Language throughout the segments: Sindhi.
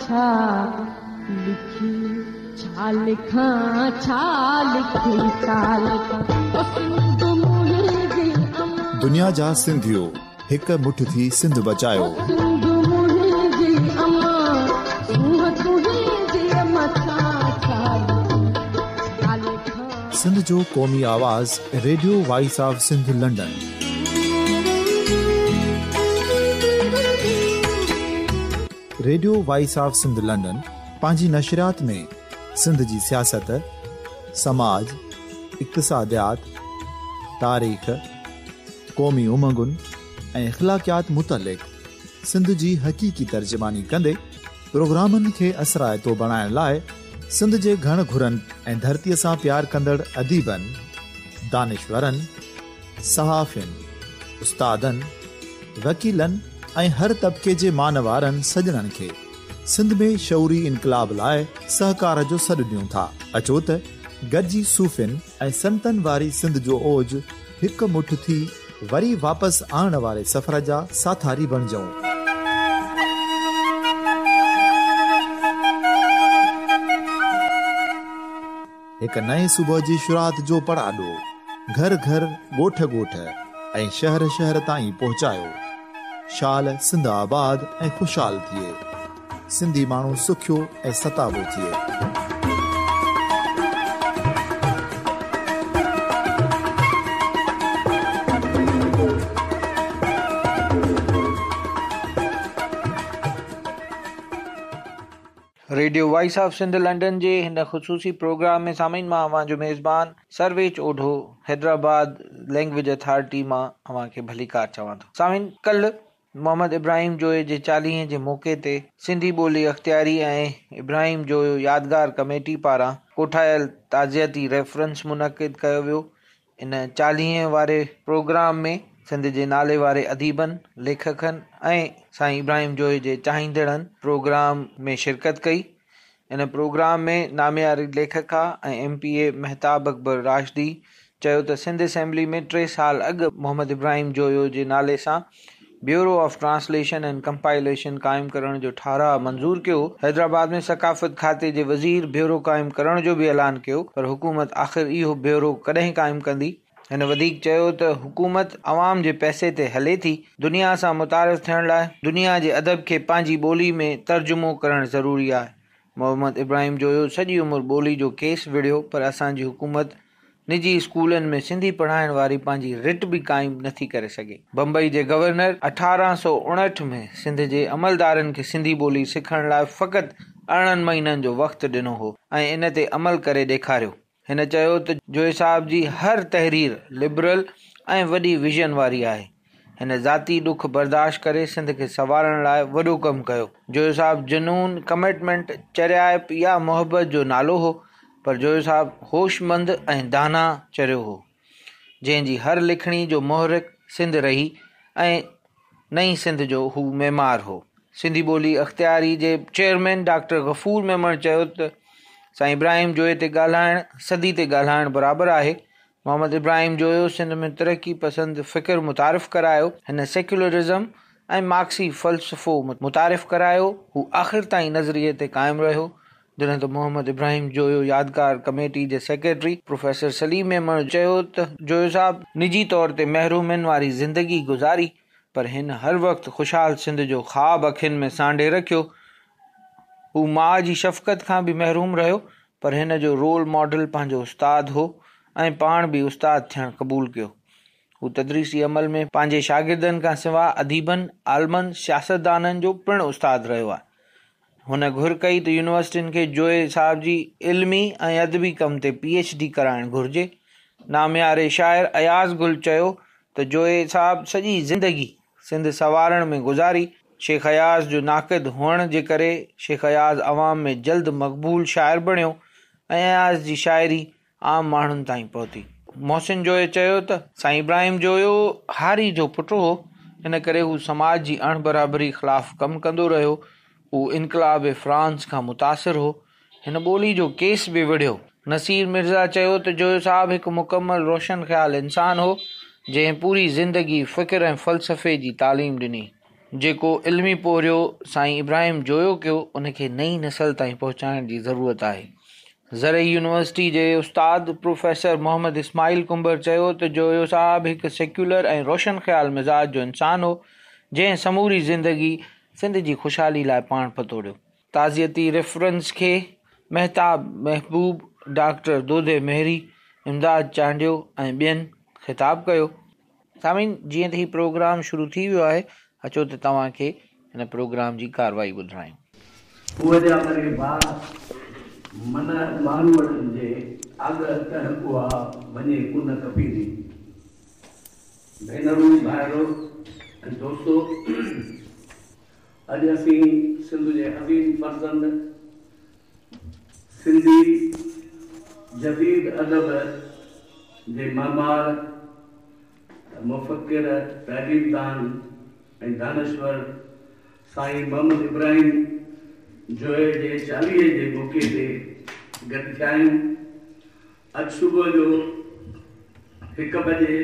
ڇا لکي، ڇا لکان، ڇا لکي، ڇا لکان، او سنڌ منهنجي امان. دنيا جا سنڌيو هڪ مٺ ٿي سنڌ بچايو. او سنڌ منهنجي امان، سونهن تنهنجي امان، ڇا ڇا لکي، ڇا لکان. سنڌ جو قومي آواز radio voice of Sindh London. Radio voice of Sindh London پنهنجي نشريات ۾ سنڌ جي سياست، سماج، اقتصاديات، تاريخ، قومي امنگن ۽ اخلاقيات متعلق سنڌ جي حقيقي ترجماني ڪندي پروگرامن کي اثرائتو بڻائڻ لاء سنڌ جي گهڻ گهرن ۽ ڌرتيء سان پيار ڪندڙ اديبن، دانشورن، صحافين، استادن، وڪيلن ۽ هر طبقي جي مان وارن سڄڻن کي سنڌ ۾ شعوري انقلاب لاء سهڪار جو سڏ ڏيون ٿا. اچو ته گڏجي صوفين ۽ سنتن واري سنڌ جو اوج هڪ مٺ ٿي وري واپس آڻڻ واري سفر جا ساٿاري بڻجون. هڪ نئين صبح جي شروعات جو پڙاڏو گهر گهر، ڳوٺ ڳوٺ ۽ شهر شهر تائين پهچايو. شال سنڌ آباد ۽ خوشحال ٿئي. سنڌي ماڻهو سکيو ۽ ستابو ٿئي. Radio voice of Sindh London جي هن خصوصي پروگرام ۾ سامعين مان اوهان جو ميزبان سرويچ اوڍو حيدرآباد لينگويج اٿارٽي مان اوهان کي ڀليڪار چوان ٿو. سامعين ڪلهه محمد ابراهيم جويي جي چاليهين جي موقعي تي سنڌي ٻولي اختياري ۽ ابراهيم جويو يادگار ڪميٽي پاران ڪوٺايل تعزيتي ريفرنس منعقد ڪيو ويو ان چاليهين واري پروگرام ۾ سنڌ جي نالي واري اديبن، ليکڪن ۽ سائين ابراهيم جويي جي چاهيندڙن پروگرام ۾ شرڪت ڪئي. ان پروگرام ۾ نامياري ليکڪا ۽ M P A Mehtab Akbar Rashdi چيو ته سنڌ اسيمبلي ۾ ٽي سال اڳ محمد ابراهيم جويو جي نالي سان bureau of translation and compilation قائم ڪرڻ جو ٺهراء منظور ڪيو، حيدرآباد ۾ ثقافت کاتي جي وزير بيورو قائم ڪرڻ جو به اعلان ڪيو پر حڪومت آخر اهو بيورو ڪڏهن قائم ڪندي؟ هن وڌيڪ چيو ته حڪومت عوام جي پئسي تي هلي ٿي، دنيا سان متعارف ٿيڻ لاء دنيا جي ادب کي پنهنجي ٻولي ۾ ترجمو ڪرڻ ضروري آهي، محمد ابراهيم جويو سڄي عمر ٻولي جو ڪيس وڙهيو پر اسان جي حڪومت نجي اسڪولن ۾ سنڌي پڙهائڻ واري پنهنجي رٽ به قائم نٿي ڪري سگهي. بمبئي جي گورنر 1859 ۾ سنڌ جي عملدارن کي سنڌي ٻولي سکڻ لاء فقط 18 مهينن جو وقت ڏنو هو ۽ ان تي عمل ڪري ڏيکاريو. هن چيو ته جويي صاحب جي هر تحرير لبرل ۽ وڏي ويزن واري آهي. هن ذاتي ڏک برداشت ڪري سنڌ کي سنوارڻ لاء وڏو ڪم ڪيو. جويو صاحب جنون، ڪمٽمينٽ، چريائپ يا محبت جو نالو هو پر جويو صاحب هوشمند ۽ داناء چريو هو، جنهن جي هر لکڻي جو محرڪ سنڌ رهي ۽ نئين سنڌ جو هو معمار هو. سنڌي ٻولي اختياري جي چيئرمين ڊاڪٽر غفور ميمڻ چيو ته سائين ابراهيم جويي تي ڳالهائڻ صدي تي ڳالهائڻ برابر آهي. محمد ابراهيم جويو سنڌ ۾ ترقي پسند فڪر متعارف ڪرايو. هن سيڪيولرزم ۽ مارڪسي فلسفو متعارف ڪرايو. هو آخر تائين نظريي تي قائم رهيو. جڏهن ته محمد ابراهيم جويو يادگار ڪميٽي جي سيڪريٽري پروفيسر سليم ميمڻ چيو ته جويو صاحب نجي طور تي محرومين واري زندگي گذاري پر هن هر وقت خوشحال سنڌ جو خواب اکين ۾ سانڍي رکيو، هو ماء جي شفقت کان به محروم رهيو پر هن جو رول ماڊل پنهنجو استاد هو ۽ پاڻ به استاد ٿيڻ قبول ڪيو. هو تدريسي عمل ۾ پنهنجي شاگردن کان سواء اديبن، عالمن، سياستدانن جو پڻ استاد رهيو آهي. هن گهر ڪئي ته يونيورسٽين کي جويي صاحب جي علمي ۽ ادبي ڪم تي پي ايڇ ڊي ڪرائڻ گهرجي. نامياري شاعر اياز گل چيو ته جويي صاحب سڄي زندگي سنڌ سنوارڻ ۾ گذاري. شيخ اياز جو ناقد هئڻ جي ڪري شيخ اياز عوام ۾ جلد مقبول شاعر بڻيو ۽ اياز جي شاعري عام ماڻهن تائين پهتي. محسن جويو چيو ته سائين ابراهيم جويو هاري جو پٽ هو، ان ڪري هو سماج جي اڻ برابري خلاف ڪم ڪندو رهيو. هو انقلاب فرانس کان متاثر هو. هن ٻولي جو ڪيس به وڙهيو. نصير مرزا چيو ته جويو صاحب هڪ مڪمل روشن خيال انسان هو، جنهن پوري زندگي فڪر ۽ فلسفي جي تعليم ڏني. جيڪو علمي پورهيو سائين ابراهيم جويو ڪيو، ان کي نئين نسل تائين پهچائڻ جي ضرورت آهي. زرعي يونيورسٽي جي استاد پروفيسر محمد اسماعيل ڪنڀر چيو ته جويو صاحب هڪ سيڪيولر ۽ روشن خيال مزاج جو انسان هو، جنهن سموري زندگي سنڌ جي خوشحالي لاء پاڻ پتوڙيو. تعزيتي ريفرنس کي مهتاب محبوب، ڊاڪٽر دودي مهري، امداد چانڊيو ۽ ٻين خطاب ڪيو. سامعين جيئن ته هي پروگرام شروع ٿي ويو آهي اچو ته توهان کي هن پروگرام جي ڪارروائي ٻڌرايون. هوء جا مري باهه، من ماروئڙن جي، آڳهه تنهن اها، وڃي ڪن ڪپيندي. ڀينرون، ڀائرو ۽ دوستو! اڄ اسين سنڌ جي عظيم فرزند، سنڌي جديد ادب جي معمار، مفڪر، تعليمدان ۽ دانشور سائين محمد ابراهيم جويي جي چاليهي جي موقعي تي گڏ ٿيا آهيون. اڄ صبح جو هڪ بجي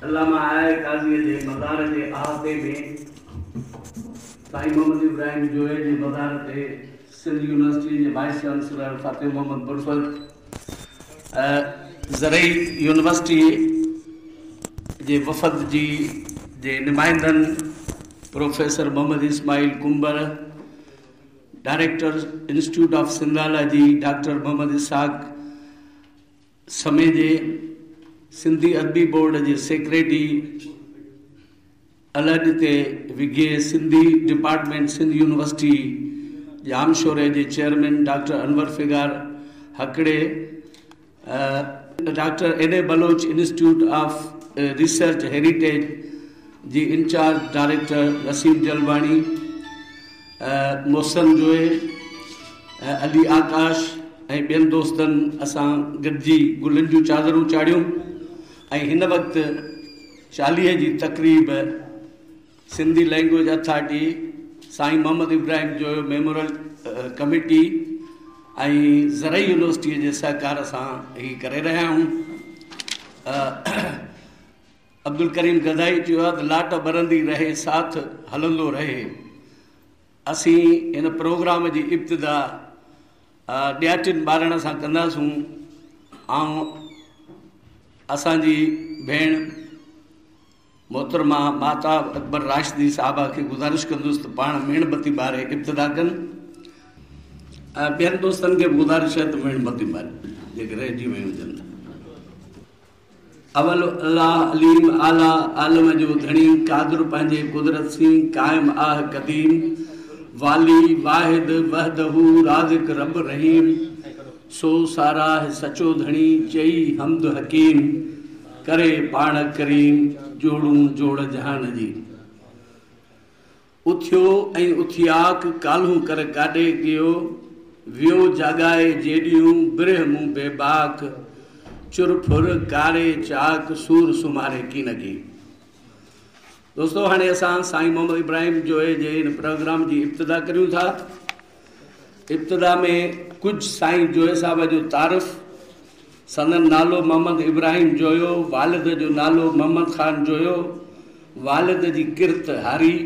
علامه آء آء قاضيء جي مزار جي احاطي ۾ سائين محمد ابراهيم جويي جي مزار تي سنڌ يونيورسٽيء جي وائيس چانسلر فتح محمد برفت، زرعي يونيورسٽيء جي وفد جي جي نمائندن professor Muhammad Ismail Kumbhar, director institute of Sindhology doctor Muhammad Ishaq Sameji, Sindhi Adabi board جي secretary الهڏتي وگهيي، Sindhi department Sindh university ڄامشوري جي chairman doctor Anwar Figar Hakri, doctor N A Baloch institute of research heritage جي انچارج ڊائريڪٽر نسيم جلباڻي، محسن جويي، علي آڪاش ۽ ٻين دوستن اسان گڏجي گلن جون چادرون چاڙهيون ۽ هن وقت چاليهي جي تقريب سنڌي لئنگئيج اٿارٽي، سائين محمد ابراهيم جويو ميموريل ڪميٽي ۽ زرعي يونيورسٽيء جي سهڪار سان هي ڪري رهيا آهيون. عبدالڪريم گدائي چيو آهي ته لاٽ ٻرندي رهي ساٿ هلندو رهي. اسين هن پروگرام جي ابتدا ڏياٽين ٻارڻ سان ڪنداسون. آئون اسان جي ڀيڻ محترمه ماهتاب اڪبر راشدي صاحبه کي گذارش ڪندس ته پاڻ ميڻ بتي ٻاري ابتدا ڪن ۽ ٻين دوستن کي به گذارش آهي ته ميڻ بتي ٻارين جيڪي رهجي ويون هجن. اول الله عليم اعليٰ عالم جو ڌڻي قادر پنهنجي قدرت سين قائم آه قديم والي واحد وحده رازق رب رحيم سو ساراهه سچو ڌڻي چئي حمد حڪيم ڪري پاڻ ڪريم جوڙون جوڙ جهان جي. اٿيو ۽ اٿياڪ ڪالهون ڪر ڪاڏي ڪيو ويو جاڳائي جيڏيون برهه مون بيباڪ چر ڦر ڪاري چاڪ سور سمهاري ڪينڪي. دوستو هاڻي اسان سائين محمد ابراهيم جويي جي هن پروگرام جي ابتدا ڪريون ٿا. ابتدا ۾ ڪجهه سائين جويي صاحب جو تعارف، سندن نالو محمد ابراهيم جويو، والد جو نالو محمد خان جويو، والد جي ڪرت هاري،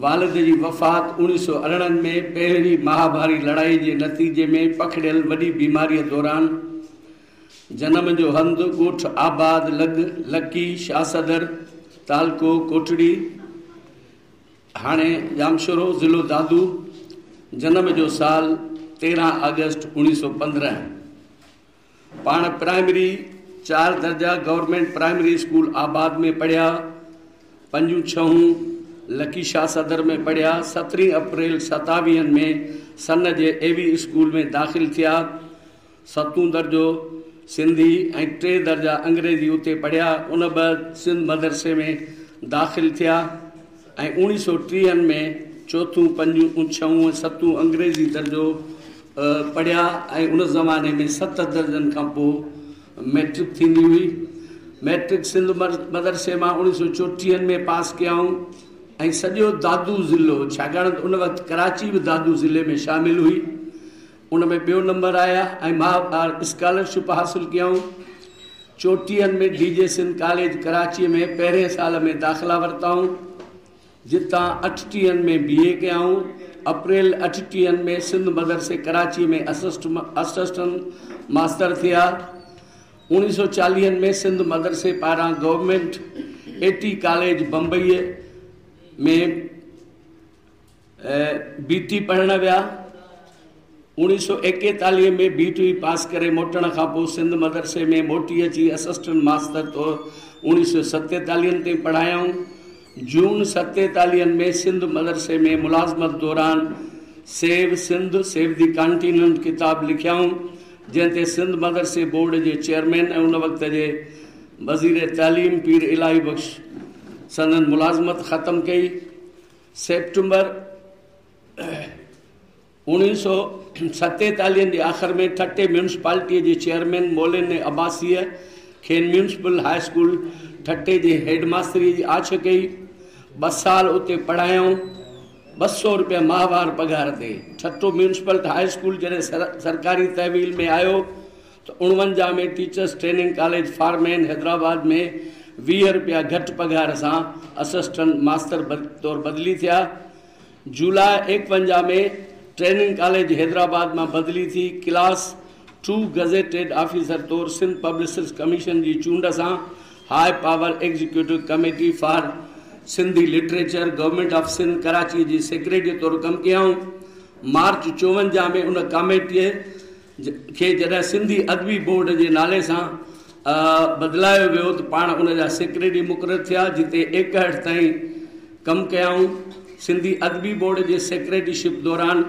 والد جي وفات 1918 ۾ پهرين مهاڀاري لڙائي جي نتيجي ۾ پکڙيل وڏي بيماريء دوران، جنم جو هنڌ ڳوٺ آباد لڳ لڪي شاهه صدر، تعلقو ڪوٽڙي. هاڻي ڄامشورو، ضلعو دادو، جنم جو سال 13 آگسٽ 1915. پاڻ پرائمري چار درجا گورنمينٽ پرائمري اسڪول آباد ۾ پڙهيا، پنجون ڇهون لڪي شاهه صدر ۾ پڙهيا، سترهين اپريل ستاويهن ۾ سن جي اي وي اسڪول ۾ داخل ٿيا، ستون درجو سنڌي ۽ ٽي درجا انگريزي اتي پڙهيا. ان بعد سنڌ مدرسي ۾ داخل ٿيا ۽ اوڻيهه سؤ ٽيهن ۾ چوٿون، پنجون، ڇهون ۽ ستون انگريزي درجو پڙهيا ۽ ان زماني ۾ ست درجن کان پوء مئٽرڪ ٿيندي هئي. مئٽرڪ سنڌ مدرسي مان اوڻيهه سؤ چوٽيهن ۾ پاس ڪيائون ۽ سڄو دادو ضلعو ڇاڪاڻ ته ان وقت ڪراچي به دادو ضلعي ۾ شامل هئي، ان ۾ ٻيو نمبر آيا ۽ ماهوار اسڪالرشپ حاصل ڪيائون. چوٽيهن ۾ ڊي جي سنڌ ڪاليج ڪراچيء ۾ پهرئين سال ۾ داخلا ورتائون. جتان اٺٽيهن ۾ بي اي ڪيائون. اپريل اٺٽيهن ۾ سنڌ مدرسي ڪراچيء ۾ اسسٽنٽ ماستر ٿيا. اوڻيهه سؤ چاليهن ۾ سنڌ مدرسي پاران گورنمينٽ اي ٽي ڪاليج بمبئيء ۾ بي ٽي پڙهڻ ويا. اوڻيهه سؤ ايڪيتاليهه ۾ بي ٽي پاس ڪري موٽڻ کان پوء سنڌ مدرسي ۾ موٽي اچي اسسٽنٽ ماستر طور اوڻيهه سؤ ستيتاليهن تائين پڙهايائون. جون ستيتاليهن ۾ سنڌ مدرسي ۾ ملازمت دوران save Sindh, save the continent ڪتاب لکيائون، جنهن تي سنڌ مدرسي بورڊ جي چيئرمين ۽ ان وقت جي وزير تعليم پير الاهي بخش سندن ملازمت ختم ڪئي. سيپٽمبر 1947 جي آخر ۾ ٺٽي ميونسپالٽيء جي چيئرمين مولين عباسيء کين ميونسپل هاء اسڪول ٺٽي جي هيڊ ماستريء جي آڇ ڪئي. ٻه سال اتي پڙهايائون. 200 روپيا ماهوار پگهار تي. ٺٽو ميونسپل هاء اسڪول جڏهن سرڪاري تحويل ۾ آيو ته 49 ۾ teachers training college for men Hyderabad ۾ 20 روپيا گهٽ پگهار سان اسسٽنٽ ماستر طور بدلي ٿيا. جولاء 51 ۾ ٽريننگ ڪاليج حيدرآباد مان بدلي ٿي ڪلاس ٽو گزيٽيڊ آفيسر طور سنڌ پبلسسٽ ڪميشن جي چونڊ سان high power executive committee for Sindhi literature government of Sindh ڪراچيء جي سيڪريٽريء طور ڪم ڪيائون. مارچ 54 ۾ ان ڪاميٽيء کي جڏهن سنڌي ادبي بورڊ جي نالي سان بدلايو ويو ته پاڻ ان جا سيڪريٽري مقرر ٿيا، جتي 61 تائين ڪم ڪيائون. سنڌي ادبي بورڊ جي سيڪريٽري شپ دوران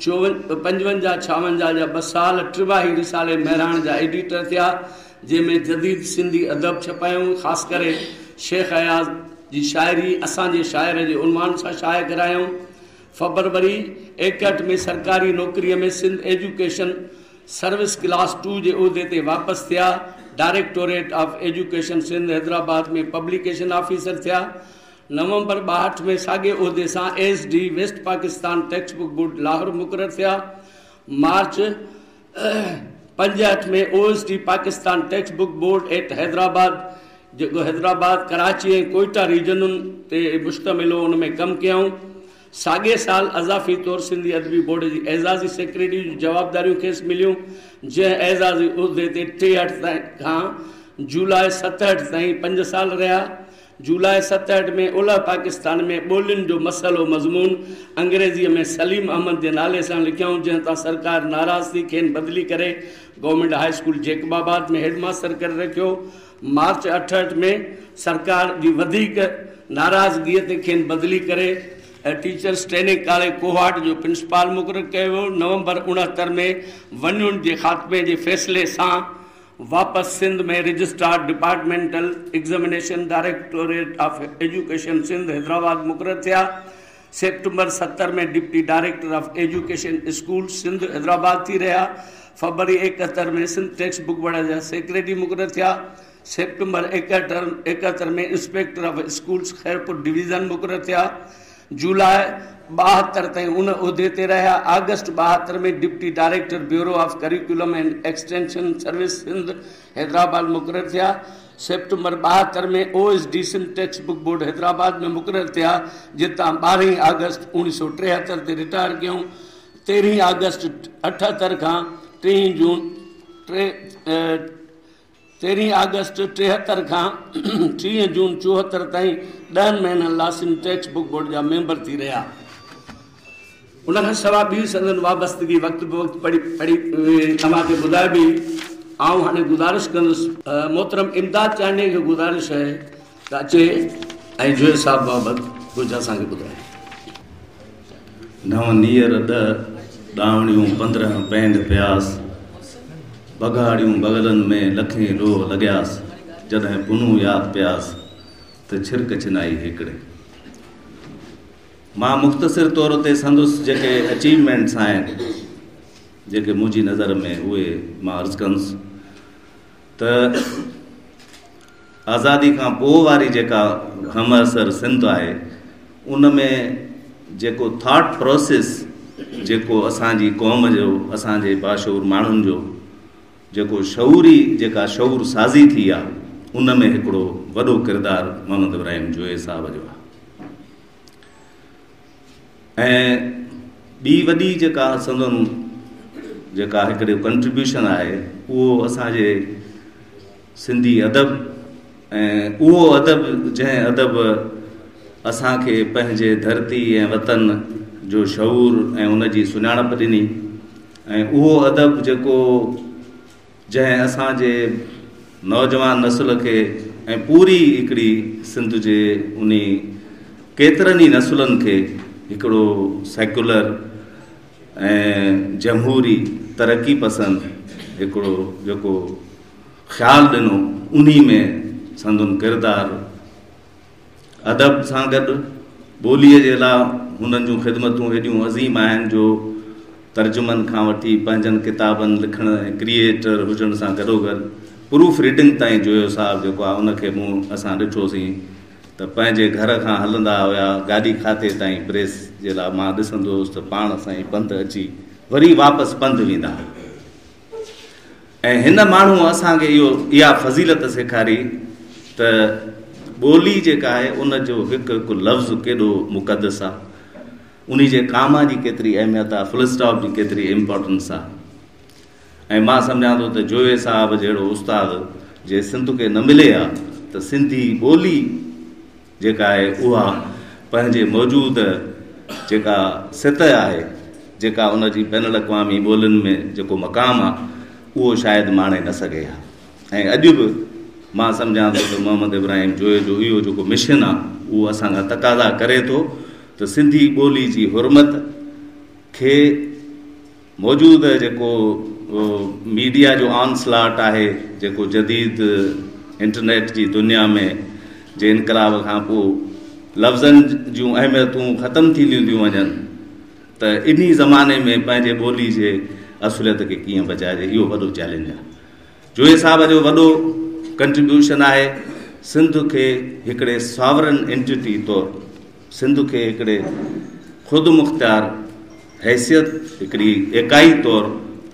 55، 56 جا ٻه سال ٽماهي رسالي مهراڻ جا ايڊيٽر ٿيا، جنهن ۾ جديد سنڌي ادب ڇپايائون، خاص ڪري شيخ اياز جي شاعري اسان جي شاعر جي عنوان سان شايع ڪرايائون. فبروري 61 ۾ سرڪاري نوڪريء ۾ Sindh education service class two جي عهدي تي واپس ٿيا. Directorate of education Sindh Hyderabad ۾ publication officer ٿيا. نومبر 62 ۾ ساڳئي عهدي سان S D west Pakistan text book board Lahore مقرر ٿيا. March 65 ۾ O S D Pakistan text book board at Hyderabad جيڪو حيدرآباد، ڪراچي ۽ ڪوئيٽا ريجنن تي مشتمل هو، ان ۾ ڪم ڪيائون. ساڳئي سال اضافي طور سنڌي ادبي بورڊ جي اعزازي سيڪريٽري جون جوابداريون کيس مليون، جنهن اعزازي عهدي تي 63 کان جولاء 67 تائين پنج سال رهيا. جولاء 67 ۾ اولهه پاڪستان ۾ ٻولين جو مسئلو مضمون انگريزيء ۾ سليم احمد جي نالي سان لکيائون، جنهن تان سرڪار ناراض ٿي کين بدلي ڪري government high school Jacobabad ۾ head master ڪري رکيو. مارچ 68 ۾ سرڪار جي وڌيڪ ناراضگيء تي کين بدلي ڪري ٽيچرس ٽريننگ ڪاليج ڪوهاٽ جو پرنسپال مقرر ڪيو ويو. نومبر 69 ۾ ون يونٽ جي خاتمي جي فيصلي سان واپس Sindh ۾ registrar departmental examination directorate of education Sindh Hyderabad مقرر ٿيا. September 70 ۾ deputy director of education school Sindh Hyderabad ٿي رهيا. فبروري 71 ۾ سنڌ ٽيڪسٽ بڪ بورڊ جا سيڪريٽري مقرر ٿيا. September 71 ۾ inspector of schools Khairpur division مقرر ٿيا. جولاء 72 تائين ان عهدي تي رهيا. August 72 ۾ deputy director bureau of curriculum and extension service Sindh Hyderabad مقرر ٿيا. September 72 ۾ O S D Sindh text book board Hyderabad ۾ مقرر ٿيا، جتان ٻارهين آگسٽ 1973 تي رٽائر ڪيائون. تيرهين آگسٽ 78 کان ٽيهين جون تيرهين آگسٽ 73 کان 30 جون 74 تائين ڏهن مهينن لاء سنڌ ٽيڪسٽ بڪ بورڊ جا ميمبر ٿي رهيا. ان کان سواء ٻي سندن وابستگي وقت به وقت پڙهي پڙهي اوهان کي ٻڌائبي. آئون هاڻي گذارش ڪندس. محترم امداد چانڊيي کي گذارش آهي ته اچي ۽ جويي صاحب بابت ڪجهه اسان کي ٻڌائي. نو نيئر ڏهه ڏانوڻيون 15 پينڊ پياس، بگهاڙيون بغلن ۾ لکين لوهه لڳياس، جڏهن پنهون ياد پياس ته ڇرڪ ڇنائي هيڪڙي. مان مختصر طور تي سندس جيڪي اچيومينٽس آهن جيڪي منهنجي نظر ۾ اهي مان عرض ڪندس ته آزادي کان پوء واري جيڪا همعصر سنڌ آهي ان ۾ جيڪو ٿاٽ پروسيس جيڪو اسان جي قوم جو اسان جي باشعور ماڻهن جو جيڪو شعوري جيڪا شعور سازي ٿي آهي ان ۾ هڪڙو وڏو ڪردار محمد ابراهيم جويي صاحب جو آهي. ۽ ٻي وڏي جيڪا سندن جيڪا هڪڙي ڪنٽريبيوشن آهي اهو اسان جي سنڌي ادب ۽ اهو ادب جنهن ادب اسان کي پنهنجي ڌرتي ۽ وطن جو شعور ۽ ان جي سڃاڻپ ڏني ۽ اهو ادب جيڪو جنهن اسان جي نوجوان نسل کي ۽ پوري هڪڙي سنڌ جي انهي ڪيترن ئي نسلن کي هڪڙو سيڪولر ۽ جمهوري ترقي پسند هڪڙو جيڪو خيال ڏنو انهي ۾ سندن ڪردار ادب سان گڏ ٻوليء جي لاء هنن جون خدمتون ايڏيون عظيم آهن جو ترجمن کان وٺي پنهنجن ڪتابن لکڻ ۽ ڪريئيٽر هجڻ سان گڏوگڏ پروف ريڊنگ تائين جويو صاحب جيڪو آهي ان کي مون اسان ڏٺوسين ته پنهنجي گهر کان هلندا هيا گاڏي کاتي تائين پريس جي لاء مان ڏسندو هوس ته پاڻ سائين پنڌ اچي وري واپس پنڌ ويندا هئا. ۽ هن ماڻهوء اسان کي اهو اها فضيلت سيکاري ته ٻولي جيڪا آهي ان جو هڪ هڪ لفظ ڪيڏو مقدس آهي، انهي جي ڪاما جي ڪيتري اهميت آهي، فل اسٽاپ جي ڪيتري امپارٽنس آهي. ۽ مان سمجهان ٿو ته جويي صاحب جهڙو استاد جي سنڌ کي نه ملي ها ته سنڌي ٻولي جيڪا آهي اها پنهنجي موجوده جيڪا سطح آهي، جيڪا ان جي بين الاقوامي ٻولين ۾ جيڪو مقام آهي، اهو شايد ماڻي نه سگهي ها. ۽ اڄ به مان سمجهان ٿو ته محمد ابراهيم جويي جو اهو جيڪو مشن آهي، اهو اسان کان تقاضا ڪري ٿو ته سنڌي ٻولي جي حرمت کي موجوده جيڪو ميڊيا جو آن سلاٽ آهي، جيڪو جديد انٽرنيٽ جي دنيا ۾ جي انقلاب کان پوء لفظن جون اهميتون ختم ٿينديون ٿيون وڃن ته انهي زماني ۾ پنهنجي ٻولي جي اصليت کي ڪيئن بچائجي اهو وڏو چئلينج آهي. جويي صاحب جو وڏو ڪنٽريبيوشن آهي سنڌ کي هڪڙي ساورن انٽيٽي طور سنڌ کي هڪڙي خود مختيار حيثيت هڪڙي ايڪائي طور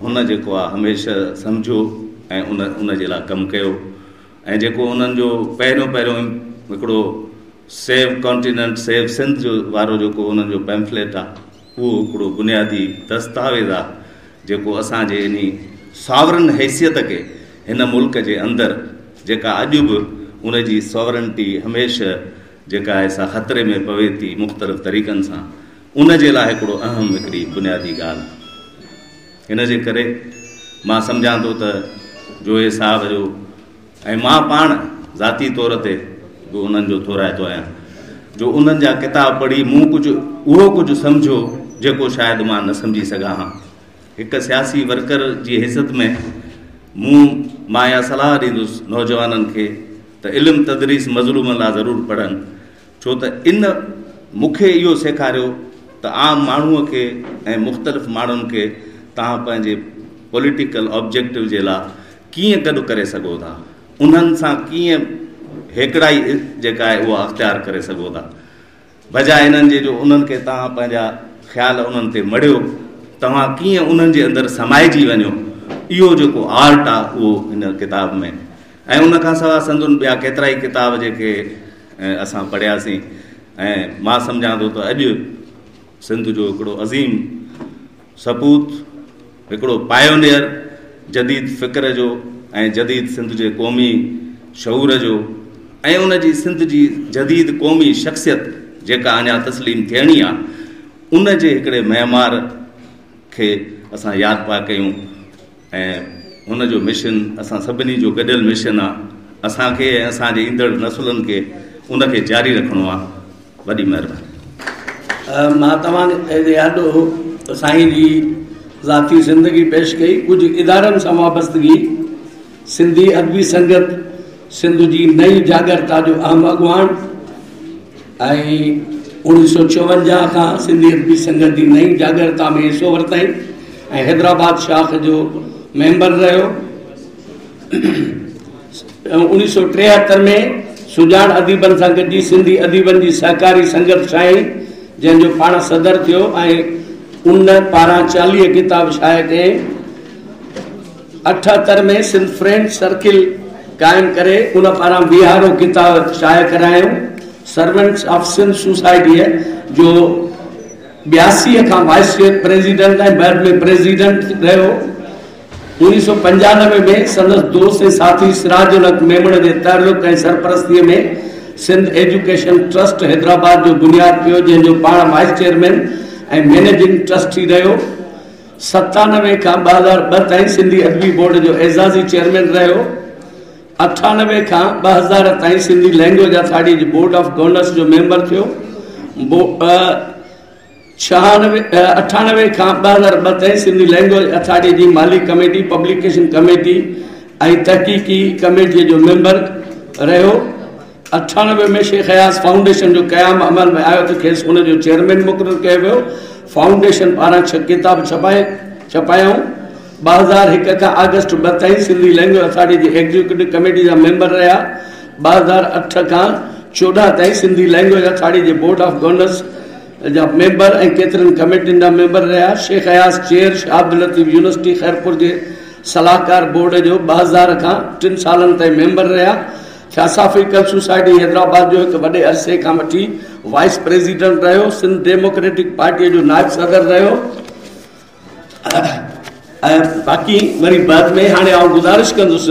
هن جيڪو آ هميشه سمجهيو ۽ ان ان جي لاء ڪم ڪيو ۽ جيڪو انهن جو پهريون پهريون هڪڙو سيو ڪانٽيننٽ سيو سنڌ جو وارو جيڪو انهن جو پيمفليٽ آ اهو هڪڙو بنيادي دستاويز آ جيڪو اسان جي انهي ساورن حيثيت کي هن ملڪ جي اندر جيڪا اڄ به ان جي ساورنٽي هميشه جيڪا آهي سا خطري ۾ پوي ٿي مختلف طريقن سان ان جي لاء هڪڙو اهم هڪڙي بنيادي ڳالهه آهي. ان جي ڪري مان سمجهان ٿو ته جويي صاحب جو ۽ مان پاڻ ذاتي طور تي به انهن جو ٿورائتو آهيان جو انهن جا ڪتاب پڙهي مون ڪجهه اهو ڪجهه سمجهيو جيڪو شايد مان نه سمجهي سگهان ها. هڪ سياسي ورڪر جي حيثيت ۾ مون مان اها صلاح ڏيندس نوجوانن کي ته علم تدريس مظلومن لاء ضرور پڙهن ڇو ته ان مون کي اهو سيکاريو ته عام ماڻهوء کي ۽ مختلف ماڻهن کي توهان پنهنجي پوليٽيڪل آبجيڪٽو جي لاء ڪيئن گڏ ڪري سگهو ٿا، انهن سان ڪيئن هيڪڙائي جيڪا آهي اها اختيار ڪري سگهو ٿا. بجاء انهن جي جو انهن کي توهان پنهنجا خيال انهن تي مڙهيو، توهان ڪيئن انهن جي اندر سمائجي وڃو، اهو جيڪو آرٽ آهي اهو هن ڪتاب ۾ ۽ ان کان سواء سندن ٻيا ڪيترائي ڪتاب جيڪي اسان پڙهياسين ۽ مان سمجهان ٿو ته اڄ سنڌ جو هڪڙو عظيم سپوت، هڪڙو پايونيئر جديد فڪر جو ۽ جديد سنڌ جي قومي شعور جو ۽ ان جي سنڌ جي جديد قومي شخصيت جيڪا اڃا تسليم ٿيڻي آ ان جي هڪڙي معمار کي اسان ياد پيا ڪيون ۽ هن جو مشن اسان سڀني جو گڏيل مشن آ، اسان کي ۽ اسان جي ايندڙ نسلن کي ان کي جاري رکڻو آ. وڏي مهرباني. مان توهان جي آڏو سائين جي ذاتي زندگي پيش ڪئي، ڪجهه ادارن سان وابستگي، سنڌي ادبي سنگت سنڌ جي نئين جاڳرتا جو اهم اڳواڻ ۽ 1954 کان سنڌي ادبي سنگت جي نئين جاڳرتا ۾ حصو ورتائين ۽ حيدرآباد شاخ جو ميمبر رهيو. 1973 ۾ سڄاڻ اديبن سان گڏجي سنڌي اديبن جي سهڪاري سنگت ٺاهيائين، جنهن جو پاڻ صدر ٿيو ۽ ان پاران 40 ڪتاب شايع ڪيائين. 78 ۾ سنڌ فرينڊ سرڪل قائم ڪري ان پاران ويهارو ڪتاب شايع ڪرايائون. سرونٽس آف سنڌ سوسائٽيء جو 82 کان وائيس پريزيڊنٽ ۽ بعد ۾ پريزيڊنٽ رهيو. 1995 ۾ سندس دوست ۽ ساٿي سراج الحق ميمڻ جي تحرڪ ۽ سرپرستيء ۾ سنڌ ايجوڪيشن ٽرسٽ حيدرآباد جو بنياد پيو، جنهن جو پاڻ وائيس چيئرمين ۽ مئنيجنگ ٽرسٽي رهيو. 97 کان 2002 تائين سنڌي ادبي بورڊ جو اعزازي چيئرمين رهيو. 98 کان 2000 تائين سنڌي لئنگئيج اٿارٽيء جي بورڊ آف گورنرس جو ميمبر ٿيو. 98 کان 2002 تائين سنڌي لئنگئيج اٿارٽيء جي مالي ڪميٽي، پبليڪيشن ڪميٽي ۽ تحقيقي ڪميٽيء جو ميمبر رهيو. 98 ۾ شيخ اياز فائونڊيشن جو قيام عمل ۾ آيو ته کيس ان جو چيئرمين مقرر ڪيو ويو. فائونڊيشن پاران ڇهه ڪتاب ڇپايائون. 2001 کان آگسٽ 2 تائين سنڌي لئنگئيج اٿارٽي جي ايگزيڪيوٽو ڪميٽي جا ميمبر رهيا. 2008 کان 14 تائين سنڌي لئنگئيج اٿارٽي جي بورڊ آف گورنرس جا ميمبر ۽ ڪيترين ڪميٽين جا ميمبر رهيا. شيخ اياز چيئر شاهه عبداللطيف يونيورسٽي خيرپور جي صلاحڪار بورڊ جو 2000 کان ٽن سالن تائين ميمبر رهيا. ٿياسافيڪل سوسائٽي حيدرآباد جو هڪ وڏي عرصي کان وٺي وائيس پريزيڊنٽ رهيو. سنڌ ڊيموڪريٽڪ پارٽيء جو نائب صدر رهيو. ۽ باقي وري بعد ۾ هاڻي آئون گذارش ڪندس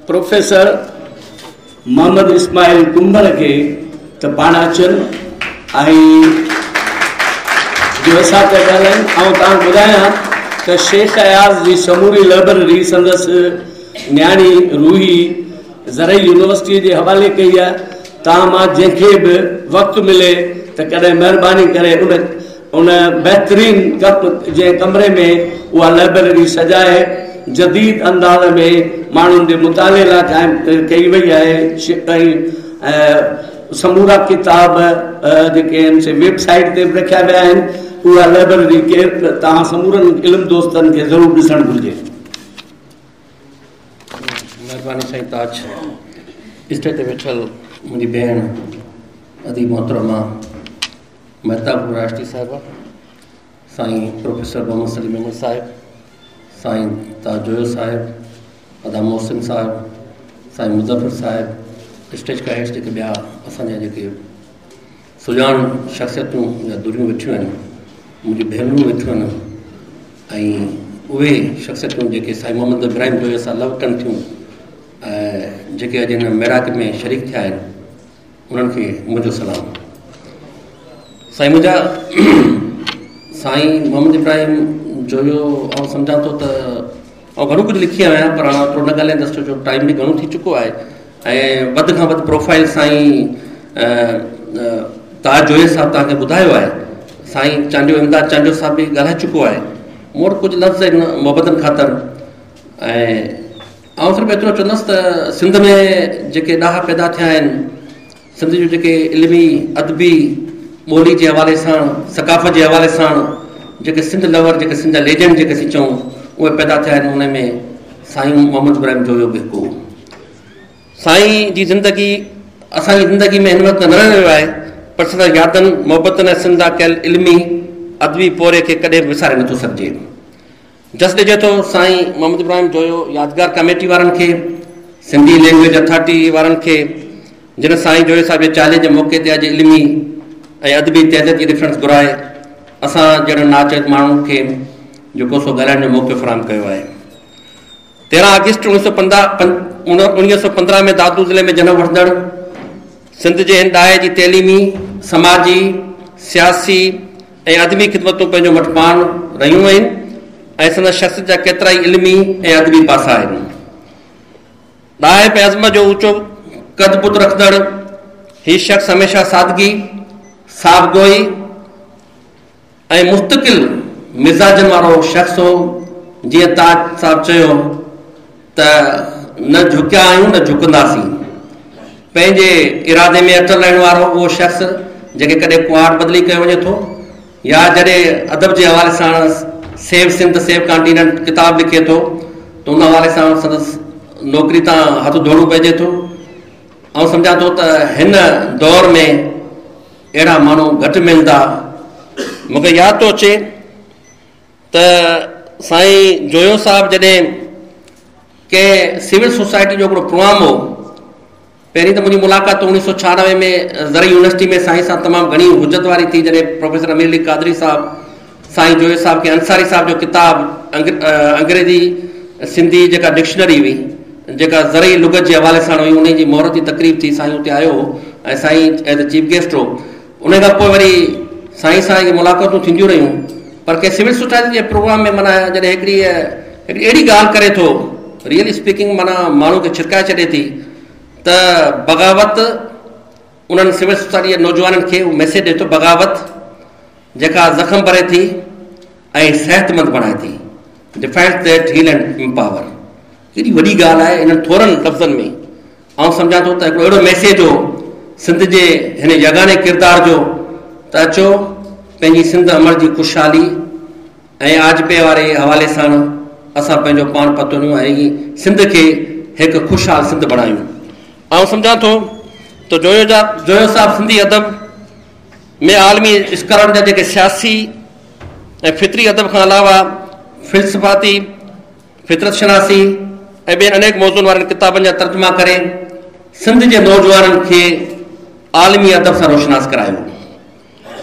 پروفيسر محمد اسماعيل ڪنڀر کي ته پاڻ اچن ۽ جو اسان پيا ڳالهايون. آئون توهان کي ٻڌايان ته شيخ اياز جي سموري لئبرري سندس نياڻي روحي زرعي يونيورسٽيء جي حوالي ڪئي آهي. توهان مان جنهن کي به وقت ملي ته ڪڏهن مهرباني ڪري ان ان بهترين جنهن ڪمري ۾ اها لئبرري سجائي جديد انداز ۾ ماڻهن جي مطالعي لاء قائم ڪئي وئي آهي ۽ سمورا ڪتاب جيڪي آهن سي ويب سائيٽ تي به رکيا ويا آهن. اها لئبرري ڪير توهان سمورن علم دوستن کي ضرور ڏسڻ گهرجي. مهرباني سائين تاج. اسٽيج تي ويٺل منهنجي ڀيڻ ادي محترمه مهتاب راشدي صاحبه، سائين پروفيسر محمد سليم ميمڻ صاحب، سائين تاج جويو صاحب، ادا محسن صاحب، سائين مظفر صاحب، اسٽيج کان هيٺ جيڪي ٻيا اسان جا جيڪي سڄاڻ شخصيتون يا ڌريون ويٺيون آهن، منهنجون ڀينرون ويٺيون آهن ۽ اهي شخصيتون جيڪي سائين محمد ابراهيم جويي سان لو ڪن ٿيون ۽ جيڪي اڄ هن ميڙاڪي ۾ شريڪ ٿيا آهن، انهن کي منهنجو سلام. سائين منهنجا سائين محمد ابراهيم جويو آئون سمجهان ٿو ته آئون گهڻو ڪجهه لکي آيو آهيان پر هاڻ اوترو نه ڳالهائيندس ڇو جو ٽائيم به گهڻو ٿي چڪو آهي ۽ وڌ کان وڌ پروفائل سائين تاج جويي صاحب توهان کي ٻڌايو آهي سائين چانڊيو امداد چانڊيو صاحب به ڳالهائي چڪو آهي مون وٽ ڪجهه لفظ آهن محبتن خاطر ۽ آئون صرف ايترو چوندس ته سنڌ ۾ جيڪي ڏاها پيدا ٿيا آهن، سنڌ جون جيڪي علمي، ادبي، ٻولي جي حوالي سان، ثقافت جي حوالي سان جيڪي سنڌ لور، جيڪي سنڌ جا ليجنڊ جيڪي اسين چئون، اهي پيدا ٿيا آهن، انهن ۾ سائين محمد ابراهيم جويو به هڪ هو. سائين جي زندگي اسان جي زندگي ۾ هن وقت نه رهيو آهي، پر سندس يادن، محبتن ۽ سنڌ لاء ڪيل علمي، ادبي پورهيي کي ڪڏهن به وساري نٿو سگهجي. جس ڏجي ٿو سائين محمد ابراهيم جويو يادگار ڪميٽي وارن کي، سنڌي لينگويج اٿارٽي وارن کي جن سائين جويو صاحب جي چاليهي جي موقعي تي اڄ علمي ۽ ادبي تعزيتي ريفرنس گهرائي اسان جهڙن ناچيز ماڻهن کي جيڪو سو ڳالهائڻ جو موقعو فراهم ڪيو آهي. 13 آگسٽ 1915 ۾ دادو ضلعي ۾ جنم وٺندڙ سنڌ جي هن ڏاهي جي تعليمي، سماجي، سياسي ۽ ادبي خدمتون پنهنجو مٽ پاڻ رهيون آهن ۽ سندس شخصيت جا ڪيترائي علمي ۽ ادبي پاسا آهن. ڏاهپ ۽ عظمت جو اوچو قد بت رکندڙ هي شخص هميشه سادگي، صاف گوئي ۽ مستقل مزاجن وارو شخص هو. جيئن تاج صاحب چيو ته نه جهڪيا آهيون نه جهڪنداسين. پنهنجي ارادي ۾ اٽل رهڻ وارو اهو شخص جنهن کي ڪڏهن ڪهاڙ بدلي ڪيو وڃي ٿو يا جڏهن ادب جي حوالي سان سيو سنڌ سيو ڪانٽيننٽ ڪتاب لکي ٿو ته ان حوالي سان سندس نوڪري تان هٿ ڌوئڻو پئجي ٿو. آئون سمجهان ٿو ته هن دور ۾ اهڙا ماڻهو گهٽ ملندا. مون کي ياد ٿو اچي ته سائين جويو صاحب جڏهن ڪنهن سول سوسائٽي جو هڪڙو پروگرام هو پهرين ته منهنجي ملاقات 1996 ۾ زرعي يونيورسٽي ۾ سائين سان تمام گهڻي حجت واري ٿي، جڏهن پروفيسر امير علي قادري صاحب سائين جويو صاحب کي انصاري صاحب جو ڪتاب انگريزي سنڌي جيڪا ڊڪشنري هئي جيڪا زرعي لغت جي حوالي سان هئي انهي جي مهورتي تقريب ٿي، سائين اتي آيو هو ۽ سائين ايز اي چيف گيسٽ هو. انهي کان پوء وري سائين سان اهي ملاقاتون ٿينديون رهيون پر ڪنهن سول سوسائٽي جي پروگرام ۾ معنيٰ جڏهن هڪڙي هڪڙي اهڙي ڳالهه ڪري ٿو ريئلي اسپيڪنگ معنيٰ ماڻهو کي ڇرڪائي ڇڏي ٿي ته بغاوت انهن سول سوسائٽي جي نوجوانن کي اهو ميسيج ڏئي ٿو بغاوت جيڪا زخم ڀري ٿي ۽ صحتمند بڻائي ٿي Defiance that heal and empower ڪيڏي وڏي ڳالهه آهي انهن ٿورن لفظن ۾ آئون سمجهان ٿو ته هڪڙو اهڙو ميسيج هو سنڌ جي هن يگاني ڪردار جو ته اچو پنهنجي سنڌ امڙ جي خوشحالي ۽ آجپي واري حوالي سان اسان پنهنجو پاڻ پتوڙيون ۽ سنڌ کي هڪ خوشحال سنڌ بڻايون. آئون سمجهان ٿو ته جويو جا جويو صاحب سنڌي ادب ۾ عالمي اسڪالرن جا جيڪي سياسي ۽ فطري ادب کان علاوه فلسفاتي، فطرت شناسي ۽ ٻين انيڪ موضوعن وارن ڪتابن جا ترجما ڪري سنڌ جي نوجوانن کي عالمي ادب سان روشناس ڪرايو.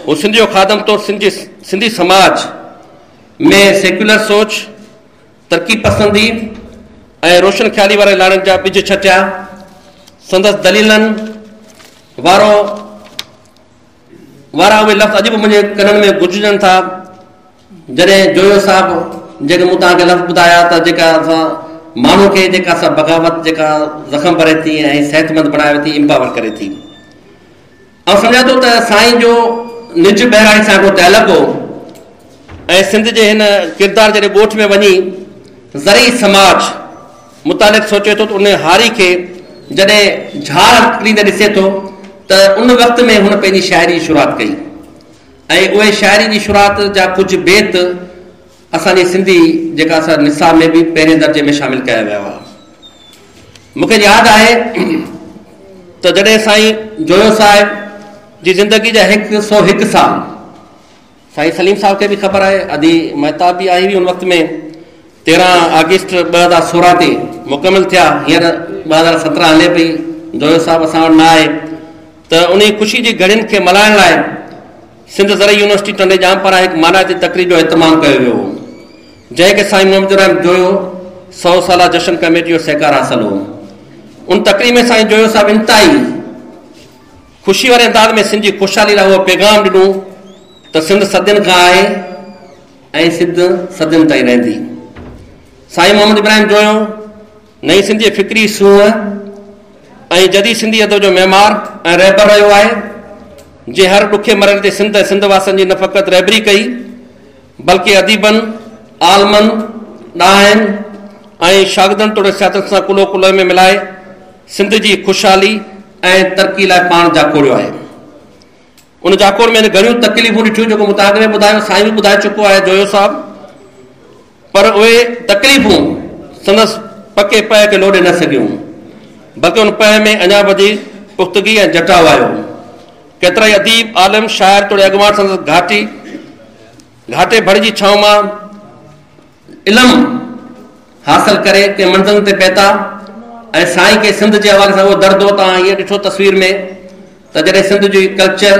هو سنڌ جو خادم طور سنڌ جي سنڌي سماج ۾ سيڪيولر سوچ، ترقي پسندي ۽ روشن خيالي واري لاڙن جا ٻج ڇٽيا. سندس دليلن وارو وارا اهي لفظ اڄ به منهنجي ڪنن ۾ گونججن ٿا، جڏهن جويو صاحب جيڪي مون توهان کي لفظ ٻڌايا ته جيڪا اسان ماڻهو کي جيڪا سا بغاوت جيڪا زخم ڀري ٿي ۽ صحتمند بڻائي ٿي، امپاور ڪري ٿي. آئون سمجهان ٿو ته سائين جو نج ٻهراڙي سان هڪڙو تعلق هو ۽ سنڌ جي هن ڪردار جڏهن ڳوٺ ۾ وڃي زرعي سماج متعلق سوچي ٿو ته ان هاري کي جڏهن جهار هڪليندي ڏسي ٿو ته ان وقت ۾ هن پنهنجي شاعري جي شروعات ڪئي ۽ اهي شاعري جي شروعات جا ڪجهه بيت اسان جي سنڌي جيڪا اسان نصاب ۾ به پهرين درجي ۾ شامل ڪيا ويا هئا. مون کي ياد آهي ته جڏهن سائين جويو صاحب جي زندگي جا 101 سال، سائين سليم صاحب کي به خبر آهي، ادي مهتاب به آئي هئي ان وقت ۾، 13 آگسٽ 2016 تي مڪمل ٿيا، هينئر 2017 هلي پئي، جويو صاحب اسان وٽ نه آهي ته انهي خوشي جي گهڙين کي ملهائڻ لاء سنڌ زرعي يونيورسٽي ٽنڊي ڄام پاران هڪ مانائتي تقريب جو اهتمام ڪيو ويو هو، جنهن کي سائين محمد ابراهيم جويو سئو سالا جشن ڪميٽي جو سهڪار حاصل هو. ان تقريب ۾ سائين جويو صاحب انتهائي خوشي واري انداز ۾ سنڌ جي خوشحالي لاء اهو پيغام ڏنو ته سنڌ صدين کان آهي ۽ سنڌ صدين تائين رهندي. سائين محمد ابراهيم جويو نئين سنڌ جي فڪري سونهن ۽ جديد سنڌي ادب جو معمار ۽ رهبر رهيو آهي، جنهن هر ڏکي مرحلي تي سنڌ ۽ سنڌ واسين جي نه فقط رهبري ڪئي، بلڪه اديبن، عالمن، ڏاهن ۽ شاگردن توڙي سياست سان ڪلهو ڪلهي ۾ ملائي سنڌ جي خوشحالي ۽ ترقي لاء پاڻ جاکوڙيو آهي. ان جاکوڙ ۾ هن گهڻيون تڪليفون ڏٺيون، جيڪو مون توهان کي به ٻڌايو، سائين به ٻڌائي چڪو آهي جويو صاحب، پر اهي تڪليفون سندس پڪي پهه کي لوڏي نه سگهيون، بلڪه ان پهه ۾ اڃا وڌيڪ پختگي ۽ جٽاء آيو. ڪيترائي اديب، عالم، شاعر توڙي اڳواڻ سندس گهاٽي گهاٽي بڙ جي ڇانو مان علم حاصل ڪري ڪنهن منزلن تي پهتا ۽ سائين کي سنڌ جي حوالي سان اهو درد هو. توهان هيئن ڏٺو تصوير ۾ ته جڏهن سنڌ جي ڪلچر،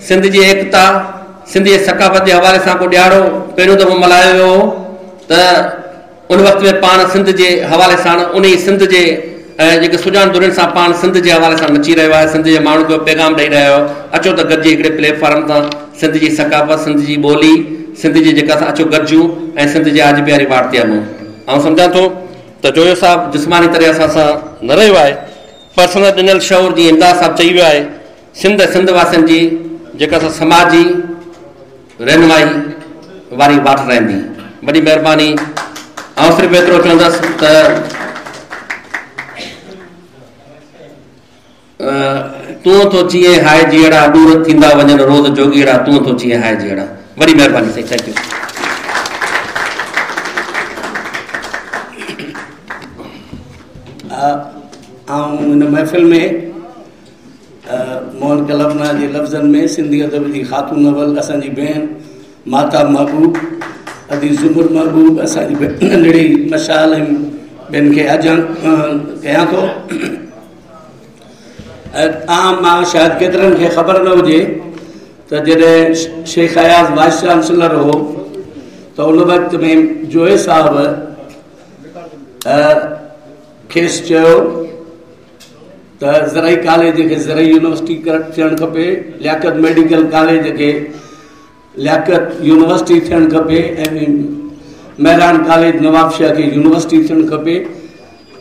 سنڌ جي ايڪتا، سنڌ جي ثقافت جي حوالي سان ڪو ڏهاڙو پهريون دفعو ملهايو ويو هو ته ان وقت ۾ پاڻ سنڌ جي حوالي ساڻ انهي سنڌ جي جيڪي سڄاڻ ڌرين سان پاڻ سنڌ جي حوالي سان نچي رهيو آهي، سنڌ جي ماڻهن کي اهو پيغام ڏئي رهيو آهي اچو ته گڏجي هڪڙي پليٽ فارم تان سنڌ جي ثقافت، سنڌ جي ٻولي، سنڌ جي جيڪا اسان اچو گڏجون ۽ سنڌ جي آجپي واري واٽ تي هلون. آئون سمجهان ٿو ته جويو صاحب جسماني طرح اسان سان نه رهيو آهي پر سندس ڏنل شعور جيئن امداد صاحب چئي ويو آهي سنڌ ۽ سنڌ واسين جي جيڪا سا سماجي رهنمائي واري واٽ رهندي. وڏي مهرباني. آئون صرف ايترو چوندس ته تون ٿو چيئين هاء جيئڙا ڏور ٿيندا وڃن روز جوڳيئڙا تون ٿو چيئين هاء جيئڙا. وڏي مهرباني سائين thank you. آئون هن محفل ۾ موهن ڪلپنا جي لفظن ۾ سنڌي ادب جي خاتون اول اسان جي ڀيڻ ماهتاب محبوب، ادي زمر محبوب، اسان جي ننڍڙي مشال ۽ ٻين کي آجيان ڪيان ٿو. توهان مان شايد ڪيترن کي خبر نه هجي ته جڏهن شيخ اياز وائيس چانسلر هو ته ان وقت ۾ جويي صاحب کيس چيو ته زرعي ڪاليج کي زرعي يونيورسٽي ٿيڻ کپي، لياقت ميڊيڪل ڪاليج کي لياقت يونيورسٽي ٿيڻ کپي ۽ مهراڻ ڪاليج نوابشاهه کي يونيورسٽي ٿيڻ کپي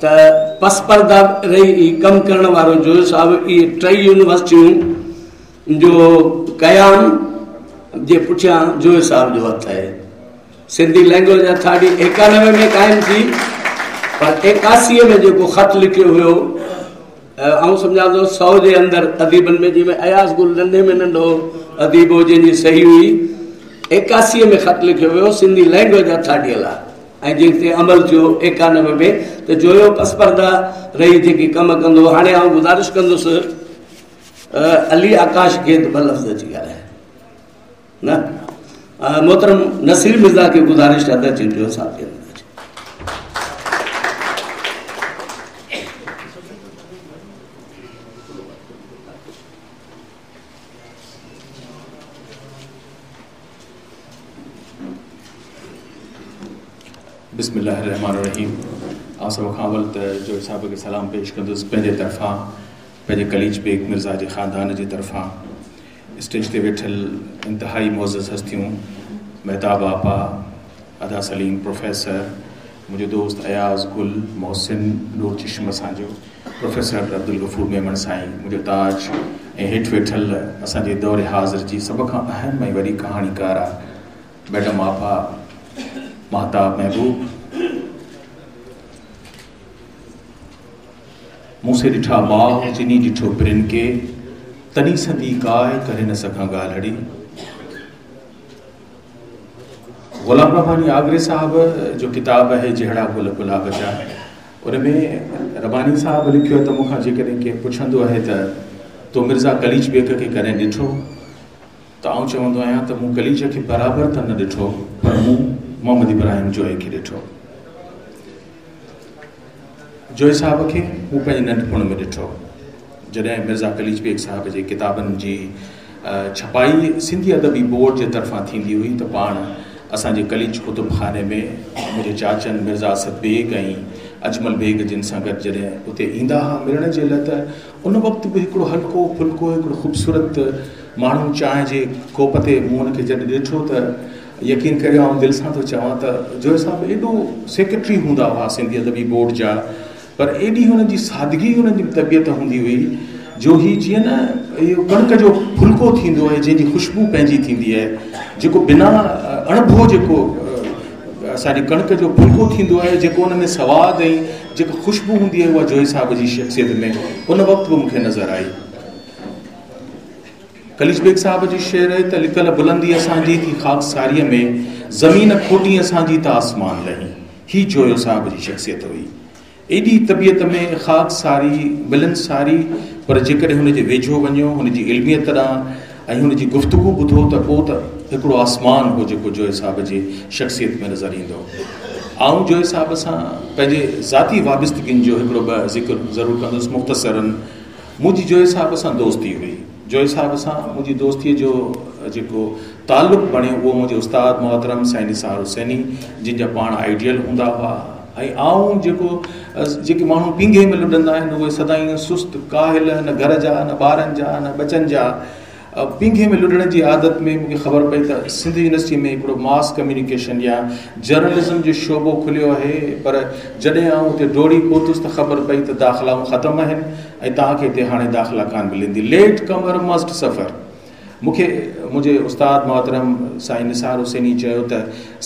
ته پس پرده رهي ڪم ڪرڻ وارو جويو صاحب اهي ٽئي يونيورسٽيون جو قيام جي پٺيان جويو صاحب جو هٿ آهي. سنڌي لينگويج اٿارٽي 91 ۾ قائم ٿي پر 81 ۾ جيڪو خط لکيو ويو آئون سمجهان ٿو 100 جي اندر اديبن ۾ جنهن ۾ اياز گل ننڍي ۾ ننڍو اديب هو جنهن جي صحيح هئي 81 ۾ خط لکيو ويو سنڌي لينگويج اٿارٽيء لاء ۽ جنهن تي عمل ٿيو 91 ۾ ته جويو پس پرده رهي جيڪي ڪم ڪندو هاڻي آئون گذارش ڪندس علي آڪاش کي ته ٻه لفظ اچي ڳالهائي نه محترم نصير مرزا کي گذارش آهي ته اچي جويو صاحب کي بسم الله الرحمن الرحيم آئون سڀ کان اول ته جويي صاحب کي سلام پيش ڪندس پنهنجي طرفان پنهنجي قليچ بيگ مرزا جي خاندان جي طرفان اسٽيج تي ويٺل انتهائي معزز هستيون مهتاب آپا، ادا سليم پروفيسر، منهنجو دوست اياز گل، محسن نور چشم اسان جو پروفيسر عبدالغفور ميمڻ سائين منهنجو تاج ۽ هيٺ ويٺل اسان جي دور حاضر جي سڀ کان اهم ۽ وڏي ڪهاڻيڪاره ميڊم آپا ماهتاب محبوب. مون سي ڏٺا ماء، جني ڏٺو پرين کي، تني سندي ڪاء، ڪري نه سگهان ڳالهڙي. غلام رباني آگري صاحب جو ڪتاب آهي جهڙا گل گلاب جا ان ۾ رباني صاحب لکيو آهي ته مون کان جيڪڏهن ڪير پڇندو آهي ته تو مرزا قليچ بيگ کي ڪڏهن ڏٺو ته آئون چوندو آهيان ته مون قليچ کي برابر ته نه ڏٺو پر مون محمد ابراهيم جويي کي ڏٺو. جويي صاحب کي مون پنهنجي ننڍپڻ ۾ ڏٺو، جڏهن مرزا قليچ بيگ صاحب جي ڪتابن جي ڇپائي سنڌي ادبي بورڊ جي طرفان ٿيندي هئي ته پاڻ اسان جي قليچ ڪتب خاني ۾ منهنجي چاچن مرزا اسد بيگ ۽ اجمل بيگ جن سان گڏ جڏهن اتي ايندا هئا ملڻ جي لاء ته ان وقت به هڪڙو هلڪو ڦلڪو هڪڙو خوبصورت ماڻهو چانهه جي ڪوپ تي مون ان کي جڏهن ڏٺو ته يقين ڪريو آئون دل سان ٿو چوان ته جويي صاحب ايڏو سيڪريٽري هوندا هئا سنڌي ادبي بورڊ جا پر ايڏي هنن جي سادگي هنن جي طبيعت هوندي هئي جو هي جيئن نه اهو ڪڻڪ جو ڦلڪو ٿيندو آهي جنهن جي خوشبو پنهنجي ٿيندي آهي جيڪو بنا اڻڀو جيڪو اسان جي ڪڻڪ جو ڦلڪو ٿيندو آهي جيڪو ان ۾ سواد ۽ جيڪا خوشبو هوندي آهي اها جويي صاحب جي شخصيت ۾ ان وقت به مون کي نظر آئي. قليچ بيگ صاحب جي شعر آهي ته لڪل بلندي اسان جي ٿي خاڪساريء ۾ زمين کوٽين اسان جي ته آسمان لهين. هي جويو صاحب جي شخصيت هئي. ايڏي طبيعت ۾ خاڪساري، ملنساري پر جيڪڏهن هن جي ويجهو وڃو، هن جي علميت ڏانهن ۽ هن جي گفتگو ٻڌو ته پوء ته هڪڙو آسمان هو جيڪو جويي صاحب جي شخصيت ۾ نظر ايندو. آئون جويي صاحب سان پنهنجي ذاتي وابستگين جو هڪڙو ٻه ذڪر ضرور ڪندس مختصراً. منهنجي جويي صاحب سان دوستي هئي. جويي صاحب سان منهنجي دوستيء جو جيڪو تعلق بڻيو اهو منهنجي استاد محترم سائين نثار حسيني جن جا پاڻ آئيڊيل هوندا هئا ۽ آئون جيڪو جيڪي ماڻهو پينگهي ۾ لڏندا آهن اهي سدائين سست ڪاهل نه گهر جا نه ٻارن جا نه ٻچن جا پينگهي ۾ لڏڻ جي عادت ۾ مون کي خبر پئي ته سنڌ يونيورسٽي ۾ هڪڙو ماس ڪميونيڪيشن يا جرنلزم جو شعبو کليو آهي پر جڏهن آئون اتي ڊوڙي پهتس ته خبر پئي ته داخلائون ختم آهن ۽ توهان کي هتي هاڻي داخلا ڪانه ملندي ليٽ ڪمر مسٽ سفر مون کي منهنجي استاد محترم سائين نثار حسيني چيو ته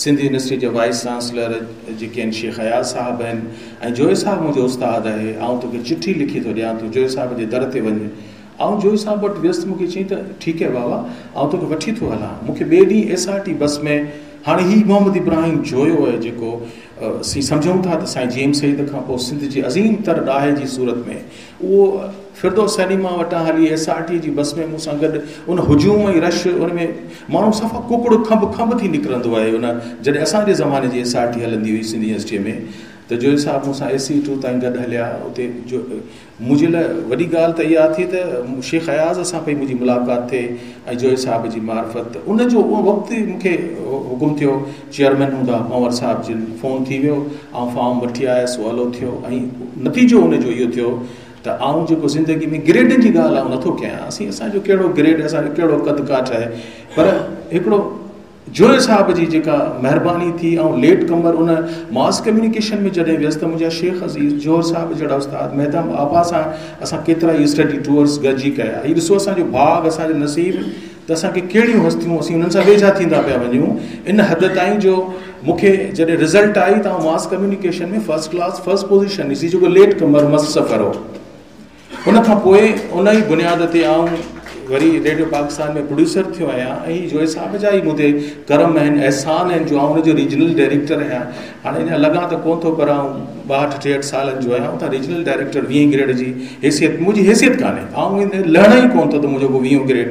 سنڌ يونيورسٽي جي وائيس چانسلر جيڪي آهن شيخ اياز صاحب آهن ۽ جويي صاحب منهنجو استاد آهي آئون توکي چٺي لکي ٿو ڏيان تون جويي صاحب جي در تي وڃ آئون جويي صاحب وٽ ويس ته مون کي چيائين ته ٺيڪ هي بابا آئون توکي وٺي ٿو هلان. مون کي ٻئي ڏينهن ايس آر ٽي بس ۾ هاڻي هي محمد ابراهيم جويو آهي جيڪو اسين سمجهون ٿا ته سائين جي ايم سيد کان پوء سنڌ جي عظيم تر ڏاهي جي صورت ۾ اهو فردوس سئنيما وٽان هلي ايس آر ٽي جي بس ۾ مون سان گڏ ان هجوم ۽ رش ان ۾ ماڻهو صفا ڪڪڙ کنڀ کنڀ ٿي نڪرندو آهي ان جڏهن اسان جي زماني جي ايس آر ٽي هلندي هئي سنڌ يونيورسٽيء ۾ ته جويو صاحب مون سان اي سي ٽو تائين گڏ هليا. اتي جو منهنجي لاء وڏي ڳالهه ته اها ٿي ته شيخ اياز سان پئي منهنجي ملاقات ٿئي ۽ جويي صاحب جي معرفت ان جو ان وقت ئي مون کي حڪم ٿيو، چيئرمين هوندا پنهور صاحب جن، فون ٿي ويو، آئون فارم وٺي آيس، اهو الو ٿيو ۽ نتيجو ان جو اهو ٿيو ته آئون جيڪو زندگي ۾ گريڊن جي ڳالهه آئون نٿو ڪيان، اسين اسان جو ڪهڙو گريڊ اسان جو ڪهڙو قد ڪاٺ آهي، پر هڪڙو جويي صاحب جي جيڪا مهرباني ٿي، آئون ليٽ ڪمر ان ماس ڪميونيڪيشن ۾ جڏهن ويس ته منهنجا شيخ عزيز جوهر صاحب جهڙا استاد مهتاب آپا سان اسان ڪيترا ئي اسٽڊي ٽوئرس گڏجي ڪيا. هي ڏسو اسان جو ڀاڳ اسان جو نصيب ته اسان کي ڪهڙيون هستيون اسين انهن سان ويجها ٿيندا پيا وڃون، ان حد تائين جو مون کي جڏهن رزلٽ آئي ته آئون mass communication ۾ first class first position ڏسي جيڪو ليٽ ڪمر مس سفر هو. ان کان پوء ان ئي بنياد تي آئون وري ريڊيو پاڪستان ۾ پروڊيوسر ٿيو آهيان ۽ جويي صاحب جا ئي مون تي ڪرم آهن احسان آهن جو آئون ان جو ريجنل ڊائريڪٽر آهيان. هاڻي اڃا لڳان ته ڪونه ٿو پر آئون 62 63 سالن جو آهيان، اتان ريجنل ڊائريڪٽر ويهين گريڊ جي حيثيت منهنجي حيثيت ڪانهي، آئون لهڻ ئي ڪونه ٿو ته منهنجو ڪو ويهون گريڊ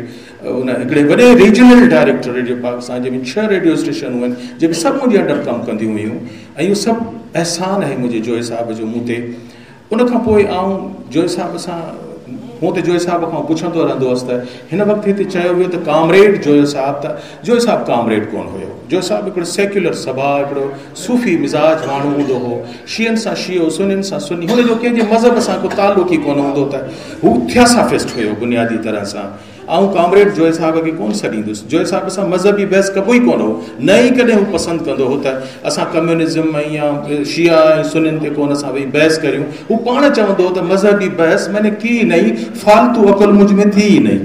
ان هڪڙي وڏي ريجنل ڊائريڪٽر ريڊيو پاڪستان جنهن ۾ 6 ريڊيو اسٽيشنون آهن جيڪي سڀ منهنجي انڊر ڪم ڪنديون هيون ۽ اهو سڀ احسان آهي منهنجي جويي صاحب جو مون تي. ان کان پوء آئون جويي صاحب سان هونء ته جويي صاحب کان پڇندو رهندو هوس ته هن وقت هتي چيو ويو ته ڪامريڊ جويو صاحب ته جويو صاحب ڪامريڊ ڪونه هيو. جويو صاحب هڪڙو سيڪيولر سڀاء هڪڙو صوفي مزاج ماڻهو هوندو هو. شيعن سان شيعو سنين سان سني هن جو ڪنهن جي مذهب سان ڪو تعلق ئي ڪونه هوندو ته هو ٿياسافسٽ هيو بنيادي طرح سان. آئون ڪامريڊ جويي صاحب کي ڪونه سڏيندس. جويي صاحب سان مذهبي بحث ڪبو ئي ڪونه هو، نه ئي ڪڏهن هو پسند ڪندو هو ته اسان ڪميونزم ۽ يا شيعا ۽ سنين تي ڪونه اسان ويهي بحث ڪريون. هو پاڻ چوندو هو ته مذهبي بحث مين ني ڪي ئي نهين، فالتو عقل مجهه ۾ ٿي ئي نهين.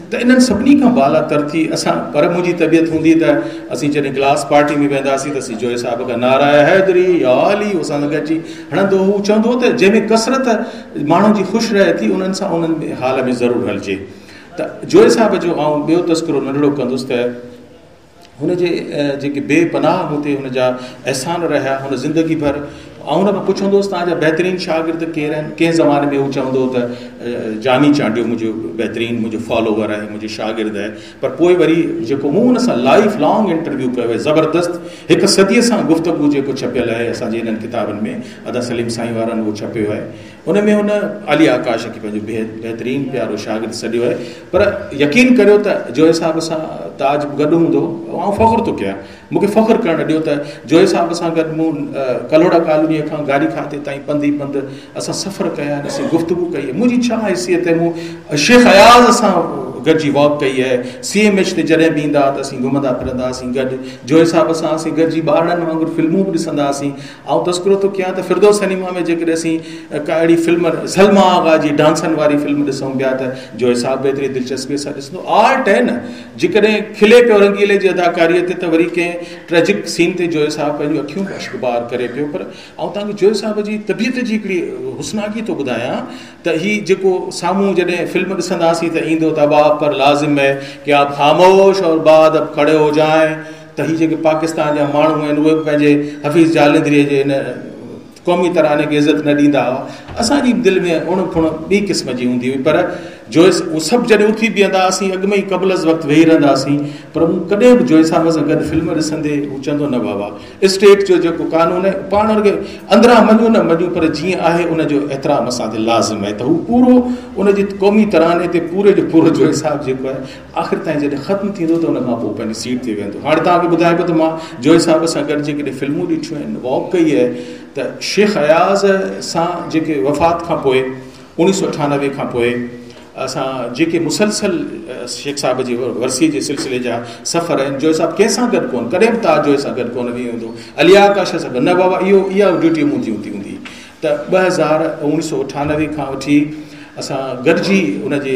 ته انهن سڀني کان بالاتر ٿي اسان پر منهنجي طبيعت هوندي ته اسين جڏهن گلاس پارٽي ۾ وينداسين ته اسين جويي صاحب کان نعره حيدري يا علي اسان سان گڏجي هڻندو هو. چوندو هو ته جنهن ۾ ڪثرت ماڻهن جي خوش رهي ٿي انهن سان انهن حال ۾ ضرور هلجي. ته جويي صاحب جو آئون ٻيو تذڪرو ننڍڙو ڪندس ته هن جي جيڪي بي پناهه مون تي هن جا احسان رهيا هن زندگي ڀر آئون هن کان پڇندو هوس توهان جا بهترين شاگرد ڪير آهن ڪنهن زماني ۾ هو چوندو هو ته جاني چانڊيو منهنجو بهترين منهنجو فالوور آهي منهنجو شاگرد آهي پر پوء وري جيڪو مون هن سان لائيف لانگ انٽرويو ڪيو آهي زبردست هڪ صديء سان گفتگو جيڪو ڇپيل آهي اسان جي هنن ڪتابن ۾ ادا سليم سائين وارن اهو ڇپيو آهي ان ۾ هن علي آڪاش کي پنهنجو بهترين پيارو شاگرد سڏيو آهي پر يقين ڪريو ته جويي صاحب سان تاج به گڏ هوندو هو آئون فخر ٿو ڪيان مون کي فخر ڪرڻ ڏيو ته جويي صاحب سان گڏ مون ڪلهوڙا ڪالونيء کان گاڏي کاتي تائين پنڌ ئي پنڌ اسان سفر ڪيا آهن اسين گفتگو ڪئي آهي منهنجي ڇا حيثيت آهي مون شيخ اياز سان گڏجي واڪ ڪئي آهي سي ايم ايڇ تي جڏهن به ايندا ته اسين گهمندا ڦرندا هئاسين گڏ جويي صاحب سان اسين گڏجي ٻارڙن وانگر فلمون به ڏسندا هئاسين آئون تذڪرو ٿو ڪيان ته فردوس سئنيما ۾ جيڪڏهن اسين ڪا اهڙي فلم سلميٰ آغا جي ڊانسن واري فلم ڏسون پيا ته جويي صاحب به ايتري دلچسپيء سان ڏسندو آرٽ آهي نه جيڪڏهن کلي پيو رنگيلي جي اداڪاريء تي ته وري ڪنهن ٽريجڪ سين تي جويي صاحب پنهنجون اکيون به اشڪبار ڪري پيو پر آئون توهان کي جويي صاحب جي طبيعت جي هڪڙي حسناڪي ٿو ٻڌايان ته هي جيڪو سامهون جڏهن فلم ڏسنداسين ته ايندو ته اب آپ پر لازم هي ڪي آپ خاموش اور باادب کڙي هو جائين ته هي جيڪي پاڪستان جا ماڻهو آهن اهي به پنهنجي حفيظ جالنڌريء جي هن قومي تراني کي عزت نه ڏيندا هئا. اسان جي به دل ۾ اڻ ڦڻ ٻي قسم جي هوندي هئي پر جويي اهي سڀ جڏهن اٿي بيهندا اسين اڳ ۾ ئي قبل از وقت ويهي رهنداسين پر مون ڪڏهن به جويي صاحب سان گڏ فلم ڏسندي هو چوندو نه بابا اسٽيٽ جو جيڪو قانون آهي پاڻ ان کي اندران مڃون نه مڃون پر جيئن آهي ان جو احترام اسان تي لازم آهي ته هو پورو ان جي قومي تراني تي پوري جو پورو جويي صاحب جيڪو آهي آخر تائين جڏهن ختم ٿيندو ته ان کان پوء پنهنجي سيٽ تي ويهندو. هاڻي توهان کي ٻڌايان پيو ته مان جويي صاحب سان گڏ جيڪڏهن فلمون ڏٺيون آهن، واڪ ڪئي آهي ته شيخ اياز سان جيڪي وفات کان پوء 1998 کان پوء اسان جيڪي مسلسل شيخ صاحب جي ورسيء جي سلسلي جا سفر آهن، جويي صاحب ڪنهن سان گڏ ڪونه، ڪڏهن به تاج جويي سان گڏ ڪونه ويو هوندو، علي آڪاش سان گڏ نه بابا اهو اها ڊيوٽي منهنجي هوندي هوندي ته 2000 1998 کان وٺي اسان گڏجي ان جي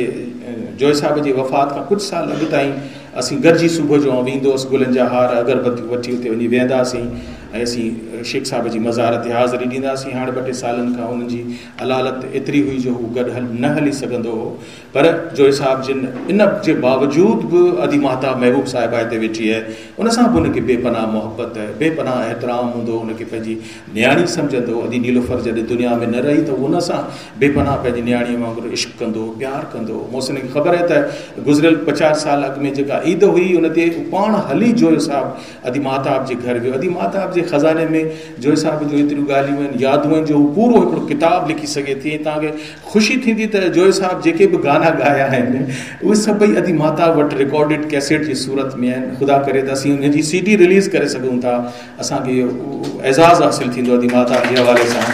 جويي صاحب جي وفات کان ڪجهه سال اڳ تائين اسين گڏجي صبح جو آئون ويندو هوس گلن جا هار اگربتيون وٺي اتي وڃي ويهنداسين ۽ اسين شيخ صاحب جي مزار تي حاضري ڏينداسين هاڻ ٻه ٽي سالن کان انهن جي علالت ايتري هئي جو هو گڏ نه هلي سگهندو هو پر جويي صاحب جن ان جي باوجود به ادي ماهتاب محبوب صاحبه هتي ويٺي آهي ان سان به ان کي بي پناهه محبت بي پناهه احترام هوندو هو ان کي پنهنجي نياڻي سمجهندو هو. ادي نيلوفر جڏهن دنيا ۾ نه رهي ته هو ان سان بي پناهه پنهنجي نياڻيء وانگر عشق ڪندو هو، پيار ڪندو هو. محسن کي خبر آهي ته گذريل ٻه چار سال اڳ ۾ جيڪا عيد هئي ان تي هو پاڻ هلي جويو صاحب ادي ماهتاب جي گهر ويو. ادي ماهتاب جي جي خزاني ۾ جويي صاحب جون ايتريون ڳالهيون آهن، يادون آهن جو هو پورو هڪڙو ڪتاب لکي سگهي ٿي ۽ توهان کي خوشي ٿيندي ته جويي صاحب جيڪي به گانا ڳايا آهن اهي سڀئي ادي ماهتاب وٽ رڪارڊيڊ ڪيسيٽ جي صورت ۾ آهن. خدا ڪري ته اسين انهن جي سي ڊي رليز ڪري سگهون ٿا. اسان کي اهو اعزاز حاصل ٿيندو ادي ماهتاب جي حوالي سان.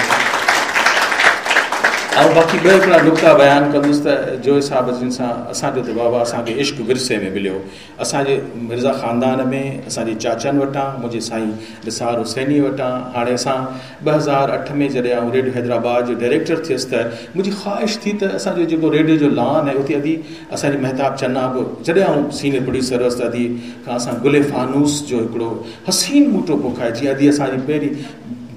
آئون باقي ٻه هڪڙا نقطا بيان ڪندس ته جويي صاحب جن سان اسان جو ته بابا اسان کي عشق ورثي ۾ مليو. اسان جي مرزا خاندان ۾ اسان جي چاچن وٽان، منهنجي سائين نثار حسينيء وٽان، هاڻي اسان 2008 ۾ جڏهن آئون ريڊيو حيدرآباد جو ڊائريڪٽر ٿيس ته منهنجي خواهش ٿي ته اسان جو جيڪو ريڊيو جو لان آهي اتي ادي اسان جي مهتاب چنا به جڏهن آئون سينئر پروڊيوسر هئس ته ادي کان اسان گل فانوس جو هڪڙو حسين ٻوٽو پوکائي جيئن ادي اسان جي پهرين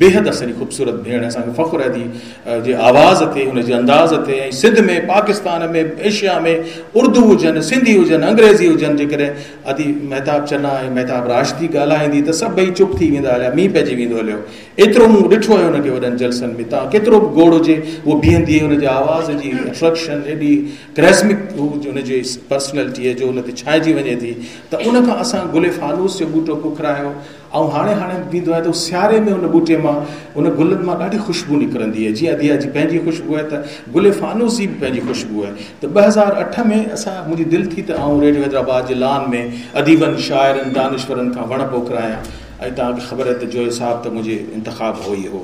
بيحد اسان جي خوبصورت ڀيڻ اسان کي فخر آهي ادي جي آواز تي ان جي انداز تي ۽ سنڌ ۾ پاڪستان ۾ ايشيا ۾ اردو هجن سنڌي هجن انگريزي هجن جيڪڏهن ادي مهتاب چنا ۽ مهتاب راشدي ڳالهائيندي ته سڀئي چپ ٿي ويندا هليا مينهن پئجي ويندو هليو ايترو مون ڏٺو آهي ان کي وڏن جلسن ۾ تان ڪيترو به گوڙ هجي هوء بيهندي ان جي آواز جي اٽريڪشن ايڏي ڪريزمڪ هو ان جي پرسنلٽي جو ان تي ڇانئجي وڃي ٿي ته ان کان اسان گل فانوس جو ٻوٽو پوکرايو آئون هاڻي هاڻي ويندو آهيان ته سياري ۾ ان ٻوٽي مان ان گلن مان ڏاڍي خوشبو نڪرندي آهي جيئن اديء جي پنهنجي خوشبو آهي ته گل فانوس جي به پنهنجي خوشبو آهي ته 2008 ۾ اسان منهنجي دل ٿي ته آئون ريڊيو حيدرآباد جي لان ۾ اديبن شاعرن دانشورن کان وڻ پوکرايان ۽ توهان کي خبر آهي ته جويي صاحب ته منهنجي انتخاب هو ئي هو.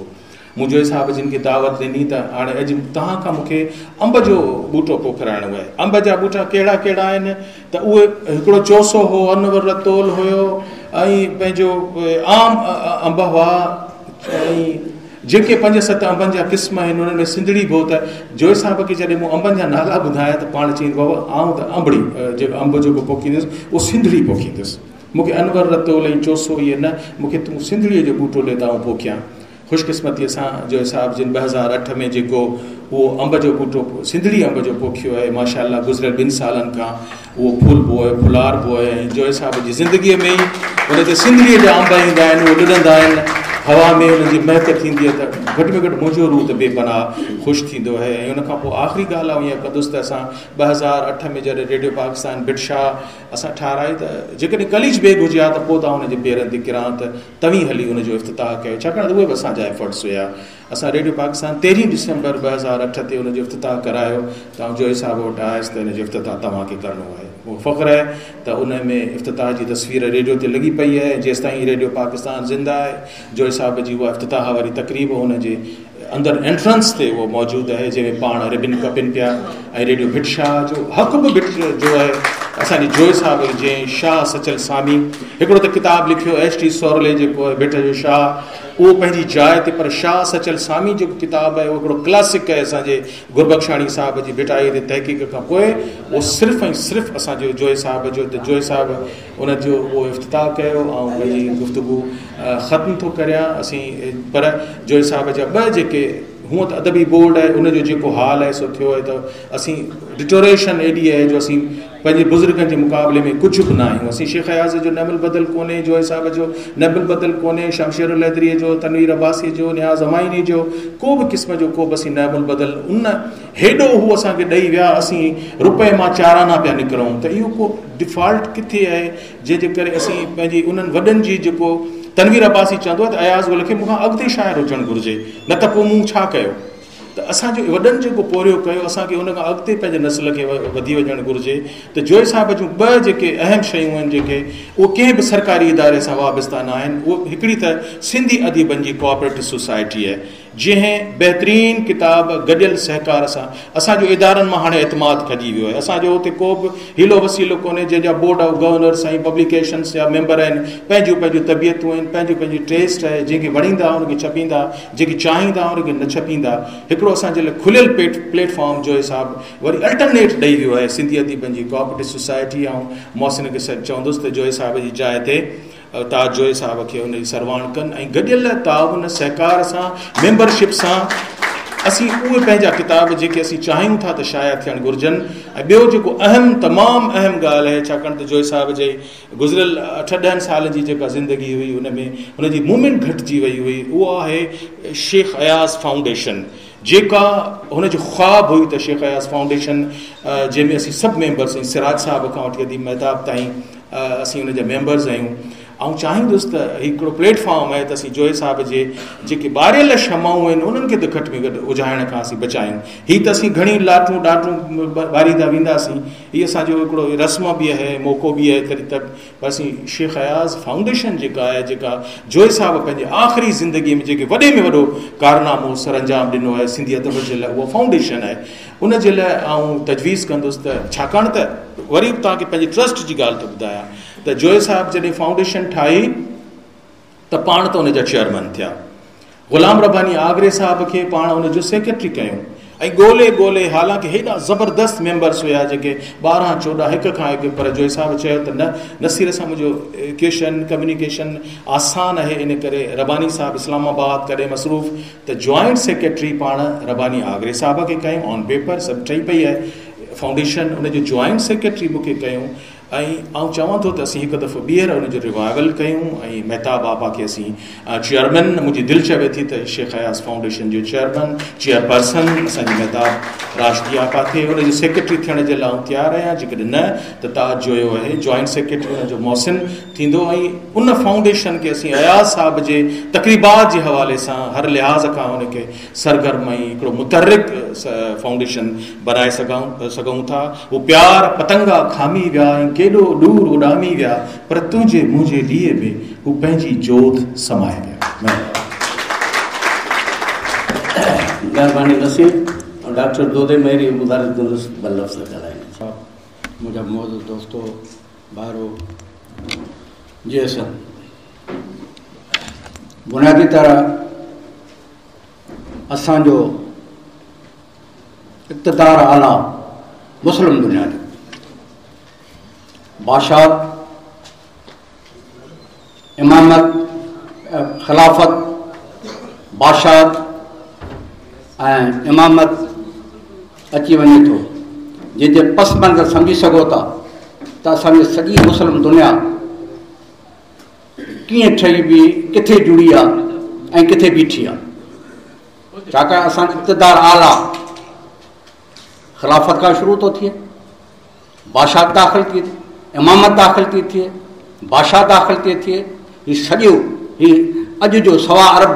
مون جويي صاحب جن کي دعوت ڏني ته هاڻي اڄ توهان کان مون کي انب جو ٻوٽو پوکرائڻو آهي. انب جا ٻوٽا ڪهڙا ڪهڙا آهن ته اهي هڪڙو چوسو هو، انور رتول هيو ۽ پنهنجو عام انب هئا ۽ جيڪي پنج ست انبن جا قسم آهن انهن ۾ سنڌڙي به هو ته جويي صاحب کي جڏهن مون انبن جا نالا ٻڌايا ته پاڻ چيائين بابا آئون ته انبڙي جيڪو انب جيڪو پوکيندس اهو سنڌڙي پوکيندس مون کي انور رتول ۽ چوسو اهي نه مون کي تون سنڌڙيء جو ٻوٽو ڏي ته آئون پوکيان. خوش قسمتيء سان جويي صاحب جن 2008 ۾ جيڪو اهو انب جو ٻوٽو سنڌڙي انب جو پوکيو آهي ماشاء الله گذريل ٻن سالن کان اهو ڦلبو آهي ڦلاربو آهي ۽ جويي صاحب جي زندگيء ۾ ئي ان تي سنڌڙيء جا انب ايندا آهن اهي لڏندا آهن هوا ۾ انهن جي مهڪ ٿيندي آهي ته گهٽ ۾ گهٽ منهنجو روح ته بي پناهه خوش ٿيندو آهي ۽ ان کان پوء آخري ڳالهه آئون اها ڪندس ته اسان 2008 ۾ جڏهن ريڊيو پاڪستان ڀٽ شاهه اسان ٺهرائي ته جيڪڏهن قليچ بيگ هجي ها ته پوء ته آئون ان جي پيرن تي ڪران ته توهين هلي ان جو افتتاح ڪيو ڇاڪاڻ ته اهي به اسان جا ايفرٽس هيا. اسان ريڊيو پاڪستان تيرهين ڊسمبر 2008 تي ان جو افتتاح ڪرايو ته آئون جويي صاحب وٽ آيس ته ان جو افتتاح توهان کي ڪرڻو آهي. مون کي فخر آهي ته ان ۾ افتتاح جي تصوير ريڊيو تي لڳي پئي آهي جيستائين ريڊيو پاڪستان زنده آهي جويي صاحب جي اها افتتاح واري تقريب ان جي اندر انٽرنس تي اهو موجود آهي جنهن ۾ پاڻ ربن ڪپين پيا ۽ ريڊيو ڀٽ شاهه جو حق به ڀٽ جو آهي اسان جي جويي صاحب جنهن شاهه سچل سامي هڪڙو ته ڪتاب لکيو ايڇ ٽي سورلي جيڪو آهي ڀٽ جو شاهه اهو پنهنجي جاء تي پر شاهه سچل سامي جيڪو ڪتاب آهي اهو هڪڙو ڪلاسڪ آهي اسان جي گربخشاڻي صاحب جي ڀٽائي تي تحقيق کان پوء اهو صرف ۽ صرف اسان جو جويي صاحب جو ته جويي صاحب ان جو اهو افتتاح ڪيو. آئون پنهنجي گفتگو ختم ٿو ڪريان. اسين پر جويي صاحب جا ٻه جيڪي هونء ته ادبي بورڊ آهي ان جو جيڪو حال آهي سو ٿيو آهي ته اسين ڊٽوريشن ايڏي آهي جو اسين پنهنجي بزرگن جي مقابلي ۾ ڪجهه به نه آهيون. اسين شيخ اياز جو نعم البدل ڪونهي، جويي صاحب جو نعم البدل ڪونهي، شمشير الحيدريء جو، تنوير عباسيء جو، نياز همايوني جو، ڪو به قسم جو ڪو به اسين نعم البدل ان هيڏو هو اسان کي ڏئي ويا اسين رپئي مان چار آنا پيا نڪرون ته اهو ڪو ڊفالٽ ڪٿي آهي جنهن جي ڪري اسين پنهنجي انهن وڏن جي جيڪو تنوير عباسي چوندو آهي ته اياز گل کي مون کان اڳتي شاعر هجڻ گهرجي نه ته پوء مون ڇا ڪيو ته اسان جو وڏن جيڪو پورهيو ڪيو اسان کي ان کان اڳتي پنهنجي نسل کي وڌي وڃڻ گهرجي ته جويي صاحب جون ٻه جيڪي اهم شيون آهن جيڪي اهي ڪنهن به سرڪاري اداري سان وابسته نه آهن اهو هڪڙي ته سنڌي اديبن جي ڪوآپريٽو سوسائٽي آهي جنهن بهترين ڪتاب گڏيل سهڪار سان اسان جو ادارن مان هاڻي اعتماد کڄي ويو آهي اسان جو اتي ڪو به حيلو وسيلو ڪونهي جنهن جا بورڊ آف گورنرس ۽ پبليڪيشنس جا ميمبر آهن پنهنجون پنهنجون طبيعتون آهن پنهنجون پنهنجي ٽيسٽ آهي جنهن کي وڻيندا ان کي ڇپيندا جنهن کي چاهيندا ان کي نه ڇپيندا هڪڙو اسان جي لاء کليل پيٽ پليٽ فارم جويي صاحب وري الٽرنيٽ ڏئي ويو آهي سنڌي اديبن جي ڪوآپريٽو سوسائٽي آئون محسن کي چوندس ته جويي صاحب جي جاء تي تاج جويي صاحب کي ان جي سرواڻ ڪن ۽ گڏيل تعاون سهڪار سان ميمبرشپ سان اسين اهي پنهنجا ڪتاب جيڪي اسين چاهيون ٿا ته شايع ٿيڻ گهرجن ۽ ٻيو جيڪو اهم تمام اهم ڳالهه آهي ڇاڪاڻ ته جويي صاحب جي گذريل اٺ ڏهن سالن جي جيڪا زندگي هئي ان ۾ هن جي موومينٽ گهٽجي وئي هئي اهو آهي شيخ اياز فائونڊيشن جيڪا هن جو خواب هئي ته شيخ اياز فائونڊيشن جنهن ۾ اسين سڀ ميمبرس آهيون سراج صاحب کان وٺي اديب مهتاب تائين اسين ان جا ميمبرز آهيون. آئون چاهيندس ته هي هڪڙو پليٽ فارم آهي ته اسين جويي صاحب جي جيڪي ٻاريل شمعون آهن انهن کي ته گهٽ ۾ گهٽ اجهائڻ کان اسين بچايون. هي ته اسين گهڻي لاٽون ڏاٽون ٻاريندا وينداسين، هي اسان جو هڪڙو رسم به آهي، موقعو به آهي تڏهن ته پر اسين شيخ اياز فائونڊيشن جيڪا آهي جيڪا جويي صاحب پنهنجي آخري زندگي ۾ جيڪي وڏي ۾ وڏو ڪارنامو سرانجام ڏنو آهي سنڌي ادب جي لاء اها فائونڊيشن آهي ان جي لاء آئون تجويز ڪندس ته ڇاڪاڻ ته وري به توهان کي پنهنجي ٽرسٽ جي ڳالهه ٿو ٻڌايان ته جويي صاحب جڏهن فائونڊيشن ٺاهي ته پاڻ ته ان جا چيئرمن ٿيا. غلام رباني آگري صاحب کي پاڻ ان جو سيڪريٽري ڪيو ۽ ڳولي ڳولي حالانڪه هيڏا زبردست ميمبرس هيا جيڪي 12 14 هڪ کان هڪ پر جويي صاحب چيو ته نه نصير سان منهنجو ايڪويشن ڪميونيڪيشن آسان آهي ان ڪري رباني صاحب اسلام آباد ڪڏهن مصروف ته جوائنٽ سيڪريٽري پاڻ رباني آگري صاحب کي ڪيو آن پيپر سڀ ٺهي پئي آهي فائونڊيشن ان جو جوائنٽ سيڪريٽري مون کي ڪيو ۽ آئون چوان ٿو ته اسين هڪ دفعو ٻيهر ان جو ريوائيول ڪيون ۽ مهتاب آپا کي اسين چيئرمين منهنجي دل چوي ٿي ته شيخ اياز فائونڊيشن جو چيئرمين چيئرپرسن اسان جي مهتاب راشدي آپا ٿئي ان جو سيڪريٽري ٿيڻ جي لاء آئون تيار آهيان جيڪڏهن نه ته تاج جويو آهي جوائنٽ سيڪريٽري ان جو محسن ٿيندو ۽ ان فائونڊيشن کي اسين اياز صاحب جي تقريبات جي حوالي سان هر لحاظ کان ان کي سرگرم ۽ هڪڙو متحرڪ فائونڊيشن بنائي سگهون ٿا. هو پيار پتنگا کامي ويا ۽ ڪيڏو ڏور اڏامي ويا پر تنهنجي منهنجي ليء ۾ هو پنهنجي جوت سمائي ويا. مهرباني. مهرباني نصير. ڊاڪٽر دودي مهيري گذارش ڪندس ٻه لفظ ڳالهائڻ جي. منهنجا معزز دوستو، ڀائرو، جي سر بنيادي طرح اسان جو اقتدار اعليٰ مسلم دنيا جو بادشاهت، امامت، خلافت، بادشاهت ۽ امامت اچي وڃي ٿو، جنهن جي پس منظر سمجهي سگهو ٿا ته اسان جي سڄي مسلم دنيا ڪيئن ٺهي به ڪٿي جڙي آ ۽ ڪٿي بيٺي آ. ڇاڪاڻ اسان جو اقتدار اعليٰ خلافت کان شروع ٿو ٿئي، بادشاهت داخل ٿي ٿئي، امامت داخل ٿي ٿئي، بادشاهه داخل ٿي ٿئي، هي سڄو هي اڄ جو سوا ارب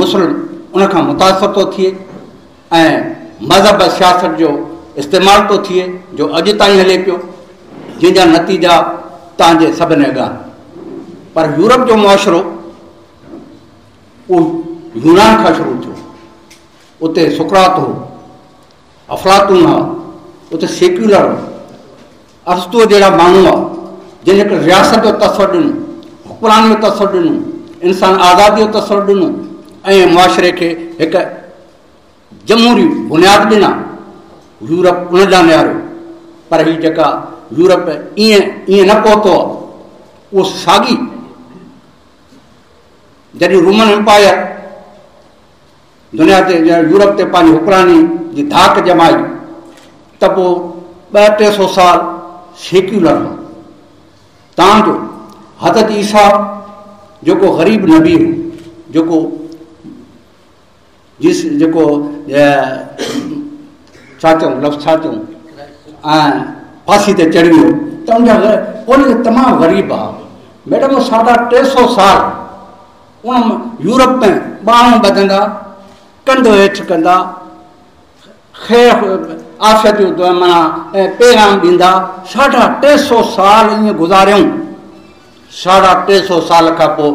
مسلم ان کان متاثر ٿو ٿئي ۽ مذهب سياست جو استعمال ٿو ٿئي جو اڄ تائين هلي پيو، جنهن جا نتيجا توهان جي سڀني اڳيان. پر يورپ جو معاشرو اهو يونان کان شروع ٿيو، اتي سقراط هو، افلاطون هئا، اتي سيڪيولر هو، ارسطوء جهڙا ماڻهو هئا، جن هڪ رياست جو تصور ڏنو، حڪمراني جو تصور ڏنو، انسان آزادي جو تصور ڏنو ۽ معاشري کي هڪ جمهوري بنياد ڏنا. يورپ ان ڏانهن نهاريو، پر هي جيڪا يورپ ائين ائين نه پهتو آهي، اهو ساڳي جڏهن رومن امپائر دنيا تي يورپ تي پنهنجي حڪمراني جي ڌاڪ ڄمائي ته پوء ٻه ٽي سو سال سيڪيولر هو. تان جو حضرت عيسيٰ جيڪو غريب نبي هو، جيڪو جس جيڪو ڇا چئون لفظ ڇا چئون ۽ ڦاسي تي چڙهي ويو ته ان جا ان تمام غريب ها. ميڊم ساڍا ٽي سو سال ان يورپ ۾ ٻانهون ٻڌندا، ڪنڌ هيٺ ڪندا، خير عافيت جو معنيٰ پيغام ڏيندا، ساڍا ٽي سو سال ائين گذاريائون. ساڍا ٽي سو سال کان پوء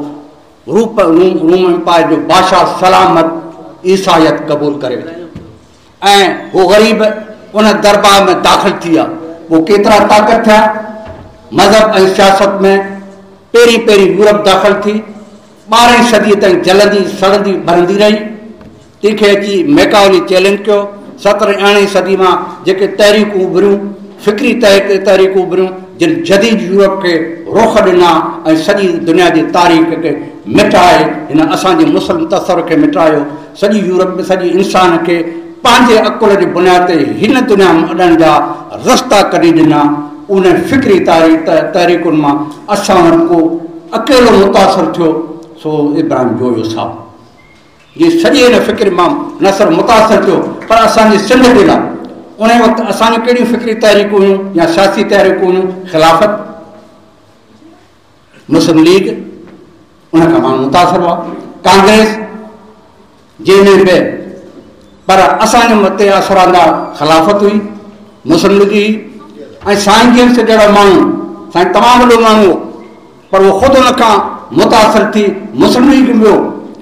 روپ روم امپائر جو بادشاهه سلامت عيسائيت قبول ڪري ورتي ۽ هو غريب ان دربار ۾ داخل ٿي ويا. پوء ڪيترا طاقت ٿيا. مذهب ۽ سياست ۾ پهرين پهرين يورپ داخل ٿي. ٻارهين صديء تائين جلندي سڙندي ٻرندي رهي. تنهن کي اچي ميڪاولي چئلينج ڪيو. سترهين ارڙهين صدي مان جيڪي تحريڪون اڀريون، فڪري تحريڪون اڀريون، جن جديد يورپ کي رخ ڏنا ۽ سڄي دنيا جي تاريخ کي مٽائي هن اسان جي مسلم تصور کي مٽايو، سڄي يورپ ۾ سڄي انسان کي پنهنجي عقل جي بنياد تي هن دنيا ۾ اڏڻ جا رستا ڪڍي ڏنا. انهن فڪري تحريڪن مان اسان وٽ ڪو اڪيلو متاثر ٿيو سو ابراهيم جويو صاحب. جي سڄي ان فڪر مان نه صرف متاثر ٿيو پر اسان جي سنڌ جي لاء انهي وقت اسان جون ڪهڙيون فڪري تحريڪون هيون يا سياسي تحريڪون هيون؟ خلافت، مسلم ليگ ان کان ماڻهو متاثر هئا، ڪانگريس جنهن ۾ به، پر اسان جي مٿي اثرانداز خلافت هئي، مسلم ليگ هئي ۽ سائين جي ايم سيد جهڙو ماڻهو، سائين تمام وڏو ماڻهو هو، پر اهو خود ان کان متاثر ٿي مسلم ليگ ۾ ويو،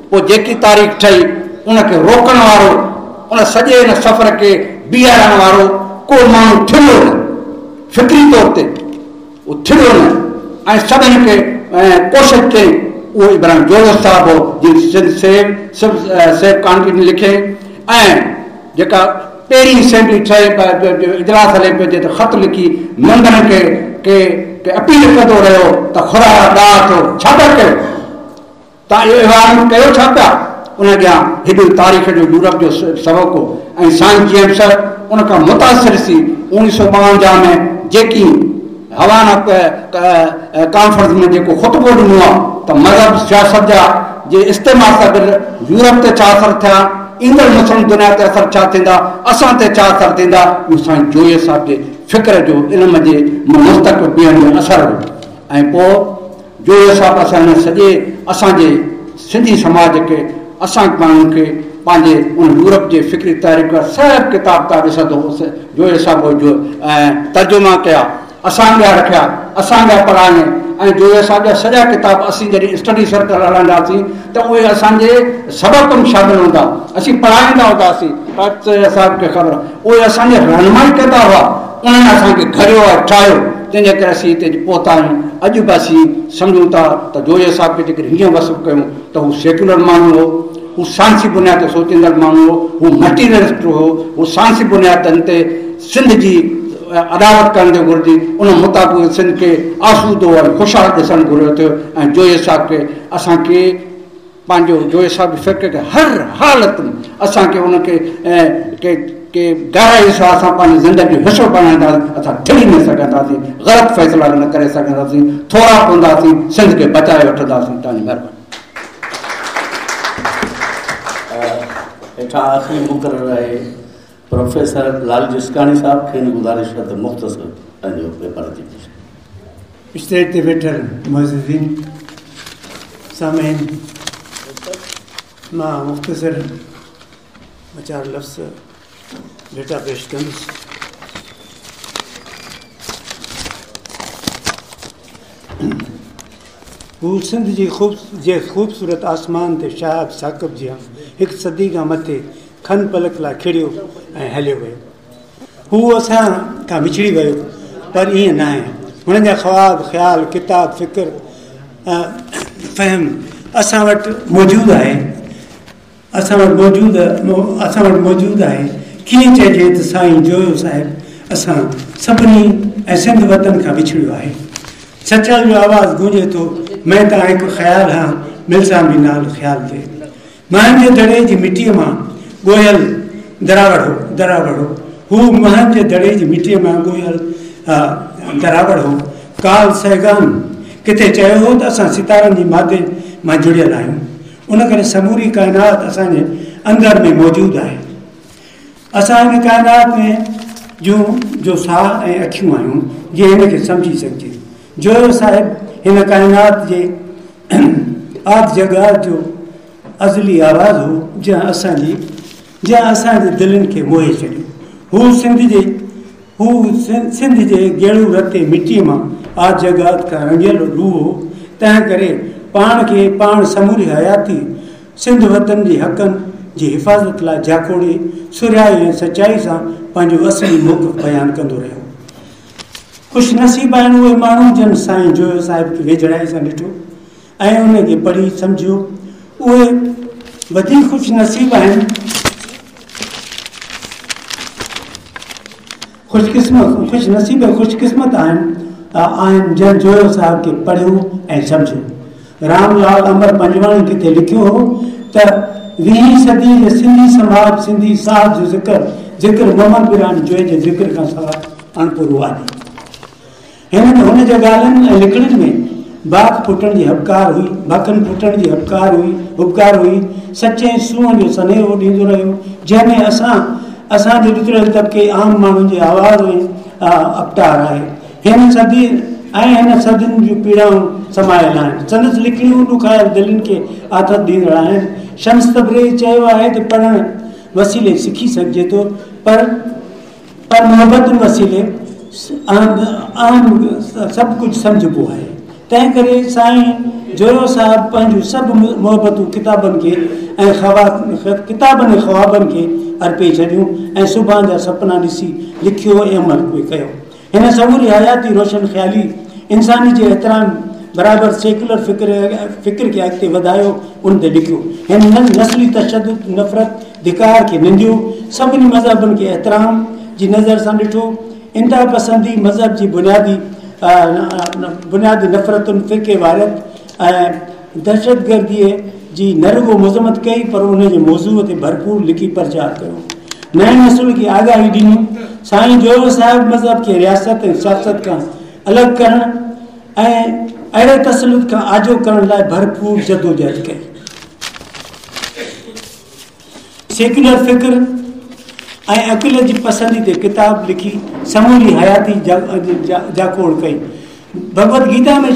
پوء جيڪي تاريخ ٺهي ان کي روڪڻ وارو، ان سڄي ان سفر کي بيهارڻ وارو ڪو ماڻهو ٿيو نه، فڪري طور تي. اهو ٿيو نه ۽ سڀني کي ڪوشش ڪئي اهو ابراهيم جويو صاحب هو جنهن سنڌ سيو سڀ سيو ڪانٽينٽ لکي ۽ جيڪا پهرين اسيمبلي ٺهي اجلاس هلي پيو جتي خط لکي ميمبرن کي کي اپيل ڪندو رهيو ته خدا را ڏاها ٿيو ڇا پيا ڪيو توهان اهو ايوان ڪيو ڇا پيا؟ ان اڳيان هيڏو تاريخ جو يورپ جو سبق هو ۽ سائين جي ايم سيد ان کان متاثر ٿي 1952 ۾ جيڪي هوانا ڪانفرنس ۾ جيڪو خطبو ڏنو آهي ته مذهب سياست جا جي استعمال سان گڏ يورپ تي ڇا اثر ٿيا، ايندڙ مسلم دنيا تي اثر ڇا ٿيندا، اسان تي ڇا اثر ٿيندا، اهو سائين جويي صاحب جي فڪر جو علم جي مستقل بيهڻ جو اثر هو ۽ پوء جويو صاحب اسان هن سڄي اسان جي سنڌي سماج کي اسان ماڻهن کي پنهنجي ان يورپ جي فڪري تحريڪ جا سڀ ڪتاب تان ڏسندو هوس جويو صاحب اهي جو ترجما ڪيا اسان اڳيان رکيا اسان اڳيان پڙهايائين ۽ جويو صاحب جا سڄا ڪتاب اسين جڏهن اسٽڊي سرڪل هلائينداسين ته اهي اسان جي سبق ۾ شامل هوندا اسين پڙهائيندا هونداسين صاحب کي خبر اهي اسان جي رهنمائي ڪندا هئا انهن اسان کي گهڙيو ۽ ٺاهيو، تنهن جي ڪري اسين هتي اڄ پهتا آهيون. اڄ به اسين سمجهون ٿا ته جويي صاحب کي جيڪڏهن هيئن وصف ڪيون ته هو سيڪيولر ماڻهو هو، هو سائنسي بنياد تي سوچيندڙ ماڻهو هو، هو مٽيريلسٽ هو، هو سائنسي بنيادن تي سنڌ جي اڏاوت ڪرڻ جو گهرجي، ان مطابق سنڌ کي آسودو ۽ خوشحال ڏسڻ گهريو ٿي ۽ جويي صاحب کي اسان کي پنهنجو جويي صاحب جي فڪر کي هر حالت ۾ اسان کي ان کي ڪي ڪي گهرائي سان اسان پنهنجي زندگي جو حصو بڻائينداسين اسان ٿڙي نه سگهنداسين غلط فيصلا نه ڪري سگهنداسين ٿورا پونداسين سنڌ کي بچائي وٺنداسين توهان جي مهرباني. هيٺان آخري مقرر آهي پروفيسر لال جسڪاڻي صاحب کين گذارش آهي ته مختصر پنهنجو پيپر اچي پيش ڪن. اسٽيج تي ويٺل معززين، سامعين، مان مختصر ٻه چار لفظ ڀيٽا پيش ڪندس. هو سنڌ جي خوب جي خوبصورت آسمان تي شهاب ثاقب جيان هڪ صدي کان مٿي کن پلڪ لاء کڙيو ۽ هليو ويو. هو اسان کان وڇڙي ويو پر ائين ناهي. هن جا خواب، خيال، ڪتاب، فڪر ۽ فهم اسان وٽ موجود آهي. اسان وٽ موجود اسان وٽ موجود آهي. ڪيئن چئجي ته سائين جويو صاحب اسان سڀني ۽ سنڌ وطن کان وڇڙيو آهي. سچل جو آواز گونجي ٿو، مين تان هڪ خيال هان، ملسان ڀي نال خيال the. مهن جي دڙي جي مٽيء مان ڳوهيل دراوڙ هو، دراوڙ هو. هو مهن جي دڙي جي مٽيء مان ڳوهيل دراوڙ هو. ڪارل سيگان ڪٿي چيو هو ته اسان ستارن جي مادي مان جڙيل آهيون. ان ڪري سموري ڪائنات اسان جي اندر ۾ موجود آهي. اسان هن ڪائنات ۾ جون جو ساهه ۽ اکيون آهيون، جيئن هن کي سمجهي سگهجي. جويو صاحب هن ڪائنات جي آد جڳاد جو ازلي آواز هو، جنهن اسان جي جنهن اسان جي دلين کي موهي ڇڏيو. هو سنڌ جي هو سنڌ جي گيڙو رتي مٽيء مان آد جڳاد کان رڱيل روح هو، تنهن ڪري پاڻ کي پاڻ سموري حياتي سنڌ وطن جي حقن جي حفاظت لاء جاکوڙي سرهيائي ۽ سچائي سان پنهنجو اصلي موقف بيان ڪندو رهيو. خوش نصيب آهن اهي ماڻهو جن سائين جويو صاحب کي ويجهڙائي سان ڏٺو ۽ ان کي پڙهي سمجهيو. اهي وڌيڪ خوش نصيب آهن. خوش قسمت خوش نصيب ۽ خوش قسمت آهن آهن جن جويو صاحب کي پڙهيو ۽ سمجهيو. رام لال امر پنجواڻي ڪٿي لکيو هو ته ويهين صديء جي سنڌي سماج سنڌي صاحب جو ذڪر ذڪر محمد ابراهيم جويي جي ذڪر کان سواء اڻپورو آهي. هن هن جي ڳالهين ۽ لکڻين ۾ باک ڦٽڻ جي هٻڪار هئي، باکن ڦٽڻ جي هٻڪار هئي، هٻڪار هئي، سچ ۽ سونهن جو سنيهو ڏيندو رهيو، جنهن ۾ اسان اسان جي ڏتڙيل طبقي عام ماڻهن جي آواز ۽ اپٽار آهي. هن صدي ۽ هن صدين جون پيڙائون سمايل آهن. سندس لکڻيون ڏکايل دلين کي آٿت ڏيندڙ آهن. شمس تبريز چيو آهي ته پڙهڻ وسيلي سکي سگهجي ٿو پر پر محبتن وسيلي اهم سڀ ڪجهه سمجهبو آهي. تنهن ڪري سائين جويو صاحب پنهنجون سڀ محبتون ڪتابن کي ۽ ڪتابن ۽ خوابن کي ارپي ڇڏيون ۽ سڀان جا سپنا ڏسي لکيو ۽ عمل به ڪيو. هن سموري حياتي روشن خيالي، انساني جي احترام برابر سيڪيولر فڪر فڪر کي اڳتي وڌايو ان تي لکيو. هن نسلي تشدد، نفرت، ڌڪار کي ننديو، سڀني مذهبن کي احترام جي نظر سان ڏٺو. انتها پسندي، مذهب جي بنيادي بنيادي نفرتن، فرقيواريت ۽ دهشتگرديء جي نه رڳو مذمت ڪئي پر ان جي موضوع تي ڀرپور لکي پرچار ڪيو. نئين نسل کي آگاهي ڏني. سائين جويو صاحب مذهب کي رياست ۽ سياست کان الڳ ڪرڻ ۽ اهڙي تسلط کان آجو ڪرڻ لاء ڀرپور جدوجهد ڪئي. سيڪيولر فڪر ۽ عقليت جي پسندي تي ڪتاب لکي سموري حياتي جاکوڙ ڪئي. ڀڳوت گيتا ۾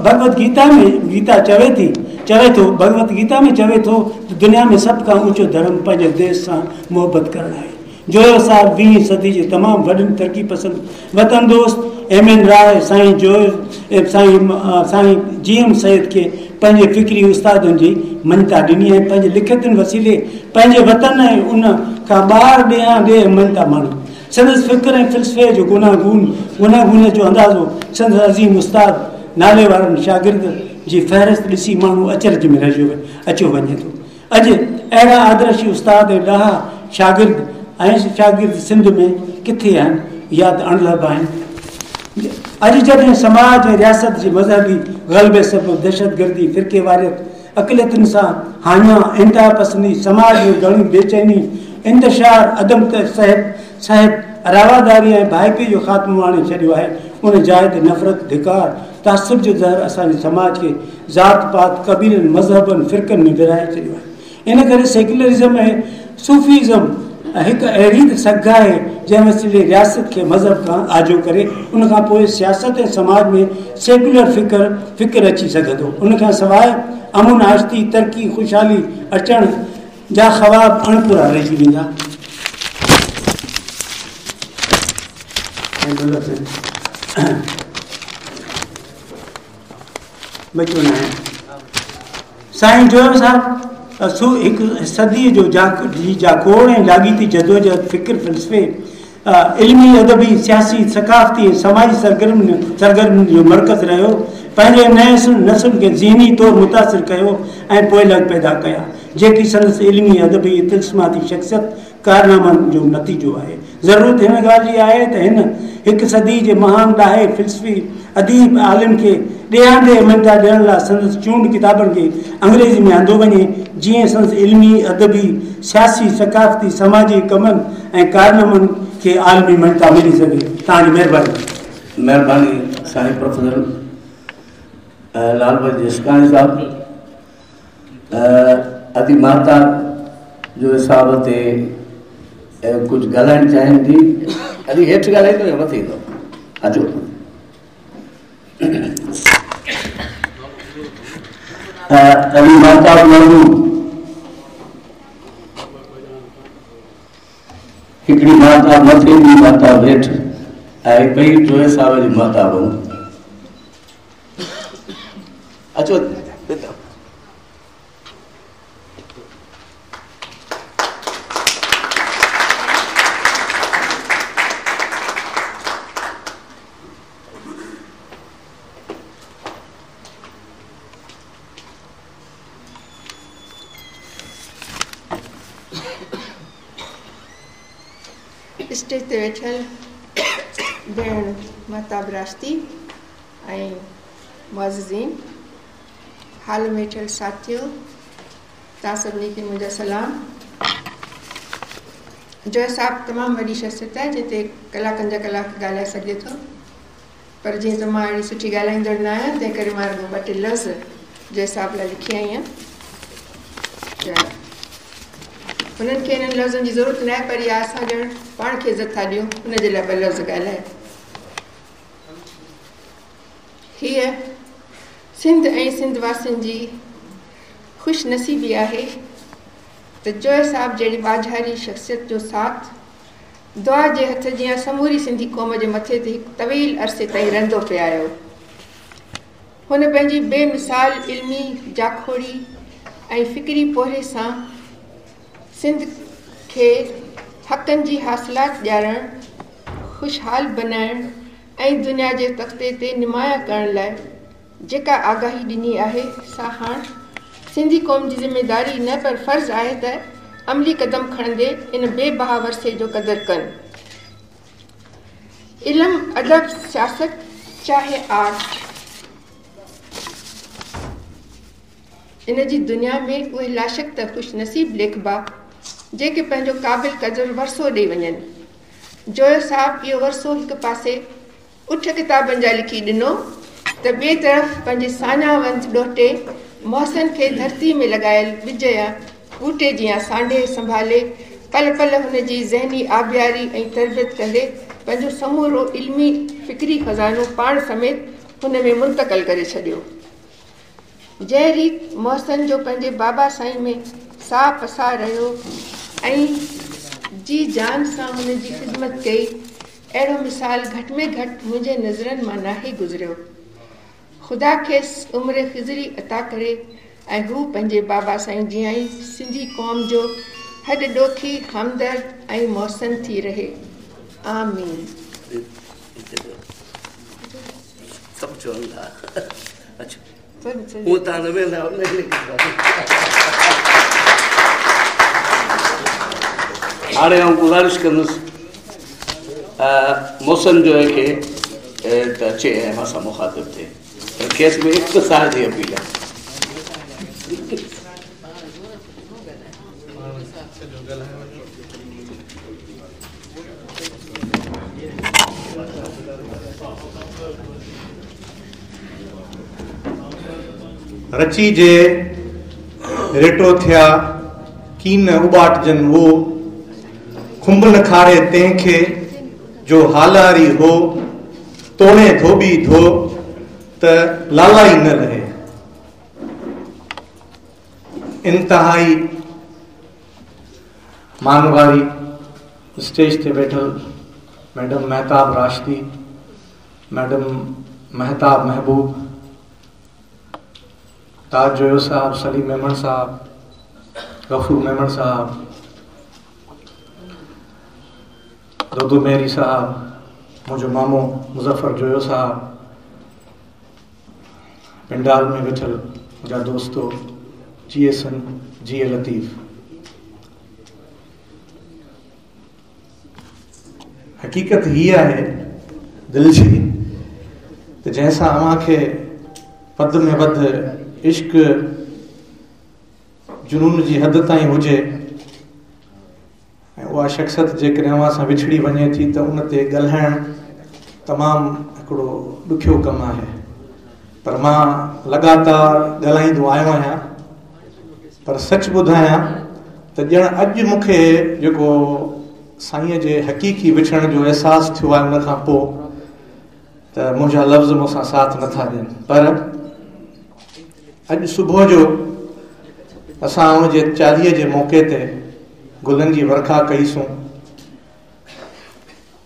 ڀڳوت گيتا ۾ گيتا چوي ٿي چوي ٿو ڀڳوت گيتا ۾ چوي ٿو ته دنيا ۾ سڀ کان اوچو ڌرم پنهنجي ديس سان محبت ڪرڻ آهي. جويو صاحب ويهين صدي جي تمام وڏن ترقي پسند وطن دوست ايم اين راء، سائين جويو سائين سائين جي ايم سيد کي پنهنجي فڪري استادن جي مڃتا ڏني ۽ پنهنجي لکتن وسيلي پنهنجي وطن ۽ ان کان ٻاهر ڏيهان ڏيهه مڃتا ماڻي. سندس فڪر ۽ فلسفي جو گوناگون گوناگونيت جو اندازو سندس عظيم استاد نالي وارن شاگرد جي فهرست ڏسي ماڻهو اچرج ۾ رهجيو اچيو وڃي ٿو. اڄ اهڙا آدرشي استاد ۽ ڏاها شاگرد ۽ شاگرد سنڌ ۾ ڪٿي آهن يا ته اڻلڀ آهن. اڄ جڏهن سماج ۽ رياست جي مذهبي غلبي سبب دهشتگردي، فرقيواريت، اقليتن سان هاڃا، انتها پسندي، سماج ۾ گهڻي بيچيني، انتشار، عدم سهپ، سهپ، رواداري ۽ ڀائپي جو خاتمو آڻي ڇڏيو آهي، ان جاء تي نفرت، ڌڪار، تعصب جو زهر اسان جي سماج کي ذات پات، قبيلن، مذهبن، فرقن ۾ ورهائي ڇڏيو آهي. ان ڪري سيڪيولرزم ۽ صوفي ازم هڪ اهڙي ته سگهه آهي جنهن وسيلي رياست کي مذهب کان آجو ڪري ان کان پوء سياست ۽ سماج ۾ سيڪيولر فڪر فڪر اچي سگهندو. ان کان سواء امن آشتي، ترقي، خوشحالي اچڻ جا خواب اڻپورا رهجي ويندا. بچيو نه آهي. سائين جويو صاحب سو هڪ صديء جو جي جاکوڙ ۽ لاڳيتي جدوجهد، فڪر، فلسفي، علمي، ادبي، سياسي، ثقافتي ۽ سماجي سرگرمين سرگرمين جو مرڪز رهيو. پنهنجي نئين نسل کي ذهني طور متاثر ڪيو ۽ پوئلڳ پيدا ڪيا، جيڪي سندس علمي، ادبي ۽ طلسماتي شخصيت ڪارنامن جو نتيجو آهي. ضرورت هن ڳالهه جي آهي ته هن هڪ صدي جي مهان ڏاهي، فلسفي، اديب، عالم کي ڏيهان ڏيهه مڃتا ڏيڻ لاء سندس چونڊ ڪتابن کي انگريزي ۾ آندو وڃي، جيئن سندس علمي، ادبي، سياسي، ثقافتي، سماجي ڪمن ۽ ڪارنامن کي عالمي مڃتا ملي سگهي. توهان جي مهرباني. مهرباني سائين پروفيسر لال بخش جسڪاڻي صاحب. ادي ماهتاب جويي صاحب تي ڪجهه ڳالهائڻ چاهين ٿي. ادي هيٺ ڳالهائيندو يا مٿي ايندو؟ اچو. ادي ماهتاب محبوب هڪڙي ماهتاب مٿي ٻي ماهتاب هيٺ ۽ ٻئي جويي صاحب جي ماهتاب. اچو اسٽيج تي ويٺل ڀيڻ مهتاب راشدي ۽ معززين، هال ۾ ويٺل ساٿيو، توهان سڀني کي منهنجا سلام. جويو صاحب تمام وڏي شخصيت آهي جنهن تي ڪلاڪن جا ڪلاڪ ڳالهائي سگهجي ٿو پر جيئن ته مان اهڙي سٺي ڳالهائيندڙ نه آهيان تنهن ڪري مان رڳو ٻه ٽي لفظ جويي صاحب لاء لکي آئي آهيان ته هنن کي انهن لفظن جي ضرورت نه آهي پر اها اسان ڄڻ پاڻ کي عزت ٿا ڏيون ان جي لاء ٻه لفظ ڳالهائي. هيء سنڌ ۽ سنڌ واسين جي خوش نصيبي آهي ته جويي صاحب جهڙي ٻاجهاري شخصيت جو ساٿ دعا جي هٿ جيان سموري سنڌي قوم جي مٿي تي هڪ طويل عرصي تائين رهندو پئي آيو. هن پنهنجي بي مثال علمي، جاکوڙي ۽ فڪري پورهيي سان سنڌ کي حقن جي حاصلات ڏيارڻ، خوشحال بنائڻ ۽ دنيا جي تختي تي نمايان ڪرڻ لاء جيڪا آگاهي ڏني آهي سا هاڻ سنڌي قوم جي ذميداري نه پر فرض آهي ته عملي قدم کڻندي ان بي بها ورثي جو قدر ڪن. علم، ادب، سياست چاهي آرٽ، ان جي دنيا ۾ اهي لاشڪ ته خوش نصيب ليکبا جيڪي پنهنجو قابل قدر ورثو ڏئي وڃن. جويو صاحب اهو ورثو هڪ پاسي اٺ ڪتابن جا لکي ڏنو ته ٻئي طرف پنهنجي ساڃاهه وند ڏوهٽي محسن کي ڌرتي ۾ لڳايل ٻج يا ٻوٽي جيان سانڍي سنڀالي پل پل هن جي ذهني آبياري ۽ تربيت ڪندي پنهنجو سمورو علمي فڪري خزانو پاڻ سميت هن ۾ منتقل ڪري ڇڏيو. جنهن ريت محسن جو پنهنجي بابا سائين ۾ ساهه پساهه رهيو ۽ جي جان سان هن جي خدمت ڪئي، اهڙو مثال گهٽ ۾ گهٽ منهنجي نظرن مان ناهي گذريو. خدا کيس عمر خضري عطا ڪري ۽ هو پنهنجي بابا سائين جيان ئي سنڌي قوم جو هڏ ڏوکي، همدرد ۽ محسن ٿي رهي. آمين. سڀ چون ٿا اچو هو تان نه ويندا هاڻي آئون گذارش ڪندس محسن جويي کي ته اچي ۽ اسان سان مخاطب ٿئي پر کيس به اختصار جي اپيل آهي. رچي جي ريٽو ٿيا، ڪين اٻاٽجن او. کنڀ نه کاري تنهن کي، جو هالاري هو. توڻي ڌوٻي ڌو، ته لالائي نه لهي. انتهائي مانواري اسٽيج تي ويٺل ميڊم مهتاب راشدي، ميڊم مهتاب محبوب، تاج جويو صاحب، سليم ميمڻ صاحب، غفور ميمڻ صاحب، دودو مهري صاحب، منهنجو مامو مظفر جويو صاحب، پنڊال ۾ ويٺل منهنجا دوستو، جيئي سنڌ، جيئي لطيف. حقيقت هيء آهي دل جي ته جنهن سان اوهان کي وڌ ۾ وڌ عشق جنون جي حد تائين هجي ۽ اها شخصيت جيڪڏهن اوهان سان وڇڙي وڃي ٿي ته ان تي ڳالهائڻ تمام هڪڙو ڏکيو ڪم آهي پر مان لڳاتار ڳالهائيندو آيو آهيان پر سچ ٻڌايان ته ڄڻ اڄ مون کي جيڪو سائينء جي حقيقي وڇڙڻ جو احساس ٿيو آهي ان کان پوء ته منهنجا لفظ مون سان ساٿ نٿا ڏين پر اڄ صبح جو اسان ان جي چاليهي جي موقعي تي گلن جي ورکا ڪئي سون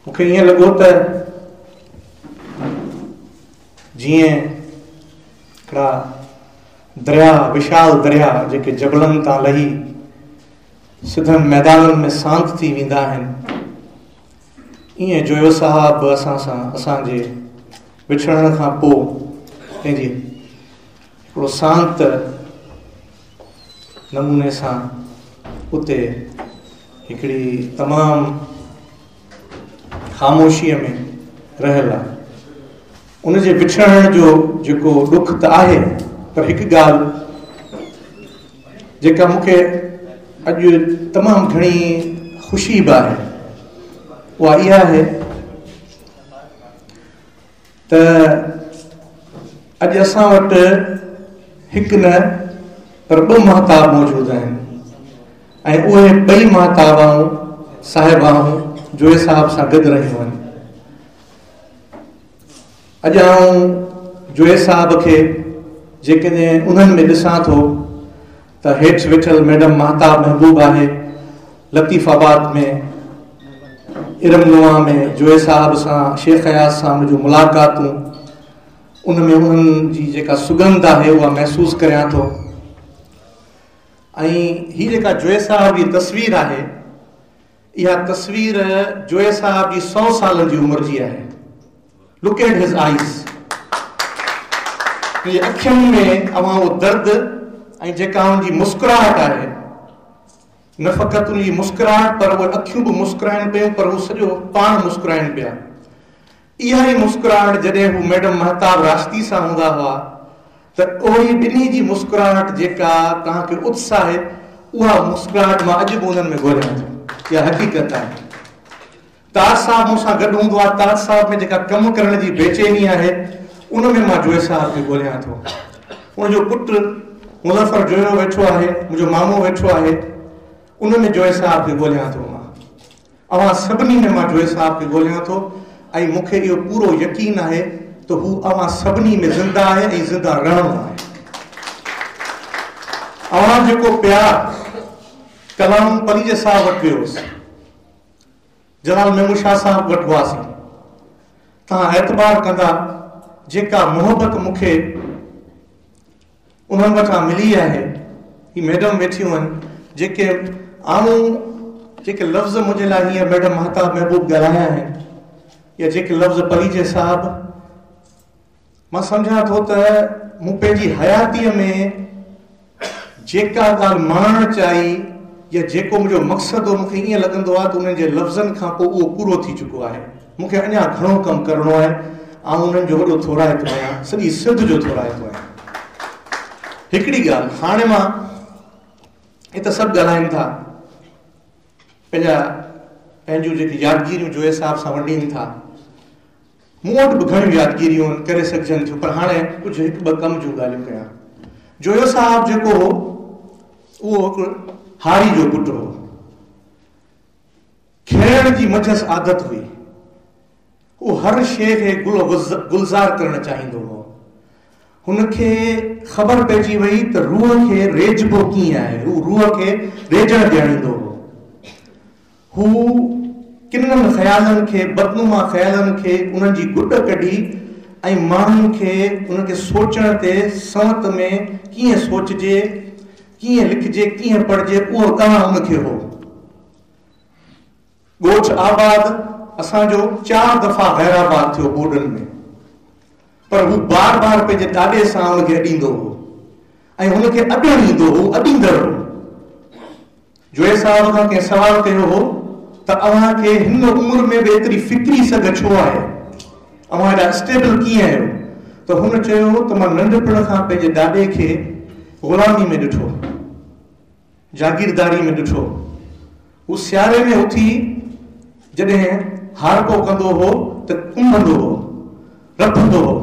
مون کي ائين لڳو ته جيئن هڪڙا درياء وشال درياء جيڪي جبلن تان لهي سڌن ميدانن ۾ سانت ٿي ويندا آهن ائين جويو صاحب به اسان سان اسان جي وڇڙڻ کان پوء پنهنجي هڪڙو سانت نموني سان اتي هڪڙي تمام خاموشيء ۾ رهيل آهي. ان جي وڇڙڻ جو جيڪو ڏک ته آهي پر هڪ ڳالهه جيڪا مون کي اڄ تمام گهڻي خوشي به آهي اها اها آهي ته اڄ اسان وٽ هڪ نه پر ٻه مهتاب موجود آهن ۽ اهي ٻئي مهتابائون صاحبائون جوئي صاحب سان گڏ رهيون آهن. اڄ آئون جوئي صاحب کي جيڪڏهن انهن ۾ ڏسان ٿو ته هيٺ ويٺل ميڊم ماهتاب محبوب آهي، لطيف آباد ۾ ارم نما ۾ جوئي صاحب سان شيخ اياز سان منهنجون ملاقاتون ان ۾ انهن جي جيڪا سڳنڌ آهي اها محسوس ڪريان ٿو ۽ هي جيڪا جوئي صاحب جي تصوير آهي اها تصوير جوئي صاحب جي سو سالن جي عمر جي آهي. Look at his eyes. هن جي اکين ۾ اوهان اهو درد ۽ جيڪا هن جي مسڪراهٽ آهي، نه فقط ان جي مسڪراهٽ پر اهي اکيون به مسڪرائن پيون پر هو سڄو پاڻ مسڪرائن پيا. اها ئي مسڪراهٽ جڏهن هو ميڊم مهتاب راشدي سان هوندا هئا ته اهو ئي ٻنهي جي مسڪراهٽ جيڪا توهان کي اتساهي اها مسڪراهٽ مان اڄ به انهن ۾ ڳوليان ٿو. اها حقيقت آهي. تاج صاحب مون سان گڏ هوندو آهي. تاج صاحب ۾ جيڪا ڪم ڪرڻ جي بيچيني آهي ان ۾ مان جوئي صاحب کي ڳوليان ٿو. ان جو پٽ مظفر جويو ويٺو آهي، منهنجو مامو ويٺو آهي، ان ۾ جوئي صاحب کي ڳوليان ٿو مان. اوهان سڀني ۾ مان جوئي صاحب کي ڳوليان ٿو ۽ مون کي اهو پورو يقين آهي ته هو اوهان سڀني ۾ زنده آهي ۽ زنده رهڻو آهي. اوهان جيڪو پيار ڪلام پليجي صاحب وٽ ويو هوس، جلال محمود شاهه صاحب وٽ هئاسين، توهان اعتبار ڪندا جيڪا محبت مون کي انهن وٽان ملي آهي. هي ميڊم ويٺيون آهن، جيڪي آئون جيڪي لفظ منهنجي لاء هينئر ميڊم مهتاب محبوب ڳالهايا آهن يا جيڪي لفظ پليجي صاحب، مان سمجهان ٿو ته مون پنهنجي حياتيء ۾ جيڪا ڳالهه ماڻڻ چاهي يا جيڪو منهنجو مقصد هو، مون کي ائين لڳندو آهي ته انهن جي لفظن کان پوء اهو پورو ٿي چڪو آهي. مون کي اڃا گهڻو ڪم ڪرڻو آهي. آئون انهن جو وڏو ٿورائتو آهيان، سڄي سنڌ جو ٿورائتو آهيان. هڪڙي ڳالهه هاڻي مان هت سڀ ڳالهائين ٿا، پنهنجا پنهنجون جيڪي يادگيريون جوئي صاحب سان ونڊين ٿا. مون وٽ به گهڻيون يادگيريون آهن، ڪري سگهجن ٿيون، پر هاڻي ڪجهه هڪ ٻه ڪم جون ڳالهيون ڪيان. جويو صاحب جيڪو هو، اهو هڪ هاري جو پٽ هو. کيڙڻ جي منجهس عادت هئي. هو هر شيء کي گل گلزار ڪرڻ چاهيندو هو. هن کي خبر پئجي وئي ته روح کي ريجبو ڪيئن آهي. هو روح کي ريجڻ ڄاڻيندو هو. هو ڪنن خيالن کي، بدنما خيالن کي انهن جي گڏ ڪڍي ۽ ماڻهن کي انهن کي سوچڻ تي سنوت ۾ ڪيئن سوچجي، ڪيئن لکجي، ڪيئن پڙهجي اهو ڏانء هن کي هو. ڳوٺ آباد اسان جو چار دفعا غير آباد ٿيو ٻوڏن ۾، پر هو بار بار پنهنجي ڏاڏي سان ان کي اڏيندو هو ۽ هن کي اڏڻ ايندو هو، اڏيندڙ هو. جوئي صاحب کان ڪنهن سوال ڪيو هو ته اوهان کي هن عمر ۾ به ايتري فڪري سگهه ڇو آهي؟ اوهان ايڏا اسٽيبل ڪيئن آهيو؟ ته هن چيو ته مان ننڍپڻ کان پنهنجي ڏاڏي کي غلامي ۾ ڏٺو، جاگيرداري ۾ ڏٺو. هو سياري ۾ اٿي جڏهن هارپو ڪندو هو ته ڪنبندو هو، رڦندو هو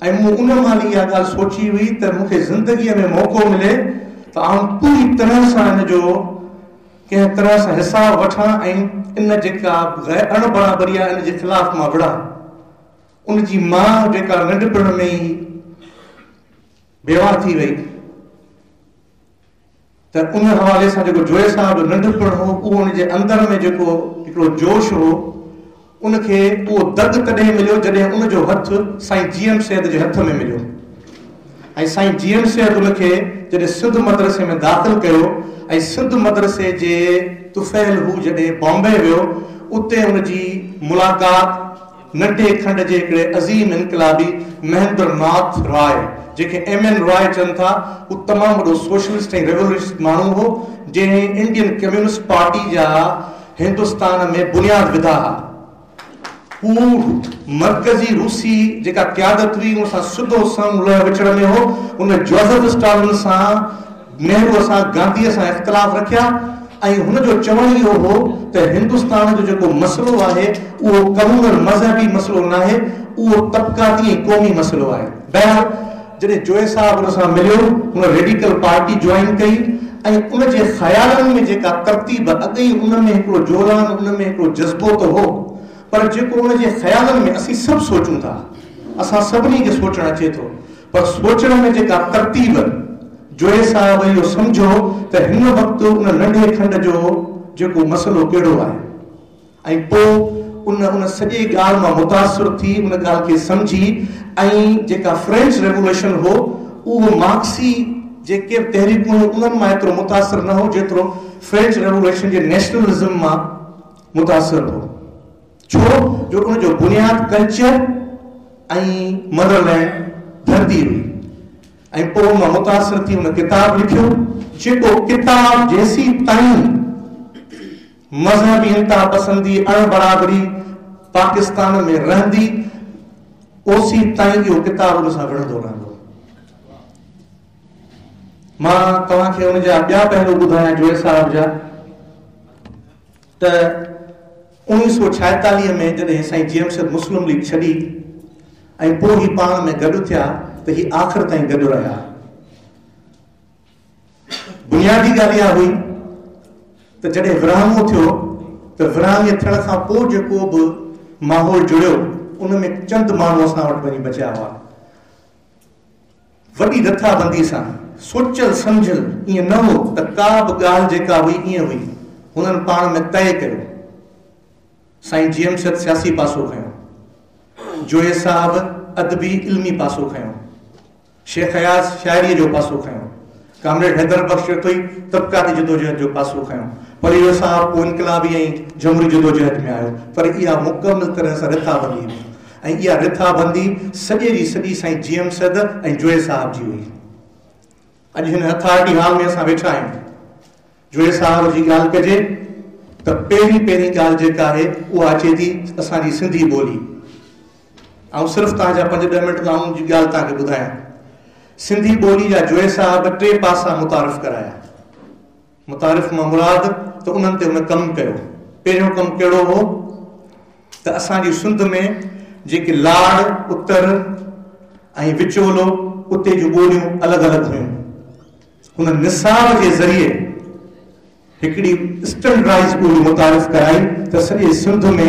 ۽ مون ان مهل اها ڳالهه سوچي هئي ته مون کي زندگيء ۾ موقعو ملي ته آئون پوري طرح سان ان جو ڪنهن طرح سان حساب وٺان ۽ ان جيڪا اڻ برابري آهي ان جي خلاف مان وڙهان. ان جي ماء جيڪا ننڍپڻ ۾ ئي بيواهه ٿي وئي. ته ان حوالي سان جيڪو جوئي صاحب جو ننڍپڻ هو اهو ان جي اندر ۾ جيڪو هڪڙو جوش هو ان کي اهو دڳ تڏهن مليو جڏهن ان جو هٿ سائين جي ايم سيد جي هٿ ۾ مليو ۽ سائين جي ايم سيد ان کي جڏهن سنڌ مدرسي ۾ داخل ڪيو ۽ سنڌ مدرسي جي طفيل هو جڏهن بامبي ويو اتي ان جي ملاقات ننڍي کنڊ جي هڪڙي عظيم انقلابي مهندر ناٿ راء، جنهن کي ايم اين راء چون ٿا، هو تمام وڏو سوشلسٽ ۽ ريولوشنسٽ ماڻهو هو، جنهن انڊين ڪميونسٽ پارٽي جا هندستان ۾ بنياد وڌا ها. هو مرڪزي روسي جيڪا قيادت هئي، ان سان سڌو سنئون لهه وچڙ ۾ هو. هن جوزف اسٽالن سان، نهروء سان، گانڌيء سان اختلاف رکيا. ۽ هن جو چوڻ اهو هو ته هندستان جو جيڪو مسئلو آهي اهو ڪميونل مذهبي مسئلو ناهي اهو طبقاتي ۽ قومي مسئلو آهي. بهرحال جڏهن جوئي صاحب ان سان مليو هن ريڊيڪل پارٽي جوائن ڪئي ۽ ان جي خيالن ۾ جيڪا ترتيب اڳ ئي ان ۾ هڪڙو جولان ان ۾ هڪڙو جذبو ته هو پر جيڪو ان جي خيالن ۾ اسين سڀ سوچون ٿا. اسان سڀني کي سوچڻ اچي ٿو پر سوچڻ ۾ جيڪا ترتيب جويي صاحب اهو سمجهيو ته هن وقت ان ننڍي کنڊ جو جيڪو مسئلو ڪهڙو آهي ۽ پوء ان ان سڄي ڳالهه مان متاثر ٿي ان ڳالهه کي سمجهي ۽ جيڪا فرينچ ريولوشن هو اهو مارڪسي جيڪي به تحريڪون هيون انهن مان ايترو متاثر نه هو جيترو فرينچ ريولوشن جي نيشنلزم مان متاثر هو ڇو جو ان جو بنياد ڪلچر ۽ مدرلينڊ ڌرتي هئي ۽ پوء ان مان متاثر ٿي ان ڪتاب لکيو جيڪو ڪتاب جيسين تائين مذهبي انتها پسندي اڻ برابري پاڪستان ۾ رهندي اوسين تائين اهو ڪتاب ان سان وڙهندو رهندو. مان توهان کي ان جا ٻيا پهلو ٻڌايان جويي صاحب جا ته 1946 ۾ جڏهن سائين جي ايم سيد مسلم ليگ ڇڏي ۽ پوء هي پاڻ ۾ گڏ ٿيا ته هي آخر تائين گڏ رهيا. بنيادي ڳالهه اها هئي ته جڏهن ورهاڱو ٿيو ته ورهاڱي ٿيڻ کان پوء جيڪو به ماحول جڙيو ان ۾ چند ماڻهو اسان وٽ وڃي بچيا هئا. وڏي رٿابندي سان سوچيل سمجهيل ائين نه هو ته ڪا به ڳالهه جيڪا هئي ائين هئي. هنن پاڻ ۾ طئي ڪيو. سائين جي ايم سيد سياسي پاسو کنيو. جويي صاحب ادبي علمي پاسو کنيو. شيخ اياز شاعريء جو پاسو کنيو. ڪامريڊ حيدر بخش جتوئي طبقاتي جدوجهد جو پاسو کنيو. پليجو صاحب پوء انقلابي ۽ جمهوري جدوجهد ۾ آيو. پر اها مڪمل طرح سان رٿابندي هئي ۽ اها رٿابندي سڄي جي سڄي سائين جي ايم سيد ۽ جويي صاحب جي هئي. اڄ هن اٿارٽي هال ۾ اسان ويٺا آهيون. جويي صاحب جي ڳالهه ڪجي ته پهرين پهرين ڳالهه جيڪا آهي اها اچي ٿي اسان جي سنڌي ٻولي. آئون صرف توهان جا پنج ڏهه منٽ آئون جي ڳالهه توهان کي ٻڌايان. سنڌي ٻولي جا جويي صاحب ٽي پاسا متعارف ڪرايا. متعارف مان مراد ته انهن تي هن ڪم ڪيو. پهريون ڪم ڪهڙو هو ته اسان جي سنڌ ۾ جيڪي لاڙ، اتر ۽ وچولو اتي جون ٻوليون الڳ الڳ هيون. هن نصاب جي ذريعي هڪڙي اسٽينڊرڊائيز ٻولي متعارف ڪرائي ته سڄي سنڌ ۾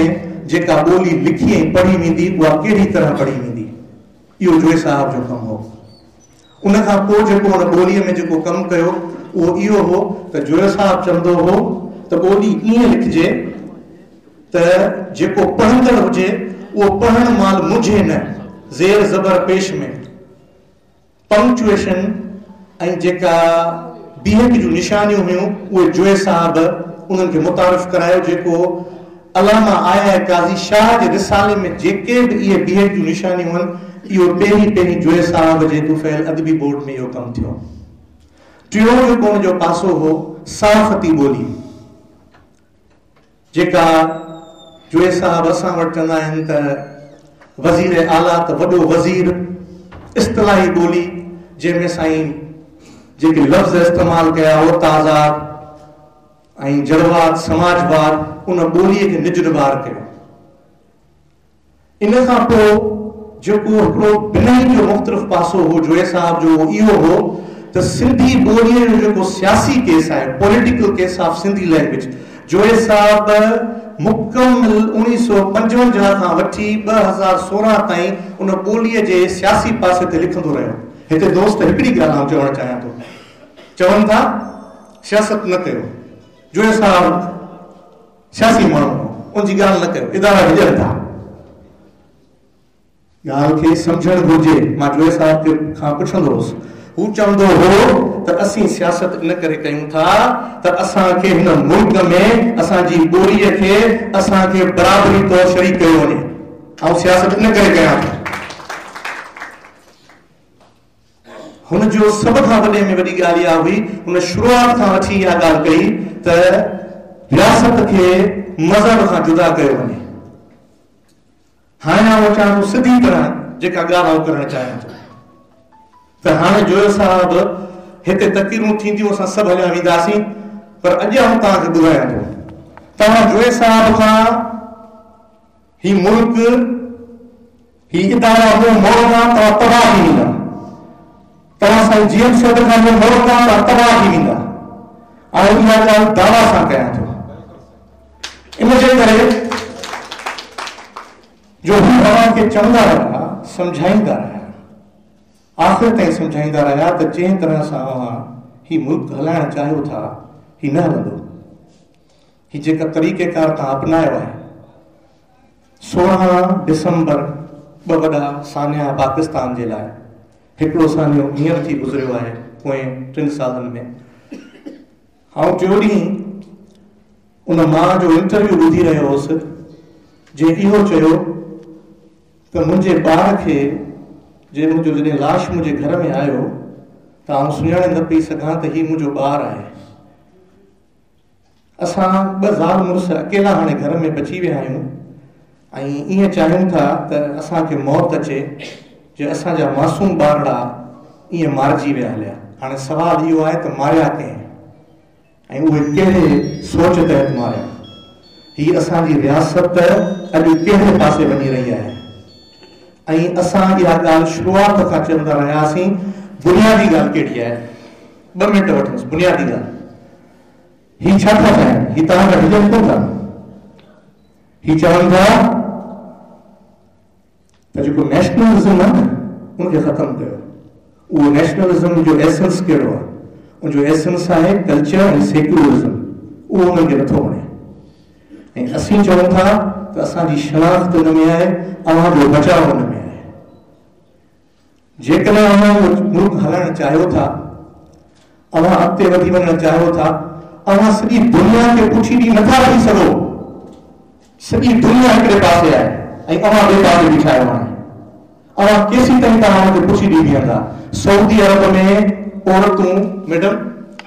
جيڪا ٻولي لکي ۽ پڙهي ويندي اها ڪهڙي طرح پڙهي ويندي. اهو جويي صاحب جو ڪم هو. ان کان پوء جيڪو هن ٻوليء ۾ جيڪو ڪم ڪيو اهو اهو هو ته جويو صاحب چوندو هو ته ٻولي ائين لکجي ته جيڪو پڙهندڙ هجي اهو پڙهڻ مهل منجهي نه، زير زبر پيش ۾. پنڪچوئيشن ۽ جيڪا بيهڪ جون نشانيون هيون اهي جويي صاحب انهن کي متعارف ڪرايو جيڪو علامه آء آء قاضي شاهه جي رسالي ۾ جيڪي به اهي بيهڪ جون نشانيون هن اهو پهرين پهرين جويي صاحب جي طفيل ادبي بورڊ ۾ اهو ڪم ٿيو. ٽيون جيڪو ان جو پاسو هو صحافتي ٻولي. جيڪا جويي صاحب اسان وٽ چوندا آهن ته وزير اعليٰ ته وڏو وزير، اصطلاحي ٻولي جنهن ۾ سائين جيڪي لفظ استعمال ڪيا عورت آزاد ۽ جڙواد سماجواد ان ٻوليء کي نج نبار ڪيو. ان کان پوء جيڪو هڪڙو بنهي جو مختلف پاسو هو جويي صاحب جو اهو اهو هو ته سنڌي ٻوليء جو جيڪو سياسي ڪيس آهي، Political Case of Sindhi Language، Joyo صاحب مڪمل 1955 کان وٺي 2016 تائين ان ٻوليء جي سياسي پاسي تي لکندو رهيو. هتي دوست هڪڙي ڳالهه آئون چوڻ چاهيان ٿو. چون ٿا سياست نه ڪيو. جويي صاحب سياسي ماڻهو هو، ان جي ڳالهه نه ڪيو، ادارا ڊڄن ٿا. ڳالهه کي سمجهڻ گهرجي. مان جويي صاحب کان پڇندو هوس، هو چوندو هو ته اسين سياست ان ڪري ڪيون ٿا ته اسان کي هن ملڪ ۾ اسان جي ٻوليء کي اسان کي برابري طور شريڪ ڪيو وڃي. آئون سياست ان ڪري ڪيان ٿو. هن جو سڀ کان وڏي ۾ وڏي ڳالهه اها هئي، هن شروعات کان وٺي اها ڳالهه ڪئي ته رياست کي مذهب کان جدا ڪيو وڃي. هاڻي آئون اچان ٿو سڌي طرح جيڪا ڳالهه آئون ڪرڻ چاهيان ٿو ته هاڻي جويو صاحب هتي تقريرون ٿينديون اسان سڀ هليا وينداسين پر اڄ آئون توهان کي ٻڌايان ٿو توهان جويي صاحب کان هي ملڪ، هي ادارا منهن موڙندا توهان تباهه ٿي ويندا. توهان سائين جي ايم سيد کان منهن موڙندا توهان تباهه ٿي ويندا. آئون اها ڳالهه دعويٰ سان ڪيان ٿو. ان جي ڪري جو هو اوهان کي چوندا رهندا. सम्झाईंदा रहिया, आख़िर ताईं सम्झाईंदा रहिया त जंहिं तरह सां अव्हां ही मुल्क हलाइण चाहियो था ही न हलंदो। ही जेका तरीक़ेकार तव्हां अपनायो आहे, 16 डिसंबर ॿ वॾा सानिया पाकिस्तान जे लाइ, हिकिड़ो सानियो हींअर थी गुज़रियो आहे पोएं 3 सालनि में। आउं टियों ॾींहुं उन मां जो इंटरव्यू ॿुधी रहियो हुउसि जंहिं इहो चयो त मुंहिंजे ॿार खे जे मुंहिंजो जॾहिं लाश मुंहिंजे घर में आयो त आउं सुञाणे न पई सघां त हीउ मुंहिंजो ॿार आहे। असां ॿ ज़ाल मुड़ुस अकेला हाणे घर में बची विया आहियूं ऐं ईअं चाहियूं था त असांखे मौत अचे जे असांजा मासूम ॿारड़ा ईअं मारिजी विया हलिया। हाणे सवाल इहो आहे त मारिया कंहिं ऐं उहे कहिड़े सोच तहत मारिया? हीअ असांजी रियासत अॼु कहिड़े पासे वञी रही आहे? ऐं असां इहा ॻाल्हि शुरूआत खां चवंदा रहियासीं। बुनियादी ॻाल्हि कहिड़ी आहे? 2 मिंट वठंदुसि। बुनियादी ॻाल्हि ही छा था चाहिनि? ही तव्हां खां डिॼनि कोन था। ही चवनि था त जेको नेशनलिज़म आहे न उनखे ख़तमु कयो। उहो नेशनलिज़म जो एसेंस कहिड़ो आहे? उनजो एसेंस आहे कल्चर ऐं सेक्युलरिज़म। उहो उन्हनि खे नथो वणे ऐं असीं चऊं था त असांजी शनाख़्त हुन में आहे, अव्हांजो बचाव हुन में आहे। जेकॾहिं अव्हां मुल्क हलाइण चाहियो था, अव्हां अॻिते वधी वञणु चाहियो था, अव्हां सॼी दुनिया खे पुठी ॾींहुं नथा वठी सघो। सॼी दुनिया हिकिड़े पासे आहे ऐं अव्हां ॿिए पासे बीठा आहियो। हाणे अव्हां केसीं ताईं तव्हां हुनखे पुठी ॾींहुं बीहंदा? सऊदी अरब में औरतूं मैडम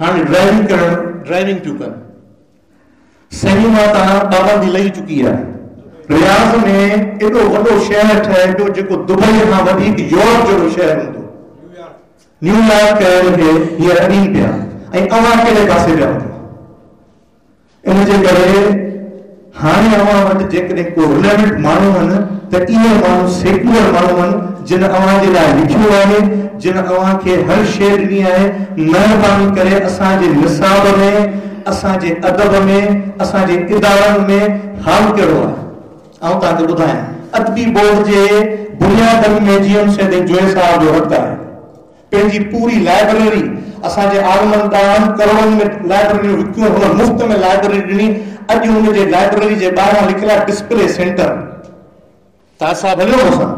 हाणे ड्राइविंग पियूं कनि। सिनेमा तां पाबंदी लही चुकी आहे। रियाज़ में एॾो वॾो शहर ठहे पियो जेको दुबई खां वधीक यूरोप जहिड़ो शहर हूंदो। न्यूयॉर्क खे हींअर अॾीनि पिया ऐं अव्हां कहिड़े पासे पिया वञो? इन जे करे हाणे अव्हां वटि जेकॾहिं को रिलेवेंट माण्हू आहिनि त इहे माण्हू सेक्युलर माण्हू आहिनि जिन अव्हां जे लाइ लिखियो आहे, जिन अव्हांखे हर शइ ॾिनी आहे। महिरबानी करे असांजे निसाब में, असांजे अदब में, असांजे इदारनि में हाल कहिड़ो आहे आउं तव्हांखे ॿुधायां। अदबी बोर्ड जे बुनियादनि में जी.एम. सैद जोए साहब जो हक़ आहे। पंहिंजी पूरी लाइब्रेरी असांजे आलमनि ॾांहुं करोड़नि में लाइब्रेरियूं विकियूं, हुन मुफ़्त में लाइब्रेरी ॾिनी। अॼु हुनजे लाइब्रेरी जे ॿाहिरां लिखियलु आहे डिस्प्ले सेंटर। ताज साहब हलियो मूंसां।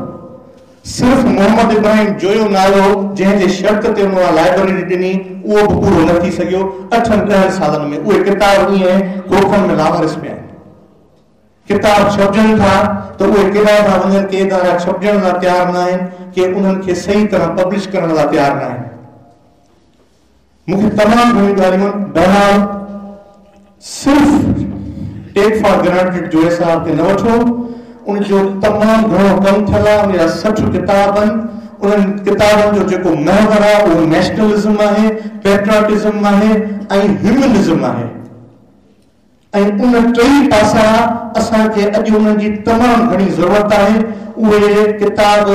सिर्फ़ मोहम्मद इब्राहिम जोयो नालो जंहिंजे शर्त ते हुन लाइब्रेरी ॾिनी उहो बि पूरो न थी सघियो। 8-10 सालनि में उहे किताब ईअं खोखनि में लावारिस पिया आहिनि। किताब छपजनि था त उहे केॾां था वञनि, के इदारा छपजण लाइ तयारु न आहिनि, के उन्हनि खे सही तरह पब्लिश करण लाइ तयारु न आहिनि। मूंखे तमामु घणियूं ॻाल्हियूं आहिनि। बहरहाल सिर्फ़ टेक फॉर ग्रांटेड जोए साहब ते न वठो। उनजो तमामु घणो कमु थियल आहे। उनजा 60 किताब आहिनि। उन्हनि किताबनि जो जेको महवर आहे उहो नेशनलिज़म आहे, पेट्रियाटिज़म आहे ऐं ह्यूमनिज़म आहे। ऐं उन टई पासा असांखे अॼु उन्हनि जी तमामु घणी ज़रूरत आहे। उहे किताब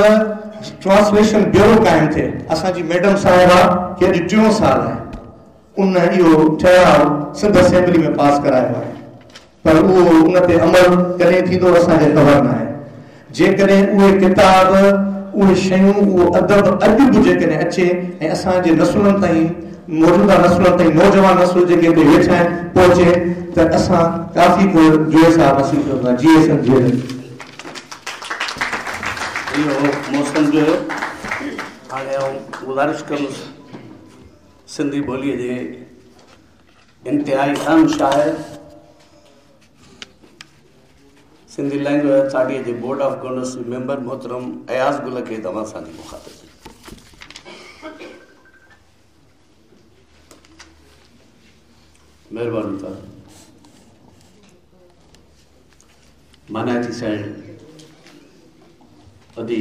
ट्रांसलेशन ब्यूरो क़ाइमु थिए। असांजी मैडम साहिबा खे अॼु 3 साल आहे, उन इहो ठहिराव सिंध असेंबली में पास करायो आहे, पर उहो उन ते अमल कॾहिं थींदो असांखे ख़बर न आहे। जेकॾहिं उहे किताब, उहे शयूं, उहो अदब अॼु बि जेकॾहिं अचे ऐं असांजे नस्लुनि ताईं, मौजूदा नस्लुनि ताईं, नौजवान नस्ल जेके हिते वेठा आहिनि पहुचे त असां काफ़ी जोए साहब हासिल कंदा। जी सम्झी इहो मौसम जो हाणे आउं गुज़ारिश कंदुसि सिंधी ॿोलीअ जे इंतिहाई अहम शाइर, सिंधी लैंग्वेज अथॉरिटीअ जे बोर्ड ऑफ गवर्नर्स जे मेंबर मोहतरम अयाज़ गुल खे तव्हां सां मुखातिब। महिरबानी था मानाइती साइड अदी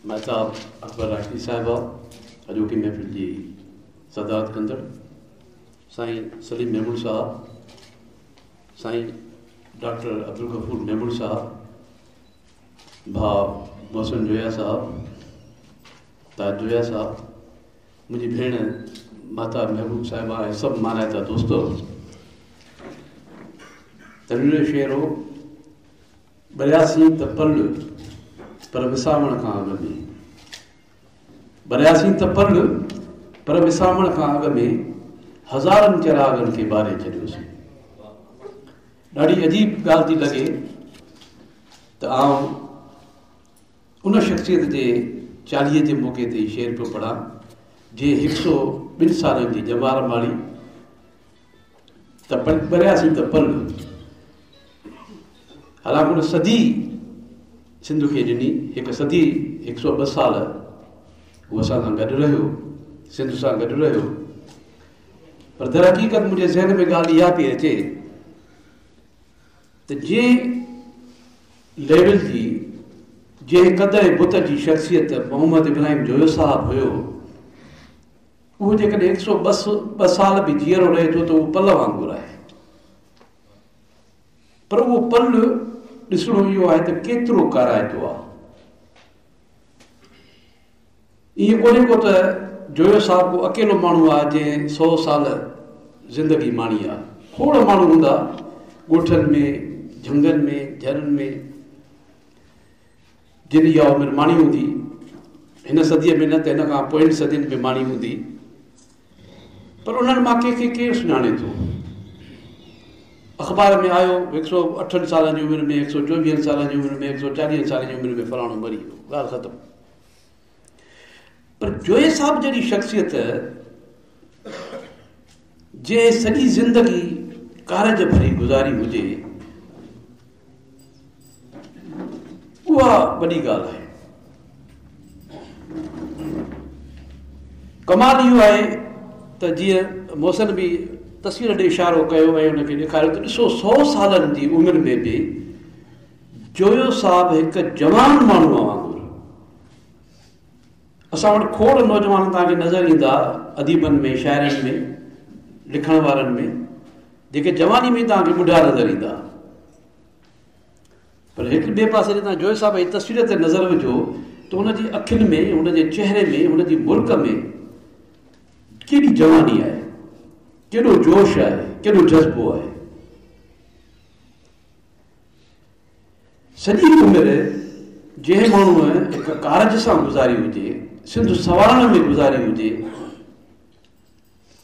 महताब अकबर राशदी साहिबा, अॼोकी महफ़िल जी सदारत कंदड़ साईं सलीम मेमण साहब, साईं डॉक्टर अब्दुल गफ़ूर मेमण साहब, भाउ मोहसिन जोया साहब, ताज जोया साहब, मुंहिंजी भेण माता महबूब साहिबा ऐं सभु मानाइता दोस्तो। तनवीर शेर हो, ॿरियासीं त पल پر وسامڻ کان اڳ ۾. ٻرياسين ته پل، پر وسامڻ کان اڳ ۾ هزارن چراغن کي ٻاري ڇڏيوسين. ڏاڍي عجيب ڳالهه ٿي لڳي ته آئون ان شخصيت جي چاليهي جي موقعي تي هي شعر پيو پڙهان، جنهن هڪ سو ٻن سالن جي ڄمار ماڻي. ته ٻرياسين ته پل، حالانڪ ان صدي سنڌ کي ڏني، هڪ صدي هڪ سو ٻه سال هو اسان سان گڏ رهيو، سنڌ سان گڏ رهيو، پر درحقيقت منهنجي ذهن ۾ ڳالهه اها پئي اچي ته جنهن ليول جي، جنهن قد ۽ بت جي شخصيت محمد ابراهيم جويو صاحب هيو، اهو جيڪڏهن هڪ سو ٻه سال به جيئرو رهي ٿو ته اهو پل وانگر آهي. پر اهو پل ڏسڻو اهو آهي ته ڪيترو ڪارائتو آهي. ائين ڪونهي ڪو ته جويو صاحب ڪو اڪيلو ماڻهو آهي جنهن سو سال زندگي ماڻي آهي. کوڙ ماڻهو هوندا ڳوٺن ۾، جهنگن ۾، جهرن ۾. جن اها عمر ماڻي هوندي، هن صديء ۾ نه ته هن کان پوين صدين ۾ ماڻي هوندي، پر انهن مان ڪنهن کي ڪير سڃاڻي ٿو؟ اخبار ۾ آيو هڪ سو اٺن سالن جي عمر ۾، هڪ سو چوويهن سالن جي عمر ۾، هڪ سو چاليهن سالن جي عمر ۾ فلاڻو مري ويو، ڳالهه ختم. پر جويي صاحب جهڙي شخصيت جنهن سڄي زندگي ڪارج ڀري گذاري هجي، اها وڏي ڳالهه آهي. ڪمال اهو آهي ته جيئن محسن به تصوير ڏي اشارو ڪيو ۽ ان کي ڏيکاريو ته ڏسو سو سالن جي عمر ۾ به جويو صاحب هڪ جوان ماڻهوء وانگر، اسان وٽ کوڙ نوجوان توهان کي نظر ايندا اديبن ۾ شاعرن ۾ لکڻ وارن ۾ جيڪي جواني ۾ توهان کي ٻڍا نظر ايندا، پر هڪ ٻئي پاسي جي توهان جويي صاحب جي تصوير تي نظر وجهو ته هن جي اکين ۾ هن جي چهري ۾ هن جي مرڪ ۾ ڪيڏي جواني آهي، ڪيڏو جوش آهي، ڪيڏو جذبو آهي. سڄي عمر جنهن ماڻهوء هڪ ڪارج سان گذاري هجي، سنڌ سنوارڻ ۾ گذاري هجي،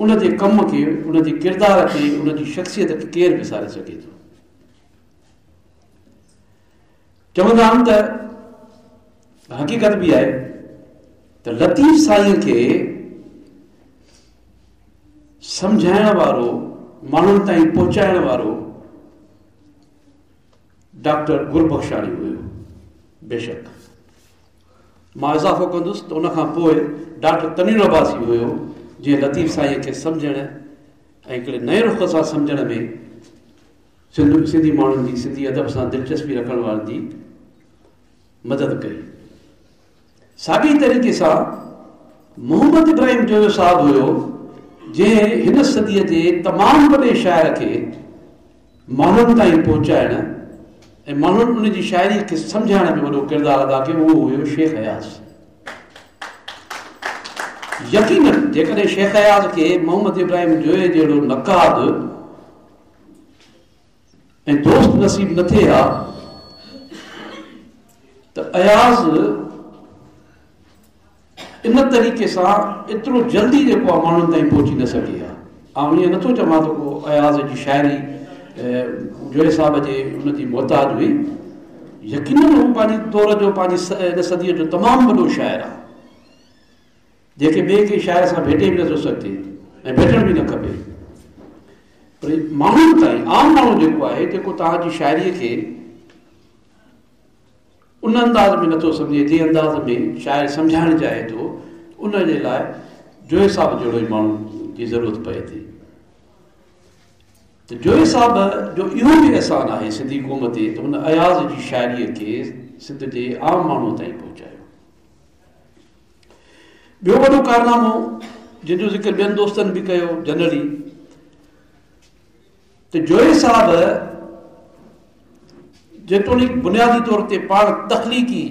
ان جي ڪم کي، ان جي ڪردار کي، ان جي شخصيت کي ڪير وساري سگهي ٿو؟ چوندا آهن ته حقيقت به آهي ته لطيف سائين کي سمجهائڻ وارو، ماڻهن تائين پهچائڻ وارو ڊاڪٽر گربخشاڻي هيو. بيشڪ مان اضافو ڪندس ته ان کان پوء ڊاڪٽر تنوير عباسي هيو جنهن لطيف سائين کي سمجهڻ ۽ هڪڙي نئين رخ سان سمجهڻ ۾ سنڌ سنڌي ماڻهن جي سنڌي ادب سان دلچسپي رکڻ وارن جي مدد ڪئي. ساڳئي طريقي سان محمد ابراهيم جويو صاحب هيو جنهن هن صديء جي تمام وڏي شاعر کي ماڻهن تائين پهچائڻ ۽ ماڻهن ان جي شاعري کي سمجهائڻ ۾ وڏو ڪردار ادا ڪيو اهو هيو شيخ اياز. يقينن جيڪڏهن شيخ اياز کي محمد ابراهيم جويي جهڙو نقاد ۽ دوست نصيب نه ٿئي ها ته اياز ان طريقي سان ايترو جلدي جيڪو آهي ماڻهن تائين پهچي نه سگهي ها. آئون ائين نٿو چوان ته ڪو اياز جي شاعري جويي صاحب جي ان جي محتاج هئي. يقينن هو پنهنجي دور جو پنهنجي هن صديء جو تمام وڏو شاعر آهي. جنهن کي ٻئي ڪنهن شاعر سان ڀيٽي به نٿو سگهجي ۽ ڀيٽڻ به نه کپي. پر ماڻهن تائين عام ماڻهو جيڪو آهي جيڪو توهان جي شاعريء کي ان انداز ۾ نٿو سمجهي جنهن انداز ۾ شاعر سمجهائڻ چاهي ٿو ان جي لاء جويي صاحب جهڙو ئي ماڻهو جي ضرورت پئي ٿي. ته جويي صاحب جو اهو به احسان آهي سنڌي قوم تي ته هن اياز جي شاعريء کي سنڌ جي عام ماڻهوء تائين پهچايو. ٻيو وڏو ڪارنامو جنهن جو ذڪر ٻين دوستن به ڪيو جنرلي ته جويي صاحب جيتوڻيڪ بنيادي طور تي پاڻ تخليقي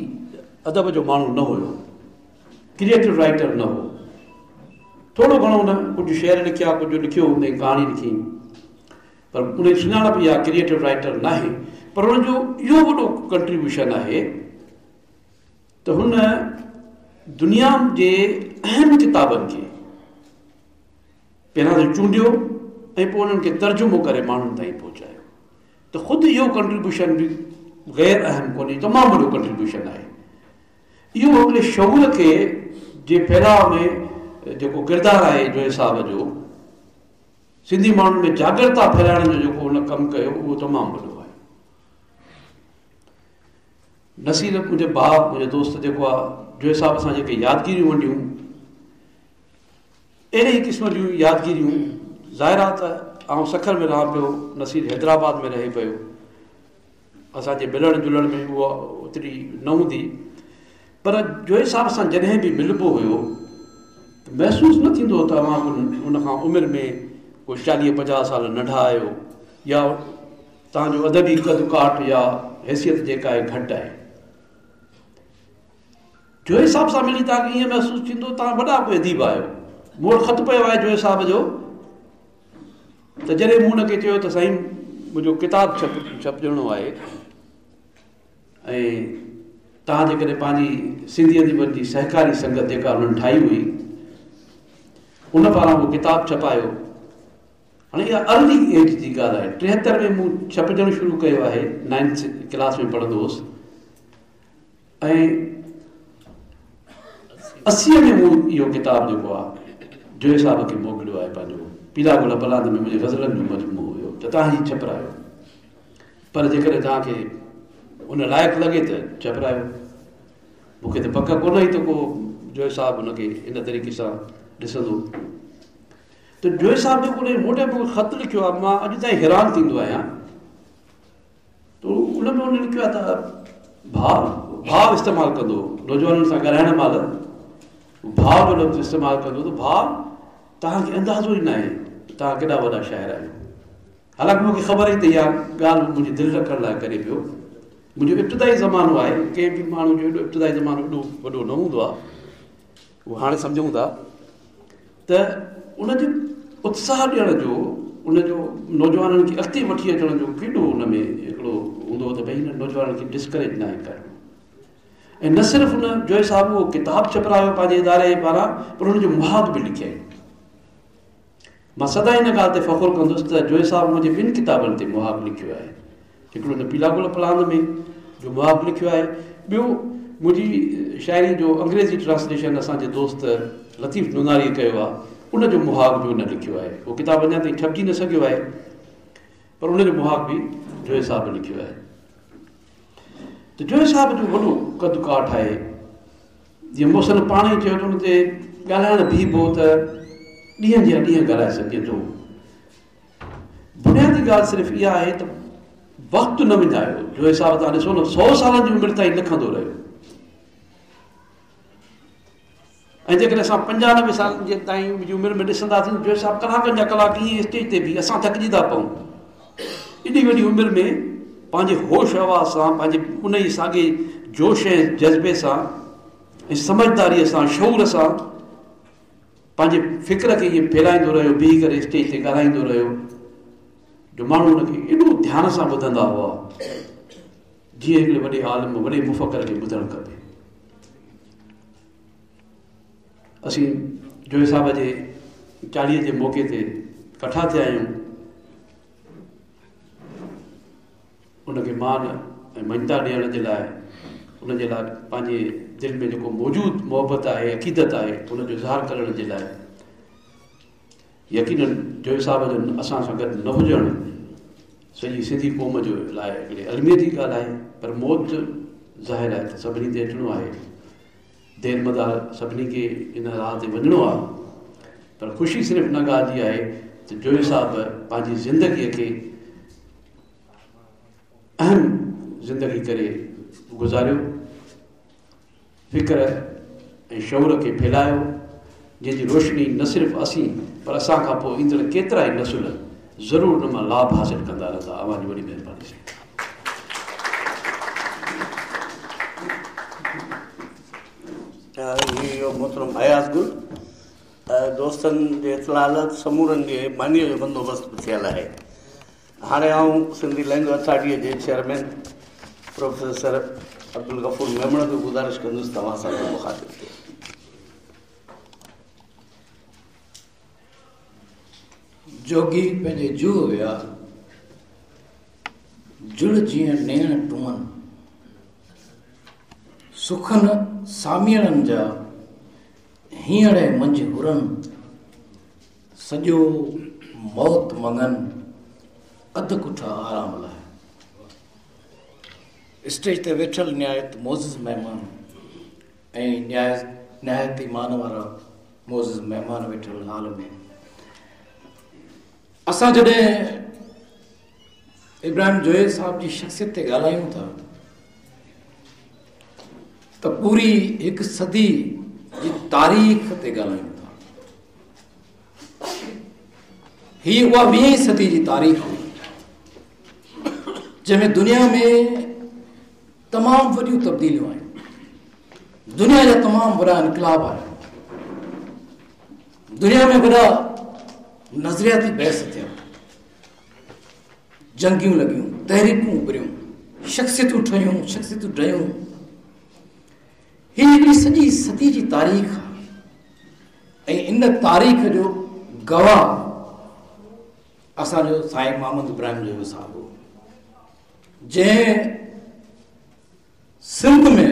ادب جو ماڻهو نه هيو، ڪريئيٽو رائيٽر نه هو، ٿورو گهڻو هن ڪجهه شعر لکيا، ڪجهه لکيو هوندائين، ڪهاڻي لکي، پر ان جي سڃاڻپ اها ڪريئيٽو رائيٽر ناهي، پر ان جو اهو وڏو ڪنٽريبيوشن آهي. ته هن دنيا جي اهم ڪتابن کي پهريان ته چونڊيو ۽ پوء انهن کي ترجمو ڪري ماڻهن تائين پهچايو ته خود اهو ڪنٽريبيوشن به غير اهم ڪونهي، تمام وڏو ڪنٽريبيوشن آهي. اهو هڪڙي شعور کي جي ڦهلاء ۾ جيڪو ڪردار آهي جويي صاحب جو، سنڌي ماڻهن ۾ جاڳرتا ڦهلائڻ جو جيڪو هن ڪم ڪيو اهو تمام وڏو آهي. نصير منهنجو ڀاء، منهنجو دوست جيڪو آهي جويي صاحب سان جيڪي يادگيريون ونڊيون، اهڙي ئي قسم جون يادگيريون، ظاهر آهي ته آئون سکر ۾ رهان پيو، نصير حيدرآباد ۾ رهي پيو، اسان جي ملڻ جلڻ ۾ اها اوتري نه هوندي، پر جويي صاحب سان جڏهن به ملبو هيو ته محسوس نه ٿيندو هو ته اوهان ان کان عمر ۾ ڪو چاليهه پنجاهه سال ننڍا آهيو يا توهان جو ادبي قد ڪاٺ يا حيثيت جيڪا آهي گهٽ آهي. جويي صاحب سان ملي توهان کي ائين محسوس ٿيندو توهان وڏا ڪوئي اديب آهيو. مون وٽ خط پيو آهي جويي صاحب جو ته جڏهن مون ان کي چيو ته سائين منهنجو ڪتاب ڇپجڻو آهي ۽ توهان جيڪڏهن پنهنجي سنڌي اديبن جي سهڪاري سنگت جيڪا انهن ٺاهي هئي ان پاران اهو ڪتاب ڇپايو. هاڻي اها ارلي ايج جي ڳالهه آهي، 73 ۾ مون ڇپجڻ شروع ڪيو آهي، نائنٿ ڪلاس ۾ پڙهندو هوس ۽ 80 ۾ مون اهو ڪتاب جيڪو آهي جويي صاحب کي موڪليو آهي پنهنجو پيلا گل پلاند ۾ منهنجي غزلن جو مجموعو هيو ته توهان هي ڇپرايو، پر جيڪڏهن توهان کي ان لائق لڳي ته ڇپرايو. مون کي ته پڪ ڪونه هئي ته ڪو جويي صاحب ان کي ان طريقي سان ڏسندو. ته جويي صاحب جيڪو انهيء مون ڏي مون کي خط لکيو آهي، مان اڄ تائين حيران ٿيندو آهيان ته ان ۾ هن لکيو آهي ته ڀاء، ڀاء استعمال ڪندو هو، نوجوانن سان ڳالهائڻ مهل ڀاء جو لفظ استعمال ڪندو هو ته ڀاء توهان کي اندازو ئي ناهي ته توهان ڪيڏا وڏا شاعر آهيو. حالانڪه مون کي خبر هئي ته اها ڳالهه هو منهنجي دل رکڻ لاء ڪري پيو. منهنجو ابتدائي زمانو آهي، ڪنهن به ماڻهو جو ايڏو ابتدائي زمانو ايڏو وڏو نه هوندو آهي، اهو هاڻي سمجهون ٿا ته ان جي اتساهه ڏيڻ جو، ان جو نوجوانن کي اڳتي وٺي اچڻ جو ڪيڏو ان ۾ هڪڙو هوندو هو ته ڀئي هنن نوجوانن کي ڊسڪريج ناهي ڪرڻو. ۽ نه صرف ان جويي صاحب اهو ڪتاب ڇپرايو پنهنجي اداري پاران، پر ان جو مهاڳ به لکيائين. مان سدائين ان ڳالهه تي فخر ڪندس ته جويي صاحب منهنجي ٻن ڪتابن تي مهاڳ لکيو آهي. هڪڙو ته پيلا گل پلاند ۾ جو مهاڳ لکيو آهي، ٻيو منهنجي شاعري جو انگريزي ٽرانسليشن اسان جي دوست لطيف نوناريء ڪيو آهي، ان جو مهاڳ به هن لکيو آهي. اهو ڪتاب اڃا تائين ڇپجي نه سگهيو آهي، پر ان جو مهاڳ به جويي صاحب لکيو آهي. ته جويي صاحب جو وڏو قد ڪاٺ آهي. جيئن محسن پاڻ ئي چيو ته ان تي ڳالهائڻ بيهبو ته ڏينهن جا ڏينهن ڳالهائي سگهجي ٿو. بنيادي ڳالهه صرف اها آهي ته وقت نه وڃايو. جويي صاحب توهان ڏسو نه 100 سالن جي عمر تائين لکندو رهيو ۽ جيڪڏهن اسان 95 سالن جي تائين جي عمر ۾ ڏسنداسين جويي صاحب ڪلاڪن جا ڪلاڪ ائين اسٽيج تي بيهي اسان ٿڪجي ٿا پئون. ايڏي وڏي عمر ۾ پنهنجي هوش حواس سان پنهنجي ان ئي ساڳئي جوش ۽ جذبي سان ۽ سمجهداريء سان شعور سان پنهنجي فڪر کي ائين ڦهلائيندو رهيو، بيهي ڪري اسٽيج تي ڳالهائيندو رهيو جو ماڻهو ان کي ايڏو ڌيان سان ٻڌندا هئا جيئن هڪڙي وڏي عالم وڏي مفڪر کي ٻڌڻ کپي. اسين جويي صاحب جي چاليهي جي موقعي تي ڪٺا ٿيا آهيون. ان کي مان ۽ مڃتا ڏيڻ جي لاء ان جي لاء پنهنجي دل ۾ جيڪو موجود محبت آهي عقيدت آهي ان جو اظهار ڪرڻ جي لاء يقينن جويي صاحب جو اسان سان گڏ نه هجڻ سڄي سنڌي قوم جي لاء هڪڙي الميي جي ڳالهه آهي، پر موت ظاهر آهي ته سڀني تي اچڻو آهي، دير مدار سڀني کي ان راهه تي وڃڻو آهي، پر خوشي صرف ان ڳالهه جي آهي ته جويي صاحب پنهنجي زندگيء کي اهم زندگي ڪري گذاريو، فڪر ۽ شعور کي ڦهلايو، جنهن جي روشني نه صرف اسين پر اسان کان پوء ايندڙ ڪيترائي نسل ضرور ان مان لاڀ حاصل ڪندا رهندا. اوهان جي وڏي مهرباني سائين. هي محترم اياز گل دوستن جي اطلاع لاء سمورن جي مانيء جو بندوبست به ٿيل آهي. هاڻي آئون سنڌي لئنگويج اٿارٽيء جي چيئرمين پروفيسر عبدالغفور ميمڻ کي گذارش ڪندس توهان سان مخاطب ٿئي. جوڳي پنهنجي جوء ويا، جڙ جيئن نيڻ ٽوئن، سخن ساميئڙن جا، هينئڙي منجهه هرن، سڄو موت مڱن، اڌ ڪٺا آرام لاء. اسٽيج تي ويٺل نهايت معزز مهمان ۽ نهايت ئي مان وارا معزز مهمان ويٺل هال ۾، اسان جڏهن ابراهيم جويي صاحب جي شخصيت تي ڳالهايون ٿا ته پوري هڪ صدي جي تاريخ تي ڳالهايون ٿا. هي اها ويهين صدي جي تاريخ هئي جنهن ۾ دنيا ۾ تمام وڏيون تبديليون آيون، دنيا جا تمام وڏا انقلاب آيا، دنيا ۾ وڏا نظرياتي بحث ٿيا، جنگيون لڳيون، تحريڪون اڀريون، شخصيتون ٺهيون، شخصيتون ڊهيون. هي هڪڙي سڄي صدي جي تاريخ آهي ۽ ان تاريخ جو گواهه اسان جو سائين محمد ابراهيم جويو صاحب هو، جنهن سنڌ ۾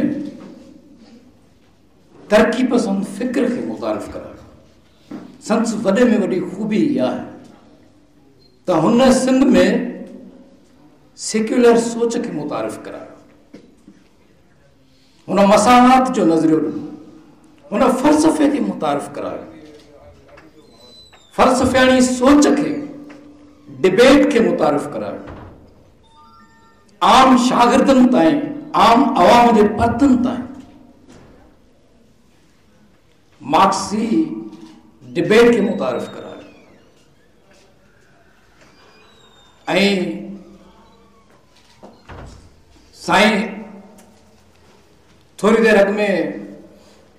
ترقي پسند فڪر کي متعارف ڪرايو. سندس وڏي ۾ وڏي خوبي اها آهي ته هن سنڌ ۾ سيڪيولر سوچ کي متعارف ڪرايو. هن مساوات جو نظريو ڏنو، هن فلسفي کي متعارف ڪرايو، فلسفياڻي سوچ کي، ڊبيٽ کي متعارف ڪرايو، عام شاگردن تائين، عام عوام جي پرتن تائين مارڪسي ڊبيٽ کي متعارف ڪرايو ۽ سائين ٿوري دير اڳ ۾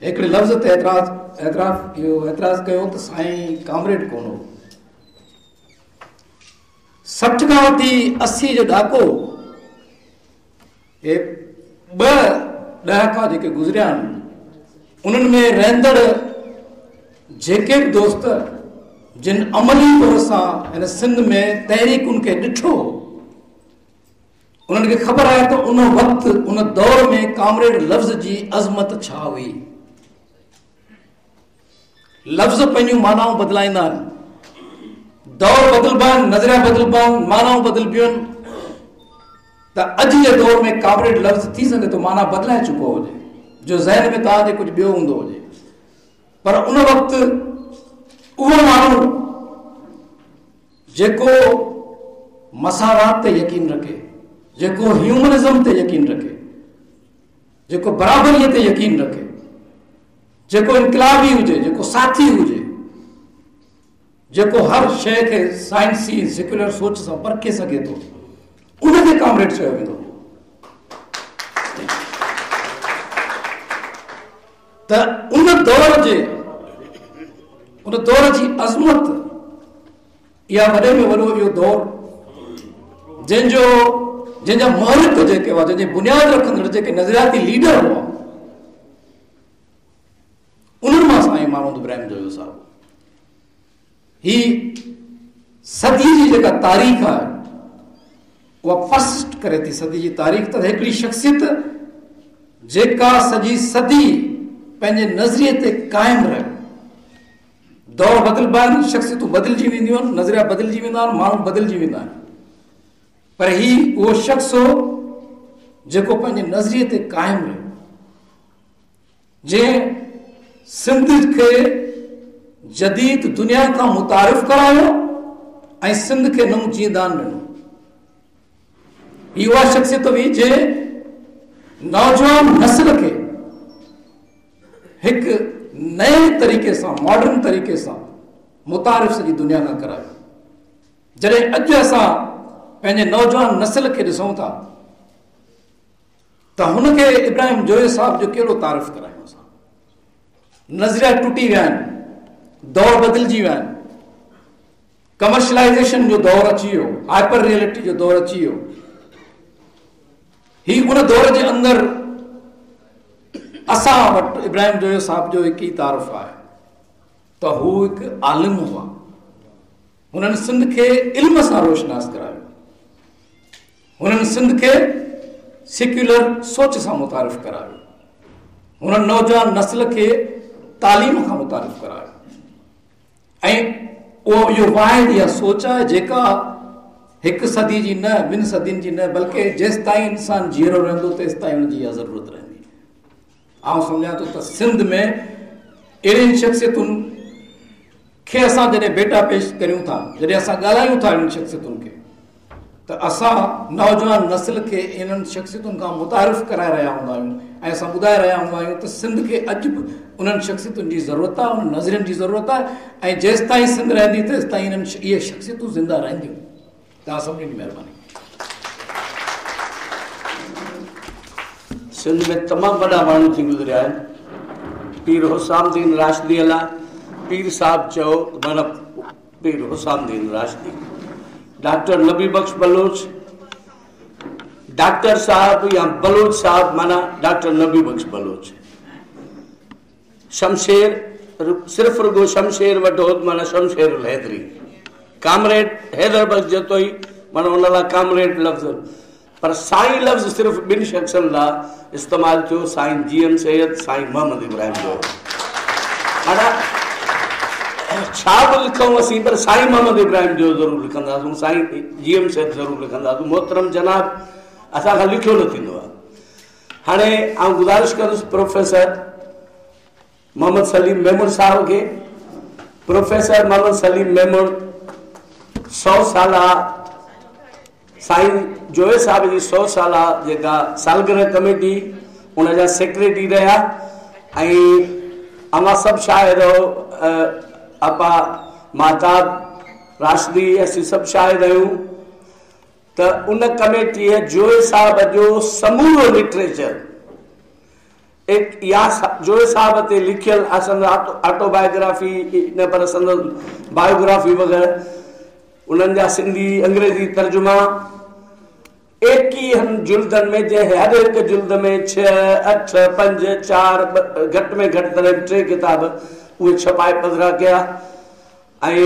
هڪڙي لفظ تي اعتراض اعتراف اهو اعتراض ڪيو ته سائين ڪامريڊ ڪونه هو. 60 کان وٺي 80 جو ڏهاڪو، هي ٻه ڏهاڪا جيڪي گذريا آهن، انهن ۾ رهندڙ جيڪي به دوست جن عملي طور سان هن سنڌ ۾ تحريڪن کي ڏٺو، انهن کي خبر آهي ته ان وقت ان دور ۾ ڪامريڊ لفظ جي عظمت ڇا هئي. لفظ پنهنجون معنائون بدلائيندا آهن، دور بدلبا آهن، نظريا بدلبا آهن، معنائون بدلبيون آهن. ته اڄ جي دور ۾ ڪامريڊ لفظ ٿي سگهي ٿو معنيٰ بدلائي چڪو هجي، جو ذهن ۾ توهان جي ڪجهه ٻيو هوندو هجي، پر ان وقت اهو ماڻهو جيڪو مساوات تي يقين رکي، جيڪو هيومنزم تي يقين رکي، جيڪو برابريء تي يقين رکي، جيڪو انقلابي هجي، جيڪو ساٿي هجي، جيڪو هر شيء کي سائنسي سيڪولر سوچ سان پرکي سگهي ٿو، ان کي ڪامريڊ چيو ويندو هو. ته ان دور جي ان دور جي عظمت اها وڏي ۾ وڏو اهو دور جنهن جو جنهن جا محرڪ جيڪي هئا، جنهن جي بنياد رکندڙ جيڪي نظرياتي ليڊر هئا، انهن مان سائين محمد ابراهيم جويو صاحب. هي صدي جي جيڪا تاريخ آهي اها پرسسٽ ڪري ٿي. صدي جي تاريخ ته هڪڙي شخصيت جيڪا سڄي صدي پنهنجي نظريي تي قائم رهي. دور بدلبا آهن، شخصيتون بدلجي وينديون آهن، نظريا بدلجي ويندا آهن، ماڻهو بدلجي ويندا آهن، پر هي اهو شخص هو جيڪو پنهنجي نظريي تي قائم رهيو، جنهن سنڌ کي جديد دنيا کان متعارف ڪرايو ۽ سنڌ کي نئون جيئندان ڏنو. هي اها شخصيت هئي جنهن نوجوان نسل کي هڪ نئين طريقي سان، ماڊرن طريقي سان متعارف سڄي دنيا کان ڪرايو. جڏهن اڄ اسان پنهنجي نوجوان نسل کي ڏسون ٿا ته هن کي ابراهيم جويو صاحب جو ڪهڙو تعارف ڪرايون اسان؟ نظريا ٽٽي ويا آهن، دور بدلجي ويا آهن، ڪمرشلائيزيشن جو دور اچي ويو، هائپر ريئلٽي جو دور اچي ويو. هي ان دور جي اندر اسان وٽ ابراهيم جويو صاحب جو هڪ ئي تعارف آهي ته هو هڪ عالم هئا. هنن سنڌ کي علم سان روشناس ڪرايو. هنن سنڌ کي سيڪيولر سوچ سان متعارف ڪرايو. هنن نوجوان نسل کي تعليم کان متعارف ڪرايو ۽ اهو اهو واحد اها سوچ آهي جيڪا هڪ صدي جي نه، ٻن صدين جي نه، بلڪه جيستائين انسان جيئرو رهندو تيستائين ان جي اها ضرورت رهندي. آئون سمجهان ٿو ته سنڌ ۾ اهڙين شخصيتن کي اسان جڏهن ڀيٽا پيش ڪريون ٿا، جڏهن اسان ڳالهايون ٿا اهڙين شخصيتن کي، ته اسان نوجوان نسل کي انهن شخصيتن کان متعارف ڪرائي رهيا هوندا آهيون ۽ اسان ٻڌائي رهيا هوندا آهيون ته سنڌ کي اڄ به انهن شخصيتن جي ضرورت آهي، انهن نظرين جي ضرورت آهي ۽ جيستائين سنڌ رهندي تيستائين انهن اهي شخصيتون زنده رهنديون. توهان سڀني جي مهرباني. سنڌ ۾ تمام وڏا ماڻهو ٿي گذريا آهن. پير حسام الدين راشديء لاء پير صاحب چئو ته معنيٰ پير حسام الدين راشدي، ڊاڪٽر نبي بخش بلوچ، ڊاڪٽر صاحب يا بلوچ صاحب معنيٰ ڊاڪٽر نبي بخش بلوچ، شمشير صرف رڳو شمشير وٺو ته معنيٰ شمشير الحيدري، ڪامريڊ حيدر بخش جتوئي معنيٰ ان لاء ڪامريڊ لفظ، پر سائين لفظ صرف ٻن شخصن لاء استعمال ٿيو، سائين جي ايم سيد، سائين محمد ابراهيم جويو. معنيٰ ڇا به لکون اسين پر سائين محمد ابراهيم جويو ضرور لکنداسون، سائين جي ايم سيد ضرور لکنداسون. محترم جناب اسان کان لکيو نه ٿيندو آهي. هاڻي آئون گذارش ڪندس پروفيسر محمد سليم ميمڻ صاحب کي. پروفيسر محمد سليم ميمڻ 100 سالا سائين جويي صاحب جي 100 سالا جيڪا سالگرهه ڪميٽي ان جا سيڪريٽري رهيا ۽ اوهان سڀ شاهد آهيو، آپا ماهتاب راشدي اسين سڀ شاهد آهيون ته ان ڪميٽيء جويي صاحب جو سمورو لٽريچر يا جويي صاحب تي لکيل سندس آٽو بايوگرافي نه پر سندس بايوگرافي وغيره انهن جا سنڌي انگريزي ترجما 21 جلدن ۾ جنهن هر هڪ جلد ۾ 6، 8، 5، 4، گهٽ ۾ گهٽ تڏهن به 3 ڪتاب اهي ڇپائي پڌرا ڪيا ۽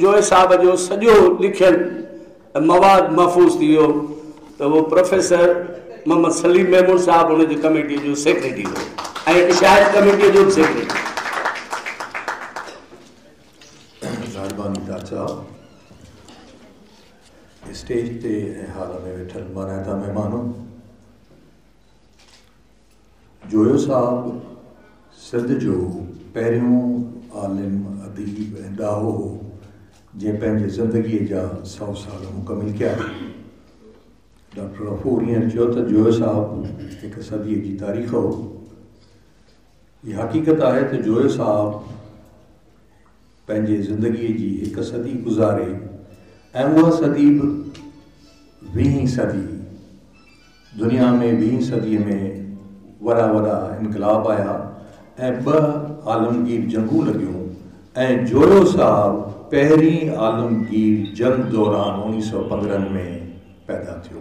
جويي صاحب جو سڄو لکيل مواد محفوظ ٿي ويو ته اهو پروفيسر محمد سليم ميمڻ صاحب ان جي ڪميٽيء جو سيڪريٽري هو ۽ اشاعت ڪميٽيء جو به سيڪريٽري. مهرباني ڊاڪٽر صاحب. اسٽيج تي ۽ هال ۾ ويٺل مانائتا مهمانو، جويو صاحب سنڌ جو پهريون عالم، اديب ۽ ڏاهو هو، جنهن پنهنجي زندگيء جا 100 سال مڪمل ڪيا. ڊاڪٽر غفور هينئر چيو ته جويو صاحب هڪ صديء جي تاريخ هو. هي حقيقت آهي ته جويو صاحب پنهنجي زندگيء جي هڪ صدي گذاري ۽ اها صدي به ويهين صدي. دنيا ۾ ويهين صديء ۾ وڏا وڏا انقلاب آيا ۽ ٻه عالمگير جنگون لڳيون ۽ جويو صاحب پهرين عالمگير جنگ دوران 1915 ۾ پيدا ٿيو.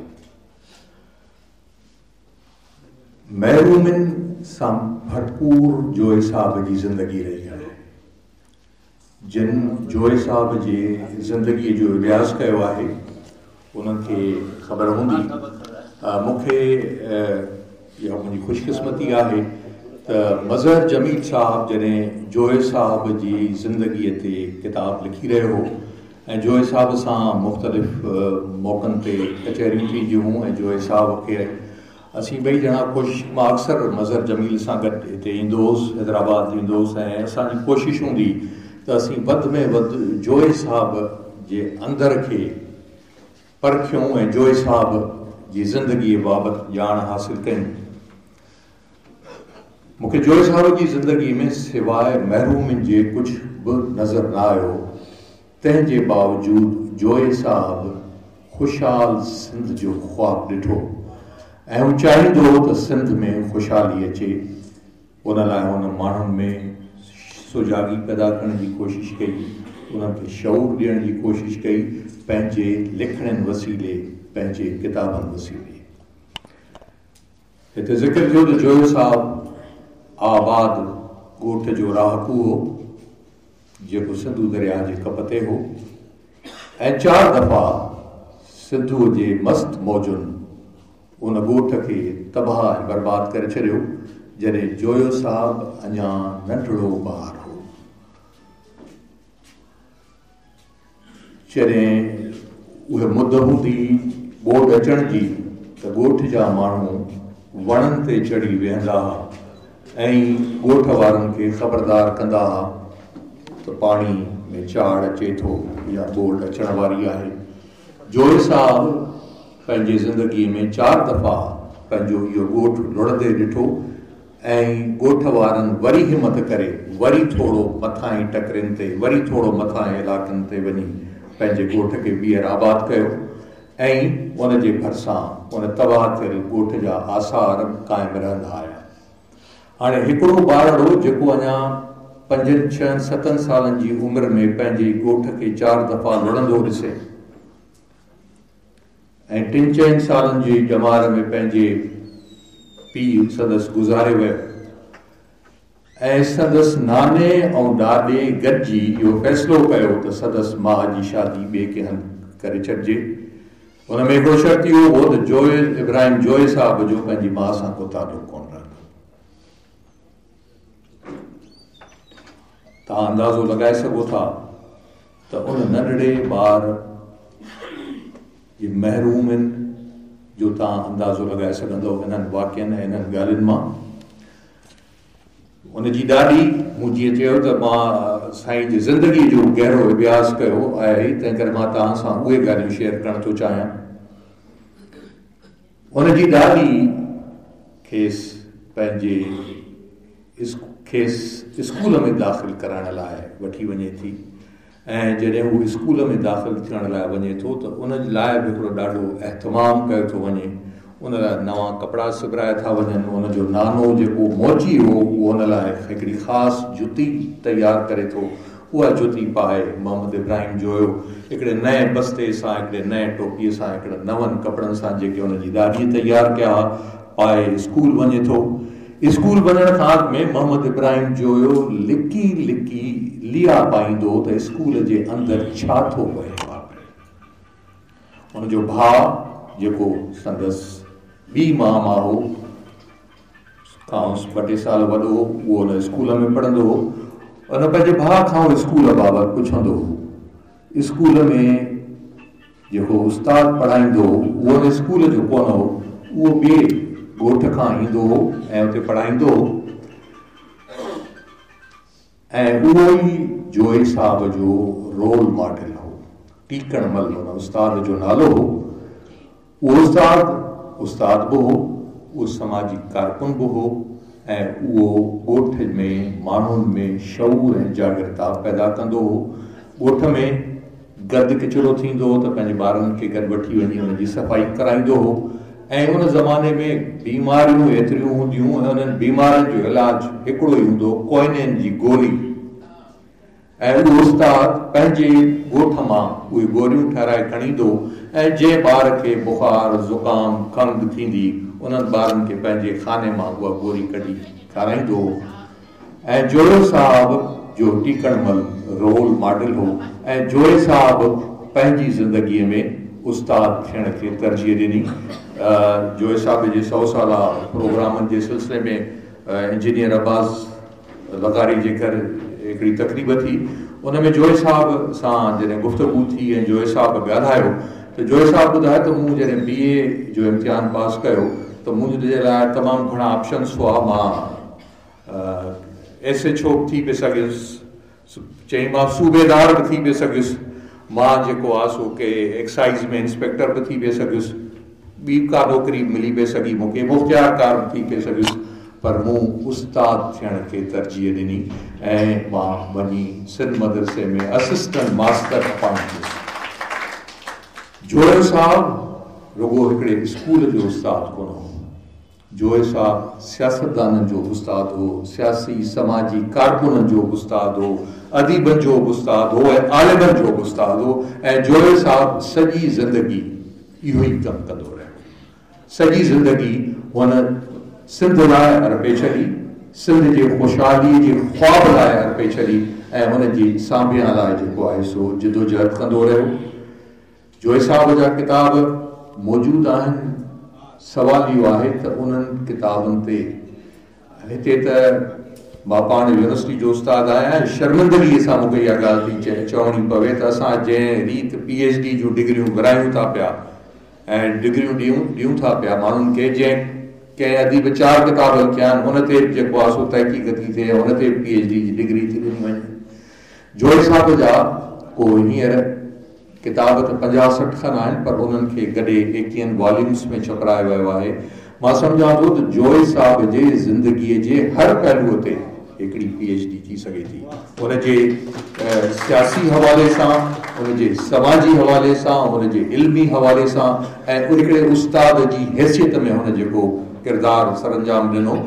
محرومين سان ڀرپور جويي صاحب جي زندگي رهي آهي. جن جويي صاحب جي زندگيء جو اڀياس ڪيو آهي، انهن کي خبر هوندي. مون کي اها منهنجي خوش قسمتي آهي ته مظهر جميل صاحب جڏهن جويي صاحب جي زندگيء تي ڪتاب لکي رهيو هو ۽ جويي صاحب سان مختلف موقعن تي ڪچهريون ٿينديون هيون ۽ جويي صاحب کي اسين ٻئي ڄڻا ڪوشش مان اڪثر مظهر جميل سان گڏ هتي ايندو هوس حيدرآباد ايندو هوس ۽ اسان جي ڪوشش هوندي ته اسين وڌ ۾ وڌ جويي صاحب جي اندر کي پرکيون ۽ جويي صاحب جي زندگيء بابت ڄاڻ حاصل ڪيون. مون کي جويي صاحب جي زندگيء ۾ سواء محرومين جي ڪجهه به نظر نه آيو. تنهن جي باوجود جويي صاحب خوشحال سنڌ جو خواب ڏٺو ۽ هو چاهيندو هو ته سنڌ ۾ خوشحالي اچي، ان لاء هن ماڻهن ۾ سجاڳي پيدا ڪرڻ جي ڪوشش ڪئي، انهن کي شعور ڏيڻ جي ڪوشش ڪئي، پنهنجي لکڻين وسيلي، پنهنجي ڪتابن وسيلي. هتي ذڪر ٿيو ته جويو صاحب آباد ڳوٺ جو رهاڪو هو، جيڪو سنڌو درياهه جي ڪپ تي هو ۽ چار دفعا سنڌوء جي مست موجن ان ڳوٺ کي تباهه ۽ برباد ڪري ڇڏيو، جڏهن جويو صاحب اڃا ننڍڙو ٻار هو. جڏهن اهي مد هوندي ٻوڏ اچڻ جي ته ڳوٺ جا ماڻهو وڻن تي چڙهي ويهندا ها ۽ ڳوٺ وارن کي خبردار ڪندا ها ته پاڻي ۾ چاڙهه اچي ٿو يا ٻوڏ اچڻ واري آهي. جويي صاحب پنهنجي زندگيء ۾ چار دفعا پنهنجو اهو ڳوٺ لڙهندي ڏٺو. ۽ ڳوٺ وارن وري همت ڪري وري ٿورو مٿانهين ٽڪرين تي وري ٿورو مٿانهين علائقن تي وڃي پنهنجي ڳوٺ کي ٻيهر آباد ڪيو ۽ ان جي ڀرسان ان تباهه ٿيل ڳوٺ جا آثار قائم رهندا آيا. هاڻي هڪڙو ٻارڙو جيڪو اڃا پنجن ڇهن ستن سالن جي عمر ۾ پنهنجي ڳوٺ کي چار دفعا لڙهندو ڏسي ۽ ٽن چئن سالن جي ڄمار ۾ پنهنجي پيء سندس گذاري ويو ۽ سندس ناني ۽ ڏاڏي گڏجي اهو فيصلو ڪيو ته سندس ماء جي شادي ٻئي ڪنهن هنڌ ڪري ڇڏجي. ان ۾ هڪڙو شرط اهو هو ته جويي ابراهيم جويي صاحب جو پنهنجي ماء سان ڪو تعلق ڪونه رهندو. توهان اندازو لڳائي سگهو ٿا ته ان ننڍڙي ٻار جي محرومين جو توهان اندازو لڳائي سگهندؤ انهن واقعن ۽ انهن ڳالهين مان. ان جي ڏاڏي مون جيئن چيو ته مان سائين جي زندگي جو گهرو اڀياس ڪيو آهي تنهن ڪري مان توهان سان اهي ڳالهيون شيئر ڪرڻ ٿو چاهيان. ان جي ڏاڏي کيس پنهنجي کيس اسڪول ۾ داخل ڪرائڻ لاء وٺي وڃي ٿي ۽ جڏهن هو اسڪول ۾ داخل ٿيڻ لاء وڃي ٿو ته ان لاء به هڪڙو ڏاڍو اهتمام ڪيو ٿو وڃي ان لاء نوان ڪپڙا سبرايا ٿا وڃن ان جو نانو جيڪو موچي هو اهو ان لاء هڪڙي خاص جتي تيار ڪري ٿو اها جتي پائي محمد ابراهيم جويو هڪڙي نئين بستي سان، هڪڙي نئين ٽوپيء سان، هڪڙن نون ڪپڙن سان جيڪي هن جي ڏاڏيء تيار ڪيا ها، پائي اسڪول وڃي ٿو. اسڪول وڃڻ کان اڳ ۾ محمد ابراهيم جويو لڪي لڪي ليئا پائيندو هو ته اسڪول جي اندر ڇا ٿو وهي واپري. هن جو ڀاء جيڪو سندس ٻي ماء مان هو، کانئس ٻه ٽي سال وڏو هو، اهو ان اسڪول ۾ پڙهندو هو. ان پنهنجي ڀاء کان اسڪول بابت پڇندو هو. اسڪول ۾ جيڪو استاد پڙهائيندو هو، اهو ان اسڪول جو ڪونه هو، اهو ٻئي ڳوٺ کان ايندو هو ۽ اتي پڙهائيندو هو ۽ اهو ئي جويي صاحب جو رول ماڊل هو. ٽيڪڻ مل ان استاد جو نالو هو. اهو استاد، استاد به هو، اهو سماجي ڪارڪن به هو ۽ اهو ڳوٺ ۾ ماڻهن ۾ شعور ۽ جاڳرتا پيدا ڪندو هو. ڳوٺ ۾ گند ڪچرو ٿيندو هو ته پنهنجي ٻارن کي گڏ وٺي وڃي ان جي صفائي ڪرائيندو هو ۽ ان زماني ۾ بيماريون ايتريون هونديون ۽ انهن بيمارين جو علاج هڪڙو ئي هوندو هو ڪوئنين جي گوري. ۽ اهو استاد پنهنجي ڳوٺ مان اهي گوريون ٺهرائي کڻي ايندو ۽ جنهن ٻار کي بخار، زڪام، کنگهه ٿيندي انهن ٻارن کي پنهنجي خاني مان اها گوري ڪڍي کارائيندو هو ۽ جويو صاحب جو ٽيڪڻ مل رول ماڊل هو ۽ جويي صاحب پنهنجي زندگيء ۾ استاد ٿيڻ کي ترجيح ڏني. جويي صاحب جي سئو سالا پروگرامن جي سلسلي ۾ انجنيئر عباس لغاري جي گهر هڪڙي تقريب ٿي ان ۾ جويي صاحب سان جڏهن گفتگو ٿي ۽ جويي صاحب ڳالهايو ته جويي صاحب ٻڌايو ته مون جڏهن بي اي جو امتحان پاس ڪيو ته منهنجي لاء تمام گهڻا آپشنس هئا مان ايس ايڇ او به ٿي پئي سگهيس چيائين مان صوبيدار به ٿي پئي سگهيس، مان جيڪو آ سو ڪي ايڪسائيز ۾ انسپيڪٽر به ٿي پئي سگهيس، ٻي به ڪا نوڪري ملي پئي سگهي مون کي، مختيارڪار به ٿي پئي سگهيس، پر مون استاد ٿيڻ کي ترجيح ڏني ۽ مان وڃي سنڌ مدرسي ۾ اسسٽنٽ ماستر اپائنٽ ٿيس. جويو صاحب رڳو هڪڙي اسڪول جو استاد ڪونه هو. جويي صاحب سياستدانن جو به استاد هو، سياسي سماجي ڪارڪنن جو به استاد هو، اديبن جو به استاد هو ۽ عالمن جو به استاد هو ۽ جويي صاحب سڄي زندگي اهو ئي ڪم ڪندو رهيو. سڄي زندگي هن سنڌ لاء ارپي ڇڏي، سنڌ جي خوشحاليء جي خواب لاء ارپي ڇڏي ۽ ان جي ساڀيان لاء جيڪو آهي سو جدوجهد ڪندو رهيو. جويي صاحب جا ڪتاب موجود آهن، سوال اهو آهي ته انهن ڪتابن تي هتي ته مان پاڻ يونيورسٽي جو استاد آهيان ۽ شرمندگيء سان مون کي اها ڳالهه ٿي چوڻي پوي ته اسان جنهن ريت پي ايڇ ڊي جون ڊگريون ورهايون ٿا پيا ۽ ڊگريون ڏيون ڏيون ٿا پيا ماڻهن کي جنهن ڪنهن اديب چار ڪتاب لکيا آهن ان تي به جيڪو آهي سو تحقيق ٿي ٿئي ۽ ان تي به پي ايڇ ڊي جي ڊگري ٿي ڏني وڃي. جويي صاحب جا ڪو هينئر ڪتاب ته 50 60 کن آهن پر انهن کي گڏي ايڪيهن واليومس ۾ ڇپرايو ويو آهي. مان سمجهان ٿو ته جويي صاحب جي زندگيء جي هر پهلوء تي هڪڙي پي ايڇ ڊي ٿي سگهي ٿي. ان جي سياسي حوالي سان، ان جي سماجي حوالي سان، ان جي علمي حوالي سان ۽ هڪڙي استاد جي حيثيت ۾ هن جيڪو ڪردار سرانجام ڏنو.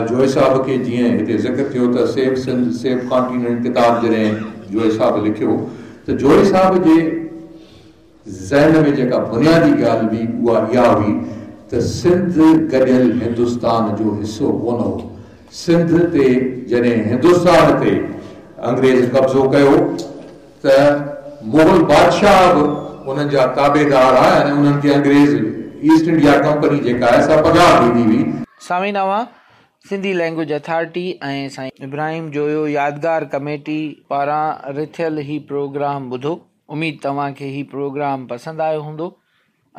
جويي صاحب کي جيئن هتي ذڪر ٿيو ته سيو سنڌ سيو ڪانٽيننٽ ڪتاب جڏهن جويي صاحب لکيو ته جويي صاحب جي ذهن ۾ جيڪا بنيادي ڳالهه هئي اها اها هئي ته سنڌ گڏيل هندستان جو حصو ڪونه هو. سنڌ تي جڏهن هندستان تي انگريز قبضو ڪيو ته مغل بادشاهه به انهن جا تابعدار هئا ۽ انهن کي انگريز ايسٽ انڊيا ڪمپني جيڪا آهي سا پگهار ڏيندي هئي. سامعين اوهان سنڌي لينگويج اٿارٽي ۽ سائين ابراهيم جويو يادگار ڪميٽي پاران رٿيل هي پروگرام ٻڌو. اميد ته اوهان کي هي پروگرام پسند آيو هوندو.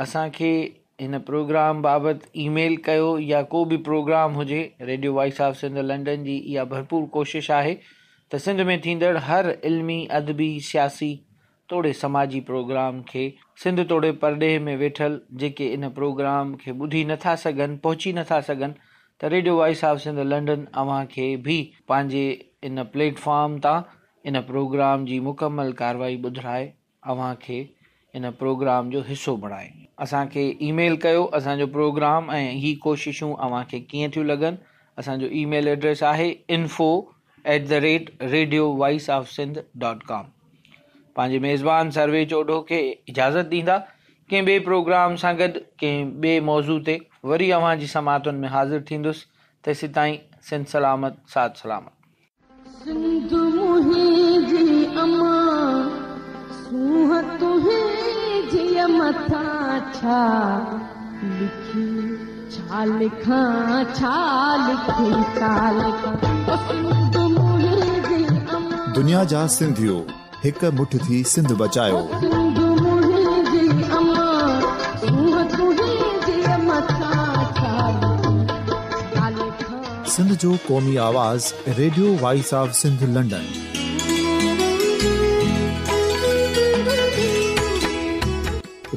اسان کي هن پروگرام بابت اي ميل ڪيو يا ڪو به پروگرام هجي radio voice of Sindh London جي اها ڀرپور ڪوشش آهي ته سنڌ ۾ ٿيندڙ هر علمي، ادبي، سياسي توڙي سماجي پروگرام کي سنڌ توڙي پرڏيهه ۾ ويٺل جيڪي ان پروگرام کي ٻڌي نٿا سگهن پهچي نٿا سگهن ته radio voice of Sindh London اوهان کي به پنهنجي ان پليٽ فارم تان ان پروگرام جي مڪمل ڪارروائي ٻڌرائي اوهان کي ان پروگرام جو حصو بڻائي. اسان کي اي ميل ڪيو اسان جو پروگرام ۽ هي ڪوششون اوهان کي ڪيئن ٿيون لڳن اسان جو اي ميل ايڊريس آهي info at the rate radio voice of Sindh dot com پنهنجي ميزبان سرويچ اوڍو کي اجازت ڏيندا ڪنهن ٻئي پروگرام سان گڏ ڪنهن ٻئي موضوع تي وري اوهان جي سماعتن ۾ حاضر ٿيندس تيسيتائين سنڌ سلامت ساٿ سلامت. سنڌ منهنجي امان، سونهن تنهنجي مٿان ڇا لکي ڇا لکان ڇا لکي ڇا لکان او سنڌ منهنجي امان. دنيا جا سنڌيو هڪ مٺ ٿي سنڌ بچايو. او سنڌ منهنجي امان، سونهن تنهنجي مٿان ڇا لکي ڇا لکان. سنڌ جو قومي آواز radio voice of Sindh London.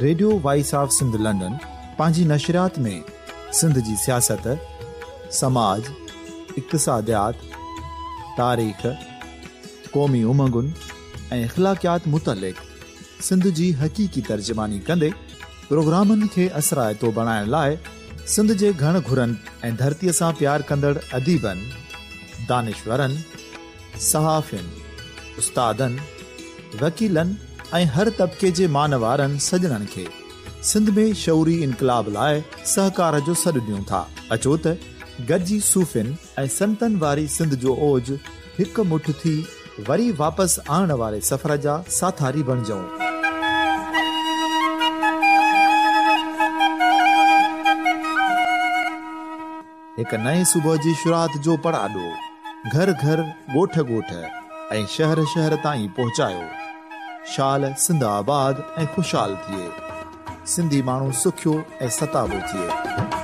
Radio voice of Sindh London پنهنجي نشريات ۾ سنڌ جي سياست، سماج، اقتصاديات، تاريخ، قومي امنگن ۽ اخلاقيات متعلق سنڌ جي حقيقي ترجماني ڪندي پروگرامن کي اثرائتو بڻائڻ لاء سنڌ جي گهڻ گهرن ۽ ڌرتيء سان پيار ڪندڙ اديبن، دانشورن، صحافين، استادن، وڪيلن ۽ هر طبقي جي مانوارن سڄڻن کي سنڌ ۾ شعوري انقلاب لاء سهڪار جو سڏ ڏيون ٿا. اچو ته گڏجي صوفين ۽ سنتن واري سنڌ جو اوج هڪ مٺ ٿي وري واپس آڻڻ واري سفر جا ساٿاري بڻجون. هڪ نئين صبح جي شروعات جو پڙاڏو گهر گهر، ڳوٺ ڳوٺ ۽ شهر شهر تائين پهچايو. شال سنڌ آباد ۽ خوشحال ٿئي. سنڌي ماڻهو سکيو ۽ ستابو ٿئي.